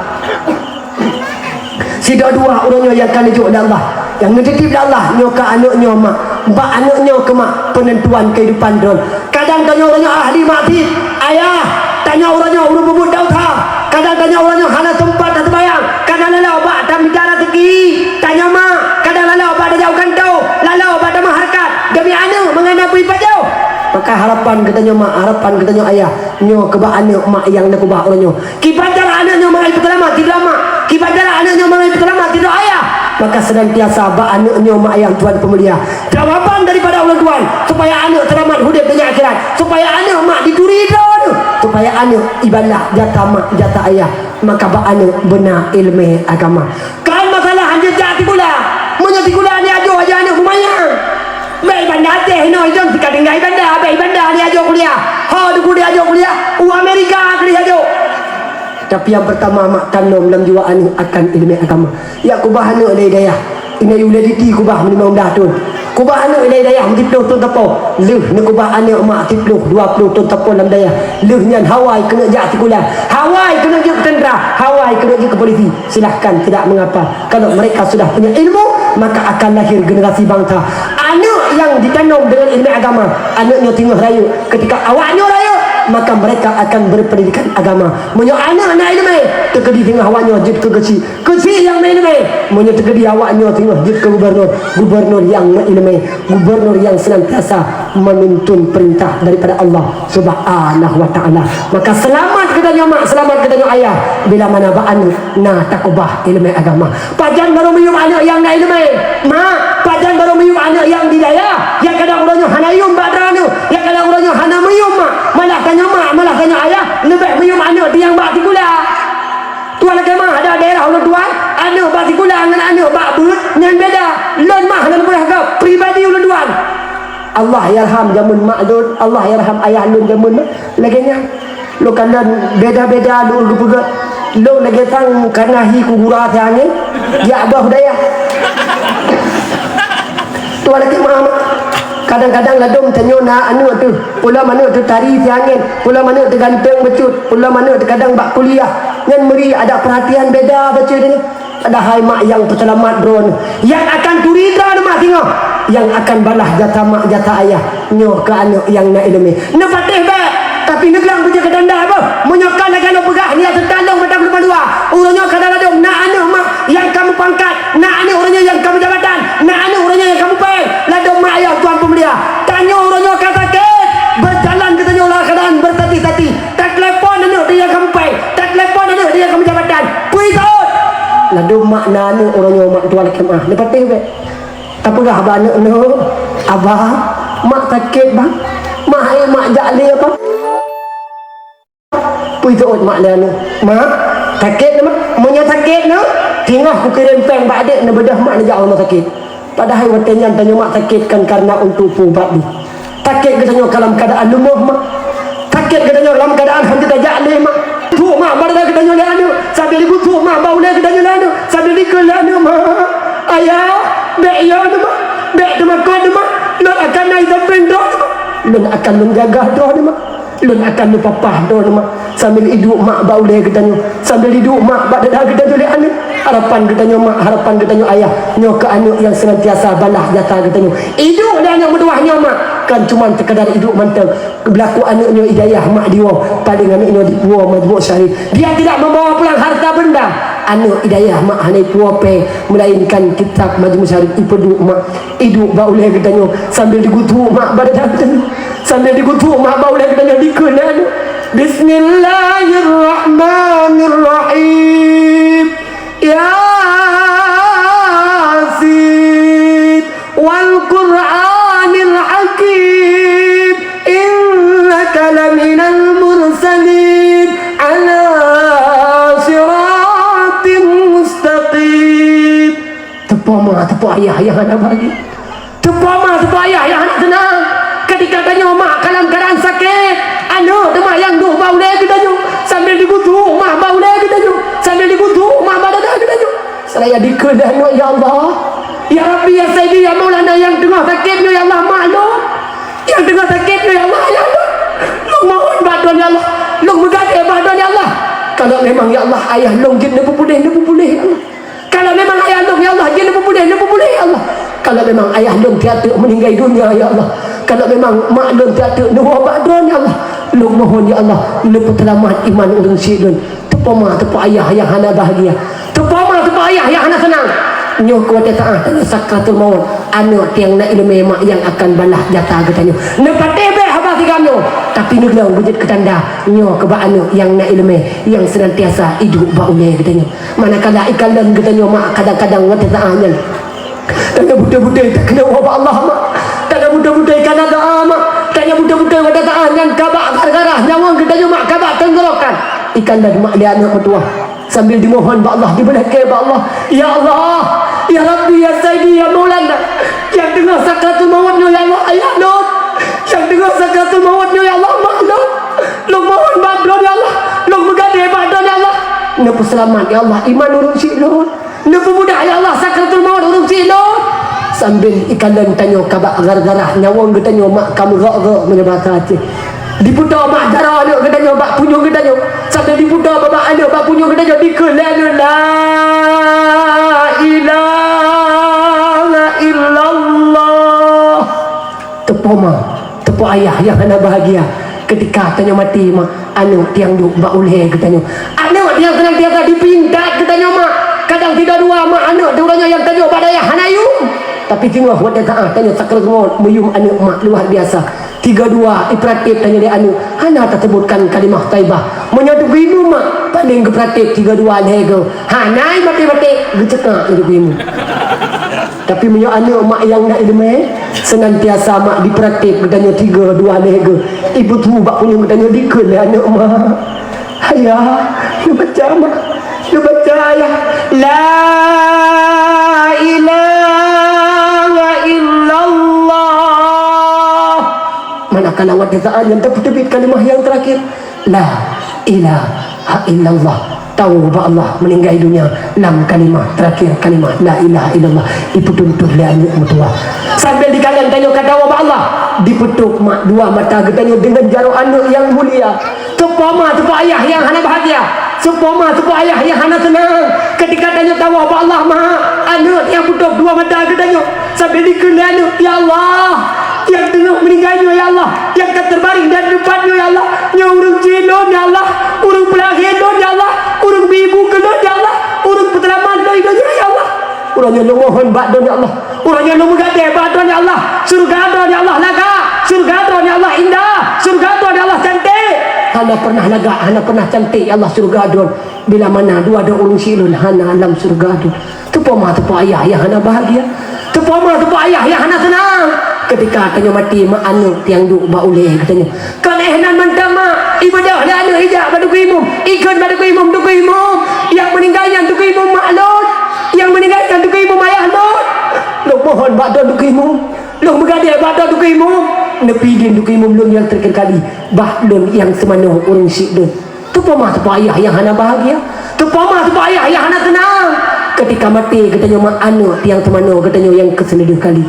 Sidua-dua ureueng nyoe nyang ka neujok lé Allah, nyang neutitip lé Allah, nyoe ka aneuk nyoe mak, bak aneuk nyoe keuh mak peunentuan keuhidupan droen. Kadang tanyoe ureueng nyoe ahli maksiet, ayah, tanyoe ureueng nyoe ureueng peubuet desya, kadang tanyoe ureueng nyoe hana teumpat taseumayang, kadang laloe bak tamita raseuki, tanyoe mak, kadang laloe bak tajak u kantô, laloe bak tameuhareukat, demi aneuk mangat na bri pajoh. Maka harapan geutanyoe mak, harapan geutanyoe ayah, nyoe keuh bak aneuk mak nyang neukeubah ureueng nyoe. Kiban cara aneuk nyoe mangat jipeuseulamat sidroe mak? Kiban cara aneuk nyoe mangat jipeuseulamat sidroe ayah? Maka senantiasa bak aneuk nyoe mak ayah tuan peumulia. Jawaban daripada ulôn tuan, supaya aneuk seulamat udeb donya akhirat, supaya aneuk mak dituri droe, supaya aneuk ibalah jasa mak, jasa ayah. Maka bak aneuk beuna ileumèe agama. Kon masalah hanjeuet jak sikula. Meunyoe sikula ni ajoh aja aneuk bumayang. Bèk i Banda Aceh inoe idong sika tinggai i Banda, bèk i Banda ni ajoh kuliah. Ho teungku di ajoh kuliah, u Amerika keuh di ajoh. Tapi nyang peurtama mak tanom lam jiwa aneuk akan ileumèe agama. Jak keubah aneuk lé dayah. Inai ulèe diti keubah meunimong blah thon. Kubah aneuk ilée dayah meusiploh thon sapo, lheueh neukubah aneuk mak siploh dua ploh thon sapo lam dayah. Lheueh nyan hawa keuneuk jak sikula, hawa keuneuk jeuet keu teuntra, hawa keuneuk jeuet keu polisi. Silahkan, tidak mengapa. Kalau mereka sudah punya ilmu, maka akan lahir generasi bangsa. Aneuk nyang jitanom deungon ileumèe agama, aneuk nyoe teungoh rayeuk. Ketika awak nyoe rayeuk, maka mereka akan berpendidikan agama. Meunyoe aneuk na ileumèe, teukeudi teungoh awak nyoe jeuet keu geuchik. Keuchik nyang na ileumèe, meunyoe teukeudi awak nyoe teungoh jeuet keu gubernur, gubernur nyang na ileumèe, gubernur nyang senantiasa menuntun perintah daripada Allah Subhanahu wa Ta'ala. Maka seulamat geutanyoe mak, seulamat geutanyoe ayah, bila mana bak aneuk na takubah ileumèe agama. Pajan barô meuyuem aneuk nyang na ileumèe, mak? Pajan barô meuyuem aneuk nyang di dayah, nyang kadang uroe nyoe hana yuem bak droeneuh, nyang kadang uroe nyoe hana meuyuem mak, malah tanyoe mak, malah tanyoe ayah leubeh meuyuem aneuk nyang bak sikula. Tuan lakèe meu'ah, ada daerah ulôn tuan, aneuk bak sikula ngon aneuk bak beuet nyan beda. Lôn meu'ah lôn peugah keu pribadi ulôn tuan. Allahyarham jameun mak lôn, Allahyarham ayah lôn jameun lagèe nyan. Lôn kalon beda-beda lôn geupeugah. Lôn lagèe sang kana hi kugura siangén, jak boh dayah. Tuan lakèe meu'ah, kadang-kadang ladôm tanyoe na aneuk teuh, peulom aneuk teuh tari siangén, peulom aneuk teuh ganteng bacut, peulom aneuk teuh kadang bak kuliah. Nyan meuri ada perhatian beda bacut nyan. Padahai mak nyang peuseulamat droeneuh, nyang akan turi droeneuh mak singoh, nyang akan balah jasa mak jasa ayah, nyoe keu aneuk nyang na ileumèe. Neupatéh bèk, tapi neuglang beujeuet keu tanda boh. Meunyoe ka lagèe lôn peugah, nyan teuntang lôn mantong lumah dua. Uroe nyoe ka na ladôm na aneuk mak nyang ka meupangkat, na aneuk uroe nyoe nyang ka meujabatan, na aneuk uroe nyoe nyang ka meupèng. Ladôm mak ayah tuan peumulia, tanyoe uroe nyoe ka sakét, beujalan geutanyoe dalam keuadaan beusati-sati. Tatelepon aneuk di nyang ka meupèng, tatelepon aneuk di nyang ka meujabatan. Peue seuôt? Ladôm mak na aneuk uroe nyoe mak tuan lakèe meu'ah, neupatéh bèk. Tapeugah bak aneuk, "Noh, abah, mak sakét, bah. Mak hai mak jak lé, abah." Peue seuôt mak lé aneuk? "Mak, sakét, mak." Meunyoe sakét, noh, singoh kukirém pèng bak adék neubeudôh mak neujak rumoh sakét. Padahai watèe nyan tanyoe mak sakét kan karena untuk peuubat deh. Sakét geutanyoe ka lam keuadaan leumoh mak. Sakét geutanyoe lam keuadaan han teutajak lé mak. Geuthok mak bak dada geutanyoe lé aneuk, sambil digeuthok mak bak ulèe geutanyoe lé aneuk, sambil dikheun lé aneuk, "Mak, ayah, bèk yo neuh mak, bèk teumakot neuh mak, lôn akan na i sampéng droeneuh mak, lôn akan lôn jaga droeneuh mak." Lôn akan neupapah droeneuh mak, sambil iduek mak bak ulèe geutanyoe, sambil iduek mak bak dada geutanyoe lé aneuk. Harapan geutanyoe mak, harapan geutanyoe ayah, nyoe keu aneuk nyang seunantiasa balah jasa geutanyoe. Iduek lé aneuk meutuwah nyoe mak, kan cuman seukadar iduek mantong. Beulaku aneuk nyoe i dayah mak diwoe, paleng aneuk nyoe dipuwoe Majmuk Syarif. Dia tidak membawa pulang harta benda. Aneuk i dayah mak hana ipuwoe pèng, melainkan kitab Majmuk Syarif ipeuduek mak. Iduek bak ulèe geutanyoe sambil digeuthok mak bak dada geutanyoe. Sambil digeuthok mak bak ulèe geutanyoe dikheun lé aneuk. Bismillahirrahmanirrahim. Yasin wal Qur'anil Hakim. Innaka laminal mursalin ala siratim mustaqim. Teupeue ma, teupeue ayah nyang hana bahagia. Teupeue ma, teupeue ayah nyang hana seunang. Ketika tanyoe mak ka lam keuadaan sakét, aneuk teuma nyang duek bak ulèe geutanyoe, sambil digeuthok mak bak ulèe geutanyoe, sambil digeuthok mak bak dada geutanyoe. Seraya dikheun lé aneuk, "Ya Allah, ya Rabbi, ya Sayyidi, ya Maulana, nyang teungoh sakét nyoe, ya Allah, mak lôn. Nyang teungoh sakét nyoe, ya Allah, ayah lôn. Lôn mohon bak Droen, ya Allah. Lôn meugadée bak Droen, ya Allah. Kalau memang, ya Allah, ayah lôn jeuet neupeupuléh, neupeupuléh, ya Allah." Kalau memang ayah lôn, ya Allah, jeuet neupeupuléh, neupeupuléh, ya Allah. Kalau memang ayah lôn tiateuk meuninggai dunia, ya Allah. Kalau memang mak lôn tiateuk neuwoe bak Droen, ya Allah. Lôn mohon, ya Allah, neupeuseulamat iman ureueng syik lôn. Teupeue ma, teupeue ayah nyang hana bahagia. Teupeue ma, teupeue ayah nyang hana seunang. Nyoe keu watée saát sakratul maut, aneuk nyang na ileumé mak nyang akan balah jasa geutanyoe. Neupatéh bék haba sigam nyoe, tapi neuleueng beujeuet keu tanda nyoe keu bak aneuk nyang na ileumé nyang seunantiasa iduek bak ulée geutanyoe. Manakala ikalon geutanyoe mak kadang-kadang watée saát nyan, tanyoe beutôi-beutôi takeuneuk ubak Allah mak. Tanyoe beutôi-beutôi kana doa mak. Tanyoe beutôi-beutôi watée saát nyan kabak gara-gara nyawöng geutanyoe mak kabak teunggorokan. Ikalon mak lé aneuk meutuwah sambil dimohon bak Allah, dibeulakée bak Allah, "Ya Allah, ya Rabbi, ya Saidi, ya Maulana, nyang teungoh sakratul maut nyoe, ya Allah, ayah lôn. Nyang teungoh sakratul maut nyoe, ya Allah, mak lôn. Lôn mohon bak Droen, ya Allah. Lôn meugadée bak Droen, ya Allah. Neupeuseulamat, ya Allah, iman ureueng syik lôn. Neupeumudah, ya Allah, sakratul maut ureueng syik lôn." Sambil ikalon tanyoe ka bak gara-gara nyawöng geutanyoe mak ka meurok-rok meunyoe basa Aceh. Diputoe mak jaroe aneuk geutanyoe bak punyueng geutanyoe. Sambil diputoe babah aneuk bak punyueng geutanyoe dikeue lé aneuk, "La ilaha illallah." Teupeu ma, teupeu ayah nyang hana bahagia. Keutika tanyoe maté ma, aneuk nyang duek bak ulèe geutanyoe. Aneuk nyang seunantiasa dipintat geutanyoe ma. Kadang sidua-dua ma aneuk di uroe nyoe nyang tanyoe bak dayah hana yum. Tapi teungoh watèe saát tanyoe sakeureut ngon meuyum aneuk ma luar biasa. Tiga dua ipeuratéb tanyoe lé aneuk, hana taseubutkan kalimah thaibah. Meunyoe teuguimu ma, paléng geupeuratéb tiga dua lhèe goe. Hana maté-maté geuceukak lé teuguimu. Tapi meunyoe aneuk mak nyang na ileumèe, seunantiasa mak dipeuratéb geutanyoe tiga dua lhèe goe. Ibeuthu bak punyueng geutanyoe dikeue lé aneuk mak. "Ayah, neubaca mak, neubaca ayah. La ilaha illallah." Manakala watèe saát nyan teupeuteubiet kalimah nyang teurakhir, "La ilaha illallah." Tawoe bak Allah meuninggai donya lam kalimah teurakhir, kalimah la ilaha illallah, ipeutuntot lé aneuk meutuwah. Sambil dikalon tanyoe ka tawoe bak Allah, dipeutôp mak dua mata geutanyoe deungon jaroe aneuk nyang mulia. Teupeu ma, teupeu ayah nyang hana bahagia. Teupeu ma, teupeu ayah nyang hana seunang. Keutika tanyoe tawoe bak Allah ma, aneuk nyang peutôp dua mata geutanyoe. Sambil dikeue lé aneuk, "Ya Allah, nyang teungoh meuninggai nyoe, ya Allah, nyang ka teubaring dan teumpat nyoe, ya Allah, nyoe ureueng cit lôn, ya Allah, ureueng peulahé lôn, ya Allah, ureueng bi ibu keu lôn, ya Allah, ureueng peuseulamat lôn di donya, ya Allah. Uroe nyoe lôn mohon bak Droen, ya Allah. Uroe nyoe lôn meugadée bak Droen, ya Allah. Syeuruga Droen, ya Allah, lagak. Syeuruga Droen, ya Allah, indah. Syeuruga Droen, ya Allah, cantik." Hana pernah lagak, hana pernah cantik, ya Allah, syeuruga Droen. Bila mana dua droe ureueng syiek lôn hana lam syeuruga Droen. Teupeu ma, teupeu ayah nyang hana bahagia. Teupeu ma, teupeu ayah nyang hana seunang. Keutika tanyoe maté, mak aneuk nyang duek bak ulée geutanyoe. Kon éh nan mantong mak, ibeudôh lé aneuk ijak bak Teungku Imum. Ikheun bak Teungku Imum, "Teungku Imum, nyang meuninggai nyan Teungku Imum mak lôn. Nyang meuninggai nyan Teungku Imum ayah lôn. Lôn mohon bak droen Teungku Imum. Lôn meugadée bak droen Teungku Imum." Neupi idin Teungku Imum lôn nyang terakhir kali, bah lôn nyang teumanoe ureueng syiek lôn. Teupeu ma, teupeu ayah nyang hana bahagia. Teupeu ma, teupeu ayah nyang hana seunang. Keutika maté geutanyoe mak aneuk nyang teumanoe geutanyoe nyang keu sineulheueh kali.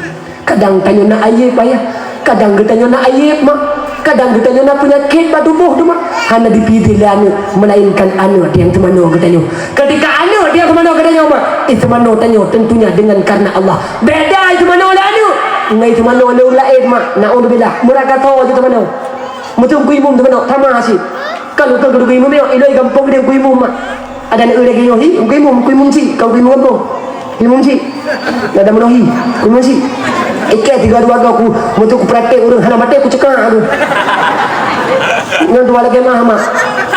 Kadang tanyoe na aéb ayah, kadang geutanyoe na aéb mak, kadang geutanyoe na peunyakét bak tuboh teuma hana dipi idin lé aneuk, meulainkan aneuk nyang teumanoe geutanyoe. Keutika aneuk nyang teumanoe geutanyoe mak, iteumanoe tanyoe tentunya deungon kareuna Allah. Beda iteumanoe lé aneuk ngon iteumanoe lé ureueng laén mak, naudzubillah, meuraka tho jiteumanoe. Meuteumanoe Teungku Imum teumanoe, sama cit. Ka lôn kheun keu Teungku Imum nyoe, ilôn gampông geude Teungku Imum mak. Adak na lagée nyoe hi, Teungku Imum, Teungku Imum cit, ka Teungku Imum gampông. Imum cik. Dah dah meunohi. Imum cik. Ikée tiga dua go ku, meunyoe ku praktek ureueng hana maté ku cekak tu. Nyan dua lagée mah, mak.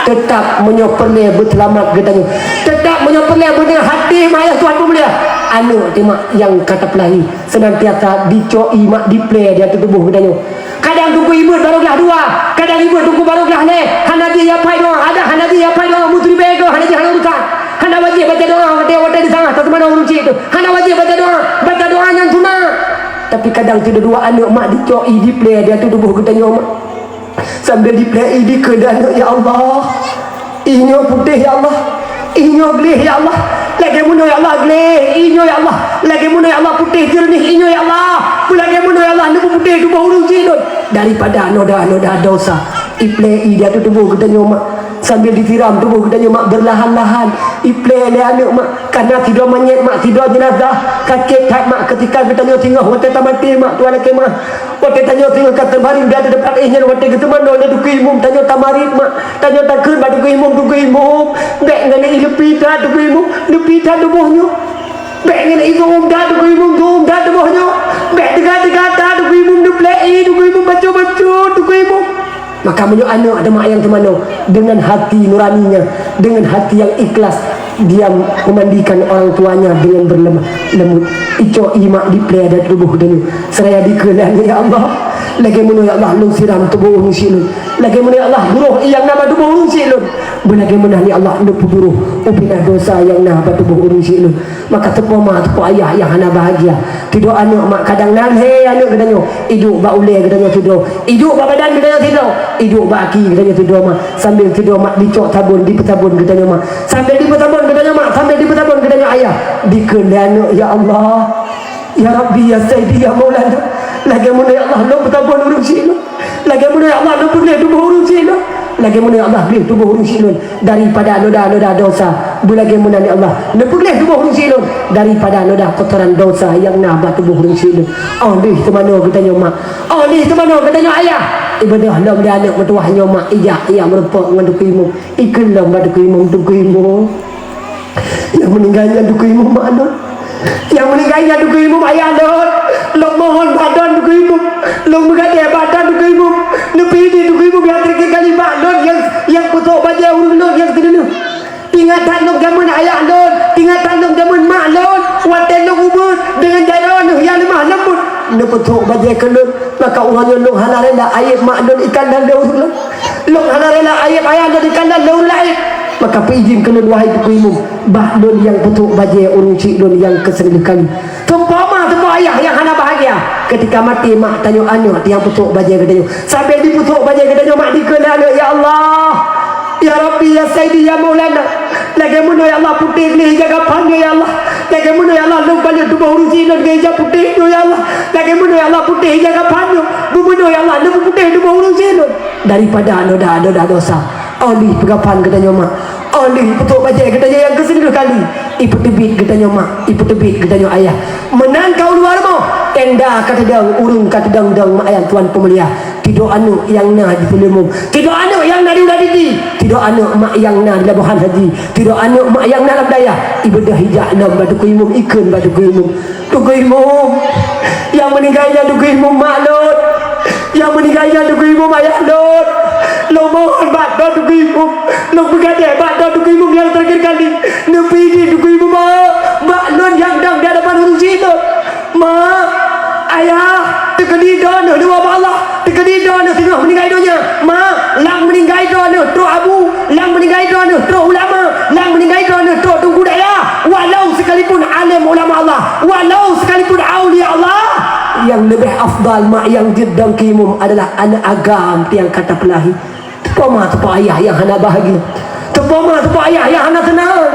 Teutap meunyoe peureulée beuseulamat geutanyoe. Teutap meunyoe peureulée beudeungoe hati mak ayah Tuhan peumulia. Aneuk teuma nyang ka tapeulahi seunantiasa dicok ié mak diplée di ateueh tuboh geutanyoe. Kadang Teungku Imum barô glah dua, kadang Imum Teungku barô glah lhée. Hana jih ya pai doa, ada hana jih ya pai doa, meuteuribée goe, hana jih hana urusan. Hana wajéb baca doa watée, watée disangah tateumanoe ureueng cit tu. Hana wajéb baca doa, baca doa nyang sunat. Tapi kadang sidua-dua aneuk mak dicok ié diplée di ateueh tuboh geutanyoe mak. Sambil diplée ié dikeue lé aneuk, ya Allah. Ié nyoe putéh, ya Allah. Ié nyoe gleh, ya Allah. Lagée meunoe, ya Allah, gleh ié nyoe, ya Allah. Lagée meunoe, ya Allah, putéh jeureunih ié nyoe, ya Allah. Peulagée meunoe, ya Allah, neupeuputéh tuboh ureueng cit lôn daripada noda-noda dosa. Iplée ié di ateueh tuboh geutanyoe mak. Sambil disiram tuboh geutanyoe mak beurlahan-lahan. Iplée lé aneuk mak. Kana sidroe manyét mak, sidroe jeunazah. Sakét that mak keutika geutanyoe singoh watée tamaté mak, tuan lakée meu'ah. Watée tanyoe singoh ka teubaring di ateueh teumpat ié nyan, watée geuteumanoe lé Teungku Imum, tanyoe tamarit mak. Tanyoe takheun bak Teungku Imum, "Teungku Imum, bék ngon ié leupie that Teungku Imum, leupie that tuboh nyoe. Bék ngon ié su'um that Teungku Imum, su'um that tuboh nyoe. Bék teuga-teuga that Teungku Imum, neuplée ié Teungku Imum, bacut-bacut Teungku Imum." Maka meunyoe aneuk teuma nyang teumanoe deungon hati nuraninya, deungon hati nyang ikhlas, dia memandikan orang tuanya dengan berlemah lembut. Icok ié mak diplée di ateueh tuboh geutanyoe, seuraya dikeue lé aneuk, "Ya Allah, lagée meunoe, ya Allah, lôn siram tuboh ureueng syiek lôn. Lagée meunoe, ya Allah, buroh ié nyang na bak tuboh ureueng syiek lôn. Beulagée meunan, ya Allah, lôn peuburoh ubena dosa nyang na bak tuboh ureueng syiek lôn." Maka teupeu ma, teupeu ayah nyang hana bahagia. Sidroe aneuk mak kadang na lhée aneuk geutanyoe, iduek bak ulée geutanyoe sidroe, iduek bak badan geutanyoe sidroe, iduek bak aki geutanyoe sidroe mak. Sambil sidroe mak dicok sabon, dipeusabon geutanyoe mak. Sambil dipeusabon geutanyoe mak, sambil dipeusabon geutanyoe ayah. Dikeue lé aneuk, "Ya Allah, Ya Rabbi, ya Sayyidi, ya Maulana, lagèe meunoe ya Allah lôn peutabôn ureueng syiek lôn. Lagèe meunoe ya Allah lôn peugleh tuboh ureueng syiek lôn. Lagèe meunoe ya Allah gleh tuboh ureueng syiek lôn daripada noda-noda desya. Beulagèe meunan ya Allah lôn peugleh tuboh ureueng syiek lôn daripada noda kotoran desya nyang na bak tuboh ureueng syiek lôn. Oh lheueh teumanoe geutanyoe mak, oh lheueh teumanoe geutanyoe ayah. Ibadah lom di aneuk meutuwah nyoe mak, ijak, ijak meurumpok ngon Teungku Imum. Ikheun lom bak Teungku Imum, Teungku Imum. Nyang meuninggai nyan Teungku Imum mak lôn. Nyang meuninggai nyan Teungku Imum ayah lôn. Lôn mohon bak droen Teungku Imum. Lôn meugadée bak droen Teungku Imum. Neupeuidin Teungku Imum nyang teureukheun kali mak lôn nyang, nyang peutrok bajée ureueng lôn nyang sineulheueh. Ingat that lôn jameun ayah lôn, ingat that lôn jameun mak lôn, watée lôn ubeut deungon jaroe neuh nyang leumah leumbot. Neupeutrok bajée keu lôn, maka uroe nyoe lôn hana rela aéb mak lôn ikalon lé ureueng lôn. Lôn hana rela aéb ayah lôn ikalon lé ureueng laén. Maka peuidin keu lôn, wahai Teungku Imum, bak lôn nyang peutrok bajée ureueng syiek lôn nyang keuseuleuh kali. Teupeu ma, teupeu ayah nyang hana bahagia. Keutika maté mak tanyoe aneuk nyang peutrok bajée geutanyoe. Sabe jipeutrok bajée geutanyoe mak dikeue lé aneuk, "Ya Allah, ya Rabbi, ya Sayyidi, ya Maulana, lagée meunoe ya Allah putéh gleh ija kapan nyoe ya Allah. Lagée meunoe ya Allah lôn paléng tuboh ureueng syiek lôn ngon ija putéh nyoe ya Allah. Lagée meunoe ya Allah putéh ija kapan nyoe. Beumeunoe ya Allah lôn peuputéh tuboh ureueng syiek lôn daripada noda-noda desya." Oh lheueh peugapan geutanyoe mak, oh lheueh peutrok bajée geutanyoe nyang keusireutôh kali, ipeuteubiet geutanyoe mak, ipeuteubiet geutanyoe ayah. Meunan ka u luwa rumoh, tenda ka teudong, ureueng ka teudong-dong mak ayah tuan peumulia. Tidok aneuk nyang na di Peuleumum, tidok aneuk nyang na di Uladidi, tidok aneuk mak nyang na di Labuhan Haji, tidok aneuk mak nyang na lam dayah. Ibeudôh ijak lom bak Teungku Imum, ikheun bak Teungku Imum. Teungku Imum, nyang meuninggai nyan Teungku Imum mak lôn. Nyang meuninggai nyan Teungku Imum ayah lôn. Lôn mohon bak droen Teungku Imum. Lôn meugadée bak droen Teungku Imum nyang teureukheun kali. Neupeuidin Teungku Imum bak lôn nyang dong di hadapan ureueng syiek lôn. Mak, ayah, teukeudi droeneuh neuwoe bak Allah. Teukeudi droeneuh singoh meuninggai donya. Mak, lam meuninggai droeneuh trok abu, lam meuninggai droeneuh trok ulama, lam meuninggai droeneuh trok teungku dayah. Walau sekalipun alim ulama Allah, walau sekalipun aulia Allah, nyang leubeh afdal mak nyang jeuet dong keu imum adalah aneuk agam nyang ka tapeulahé. Teupeu ma teupeu ayah nyang hana bahagia. Teupeu ma teupeu ayah nyang hana seunang.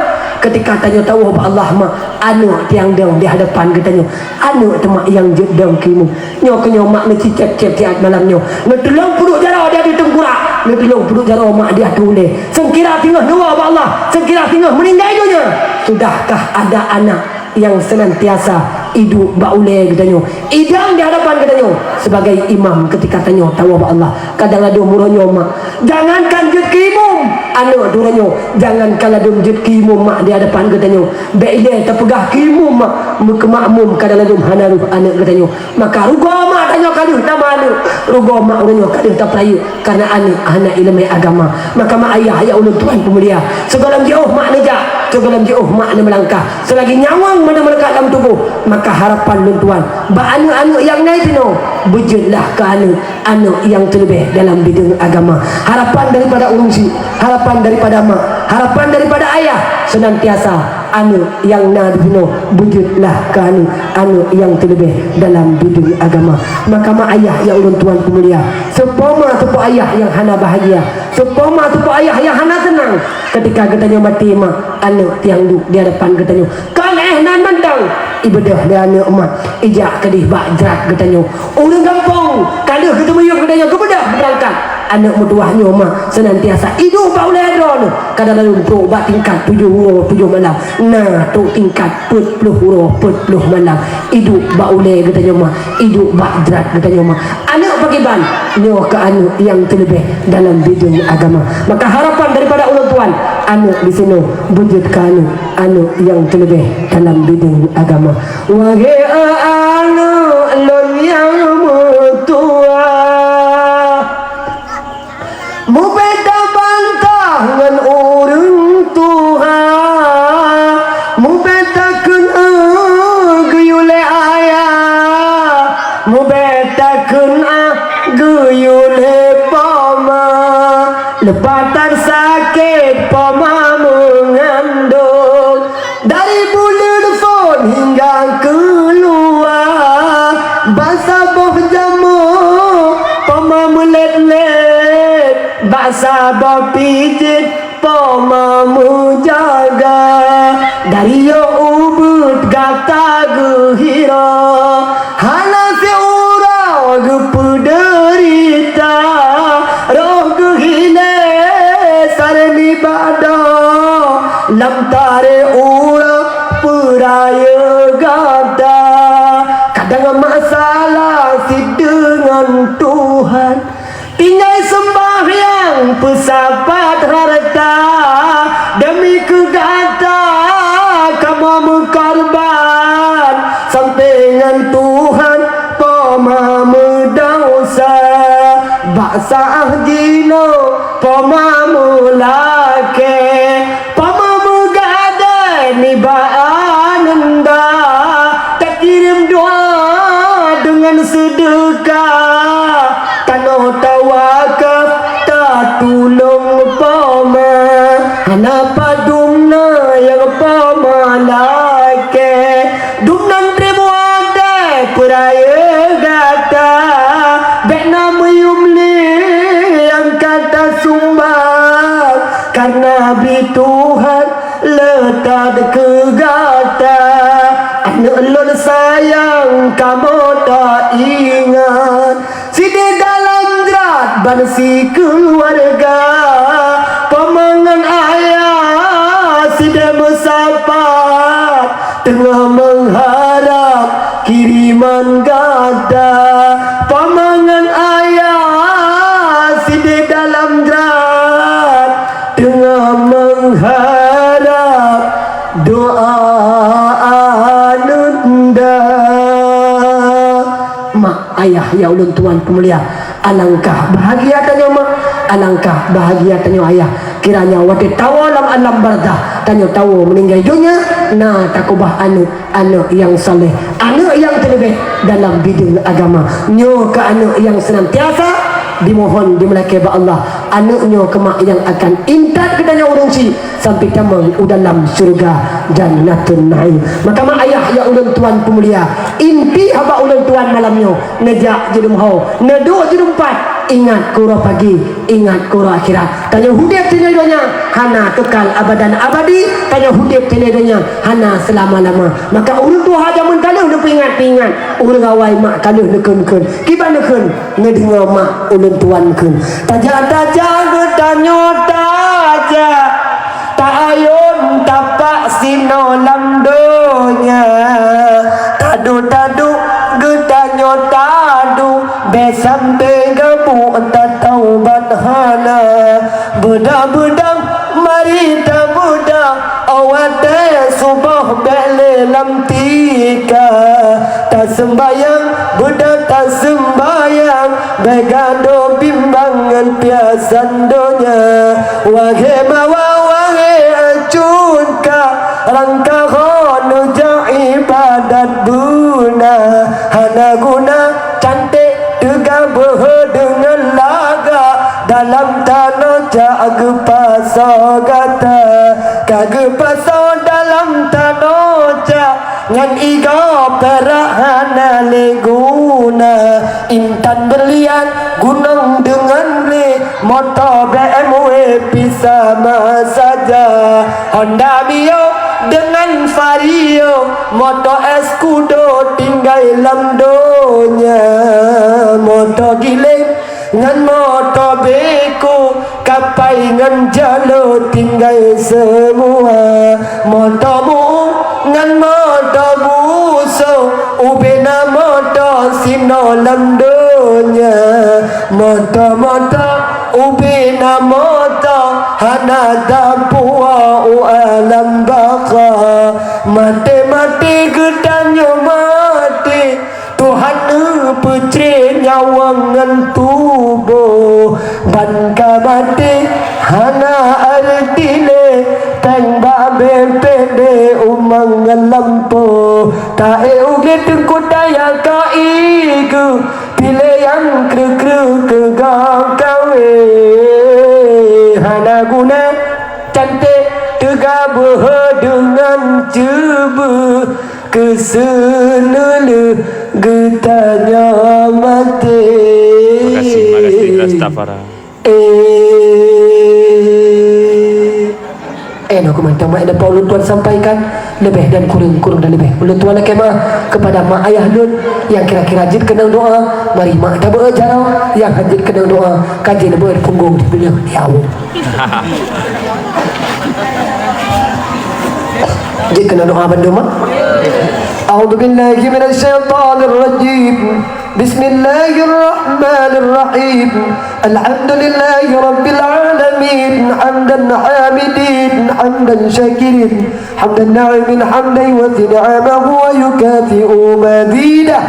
Keutika tanyoe tawoe bak Allah mak, aneuk nyang dong di hadapan geutanyoe, aneuk teuma nyang jeuet dong keu imum. Nyoe keuh nyoe mak neucicép-cép siat malam nyoe. Neutulông peuduek jaroe di ateueh teungkurak, neutulông peuduek jaroe mak di ateueh ulée. Seukira singoh neuwoe bak Allah, seukira singoh meuninggai donya, sudahkah ada anak nyang seunantiasa iduek bak ulée geutanyoe, idong di hadapan geutanyoe sibagai imam keutika tanyoe tawoe bak Allah? Kadang ladôm uroe nyoe mak, jangankan jeuet keu imum, aneuk uroe nyoe jangankan ladôm jeuet keu imum mak di hadapan geutanyoe. Bék ilée tapeugah keu imum mak, meukeumakmum kadang ladôm hana rôh aneuk geutanyoe. Maka rugoe mak tanyoe ka lheueh tameuaneuk, rugoe mak uroe nyoe ka lheueh tapeurayeuk kareuna aneuk hana iéleumé agama. Maka mak ayah nyang ulôn tuan peumulia, sigohlom jiôh mak neujak, sigohlom jiôh mak neumeulangkah, seulagi nyawöng meuneumeukat lam tuboh, maka harapan lôn tuan bak aneuk-aneuk nyang na sinoe, beujeuetlah keu aneuk, aneuk nyang teuleubeh dalam bideueng agama. Harapan daripada ureueng syik, harapan daripada mak, harapan daripada ayah, seunantiasa aneuk nyang na disinoe beujeuetlah keu aneuk, aneuk nyang teuleubeh dalam bideueng agama. Maka mak ayah nyang ulôn tuan peumulia, seupoma teupeu ayah nyang hana bahagia, seupoma teupeu ayah nyang hana seunang keutika geutanyoe maté mak, aneuk nyang duek di hadapan geutanyoe. Kon éh nan mantong, ibeudôh lé aneuk mak, ijak keudeh bak jrat geutanyoe. Ureueng gampông ka lheueh geuteumiyueb geutanyoe geubeudôh beurangkat. Aneuk meutuwah nyoe mak seunantiasa iduek bak ulée droeneuh. Kadang ladôm trok bak tingkat tujoh uroe tujoh malam, na trok tingkat peuet ploh uroe peuet ploh malam, iduek bak ulée geutanyoe mak, iduek bak jrat geutanyoe mak. Aneuk pakriban, nyoe keuh aneuk nyang teuleubeh dalam bideueng agama. Maka harapan daripada ulôn tuan, aneuk disinoe beujeuet keu aneuk, aneuk nyang teuleubeh dalam bideueng agama. Wahé aneuk lôn nyang meutuwah, mubé tabantah ngon ureueng tuha, mubé takheun eu geuyue lé ayah, mubé takheun ah geuyue lé poma. Leupah that sakét poma meungandong, dari buleuen phon hingga keuluwa, bak saboh jamoe poma meulét-lét, bak saboh pijét poma meujaga. Dari yoh ubeuet gata geuhiro, Ibadah lam taré uroe peurayeuk gata, kadang masalah cit deungon Tuhan. Tinggai seumbahyang peusapat hareuta, deumi keu gata kamoe meukorban, sampoe ngon Tuhan poma meudesya. Bak saát jinoe poma meulakée, poma meugadée nibak aneuëk, takirém doá deungon seudeukah. Tanoh tawakaf tatulông poma, hana padum na nyang poma lakée. Dumnan treb watée peurayeuk gata, bék na meuyuem lé nyang ka tasumbang, kareuna bri Tuhan le that keu gata. Aneuëk lôn sayang, kamoe taingat, sideh dalam jrat ban sikeuluwarga, poma ngon ayah sideh meusapat, teungoh meuharab kiriman gata. Poma ngon ayah sideh dalam jrat, teungoh meuharab doá aneuëk. Mak, ayah, ya ulôn tuan peumulia, alangkah bahagia tanyoe mak, alangkah bahagia tanyoe ayah, kiranya watée tawoe lam alam barzakh, tanyoe tawoe meuninggai donya, na takeubah aneuëk, aneuëk nyang saleh, aneuëk nyang teuleubeh dalam bideueng agama. Nyoe keu aneuëk nyang seunantiasa dimohon, dimeulakée bak Allah, aneuëk nyoe keu mak nyang akan intat geutanyoe ureuëng chik sampai tamong u dalam syeuruga Jannatun Naim. Maka mak ayah, ya ulôn tuan peumulia, inti haba ulôn tuan malam nyoe, neujak jidum ho, neuduek jidum pat, ingat keu uroe pagi, ingat keu uroe akhirat. Tanyoe udeb teuh donya hana kekal abadan abadi, tanyoe udeb teuh donya hana seulama-lama. Maka ureuëng tuha jameun ka lheueh neupeuingat-peuingat, ureuëng awai mak ka lheueh neukheun-kheun. Kiban neukheun, neudeungoe mak ulôn tuan kheun. Tajak-tajak geutanyoe tajak, taayôn tapak sinoe lam donya. Taduek-taduek geutanyoe taduek, bék sampoe gabuk tataubat hana. Beudang-beudang mari tabeudang, watée suboh bék lé lam tika. Taseumbayang, beudang taseumbayang, bék gadôh bimbang ngon piasan donya. Wahé mawah, wahé acunka, rangkaho neujak ibadat beuna. Hana guna canték teuga beuhe deungon lagak, dalam tanoh cak geupasoe gata. Ka geupasoe dalam tanoh cak, ngon igoe pirak hana lé guna. Intan berlian gunong deungon lé, moto B M W pih sama saja. Honda Mio deungon Vario, moto Scudo tinggai lam donya. Moto giléng ngon moto beko, kapai ngon jalo tinggai seumua. Moto mueng ngon moto buso, ubena moto sinoe lam donya. Moto-moto ubena moto, hana tapuwoe u alam baka. Maté-maté geutanyoe maté, Tuhan neupeucré nyawöng ngon tuboh. Ban ka maté hana areuti lé, péng babé pédé umang ngon lampôh. Taék u glé teungku taya ka ié geuh, piléh nyang kreueh-kreueh keu gob kawé. Hana guna canték teuga beuhe deungon ceubeuh, keu seuneulheueh geutanyoe maté. Terima kasih, terima kasih, Rastafari. Eh, Nah, kumantong mak, nyang dapat ulôn tuan sampaikan, leubeh dan kureueng, kureueng dan leubeh. Ulôn tuan lakée meu'ah keupada mak ayah lôn nyang kira-kira jeuet keunong doa, mari mak tabeuet jaroe, nyang hana jeuet keunong doa, ka jeuet neubeuet punggong di beuleung, ya Allah. Jeuet keunong doa bandum, mak. A'udzu billahi minasy syaithanir rajim. Bismillahirrahmanirrahim. Alhamdulillahi rabbil alamin, hamdan hamidin, hamdan syakirin, hamdan na'imin, hamdan yuwafi ni'amahu wa yukafi'u mazidah.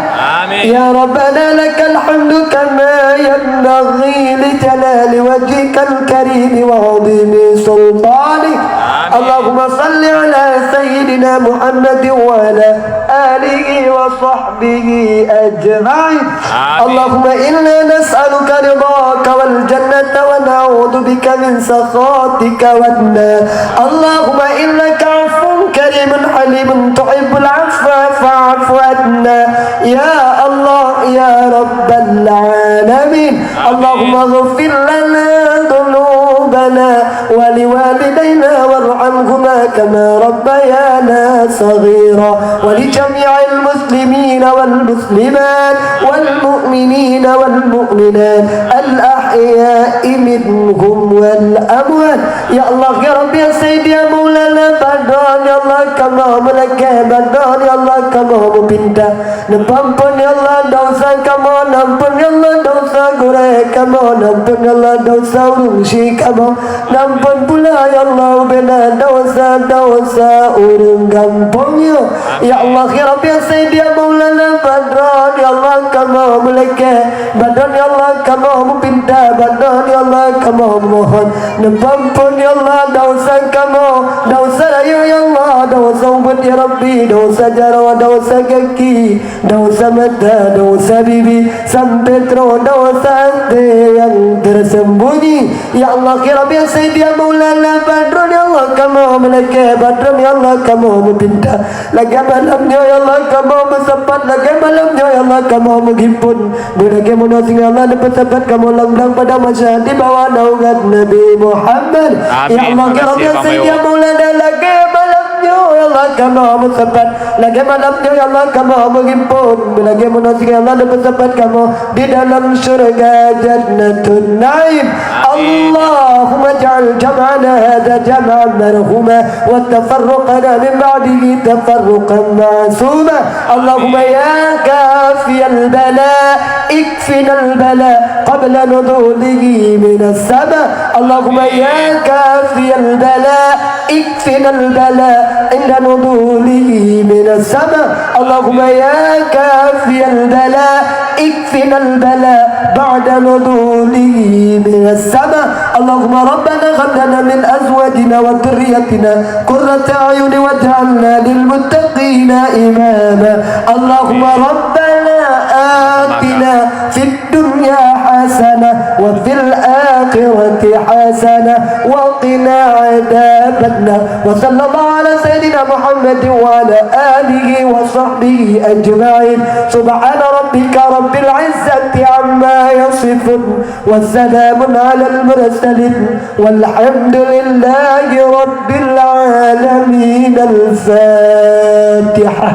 Amin. Ya Rabbana lakal hamdu kama yanbaghi li jalali wajhikal karimi wa 'azimi sultanik. Amin. Allahumma salli ala sayyidina Muhammadin wa ala alihi wa sahbihi ajma'in. Amin. Allahumma inna nas'aluka ridhaka wal jannata wa na'udzu bika min sakhatika wan nar. Allahumma innaka 'afuwwun karimun halimun tuhibbul 'afwa fa'fu 'anna. Ya Allah, ya Rabbal 'alamin. Amin. Allahumma ighfir lana dzunubana wa liwalidaina warhamhuma kama rabbayana shaghira. Wa li jami'il muslimina wal muslimat wal mu'minina wal mu'minat al ahya'i minhum wal amwat. Ya Allah, ya Rabbi, ya Sayyidi, ya Maulana, padon, ya Allah, kamoe meulakée, padon, ya Allah, kamoe meupinta. Neupeuampon, ya Allah, desya kamoe, neuampon, ya Allah, desya gurée kamoe, neuampon, ya Allah, desya ureuëng syik kamoe, neuampon pula, ya Allah, ubena desya-desya ureuëng gampông nyoe. Ya Allah, ya Rabbi, ya Sayyidi, ya Maulana, padon, ya Allah, kamoe meulakée, padon, ya Allah, kamoe meupinta, padon, ya Allah, kamoe meumohon. Neupeuampon, ya Allah, desya kamoe, desya rayeuk, ya Allah, desya ubit, ya Rabbi, desya jaroe, desya gaki, desya mata, desya bibi, sampoe troh desya até nyang tersembunyi. Ya Allah, ya Rabbi, ya Sayyidi, ya Maulana, padon, ya Allah, kamoe meulakée, padon, ya Allah, kamoe meupinta. Lagée malam nyoe, ya Allah, kamoe meusapat, lagée malam nyoe, ya Allah, kamoe meugimpun. Beulagée meunoe singoh, ya Allah, neupeusapat kamoe lam blang padang mahsyar di bawah naungan Nabi Muhammad. Amin. Ya Allah, ya Rabbi, ya Sayyidi, ya Maulana, lagée malam nyoe, ya Allah, kamoe meusapat. Lagée malam nyoe, ya Allah, kamoe meugimpun. Beulagée meunoe singoh, ya Allah, neupeusapat kamoe di dalam syurga Jannatun Naim. Amin. Allahumma ij'al jam'ana hadza jam'an marhuma wa tafarruqana min ba'dihi tafarruqan ma'suma. Allahumma ya kafiyal bala, ikfinal bala qabla nuzulihi minas sama. Allahumma ya kafiyal bala, ikfinal bala inda nuzulihi minas sama. Allahumma ya kafiyal bala, ikfinal bala ba'da nuzulihi minas sama. Allahumma rabbana hab lana min azwajina wa dhurriyyatina qurrata a'yun waj'alna lil muttaqina imama. Allahumma rabbana atina fid dunya hasanah wa fil akhirati hasanah wa qina adzabannar. Wa sallallahu ala sayyidina Muhammadin wa ala alihi wa sahbihi ajma'in. Subhana rabbika rabbil izzati amma yasifun. Wa salamun alal mursalin. Walhamdulillahi rabbil alamin. Al-Fatihah.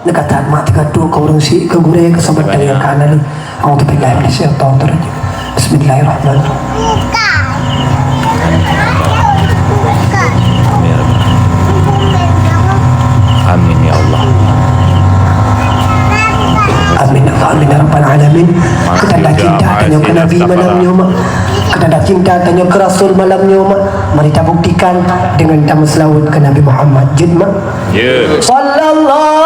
Neukata mak teuka tu keu ureuëng syik, keu gurée, keu sabat dayah ka na lé. A'udzubillahi minasyaitonirrajim. Bismillahirrahmanirrahim. Amin ya Allah. Amin ya Allah, amin ya rabbal alamin. Keu tanda cinta tanyoe keu Nabi malam nyoe, mak. Keu tanda cinta tanyoe keu Rasul malam nyoe, mak. Mari tabuktikan deungon tameuseulaweuet keu Nabi Muhammad. Jeuet, mak. Ya. Sallallahu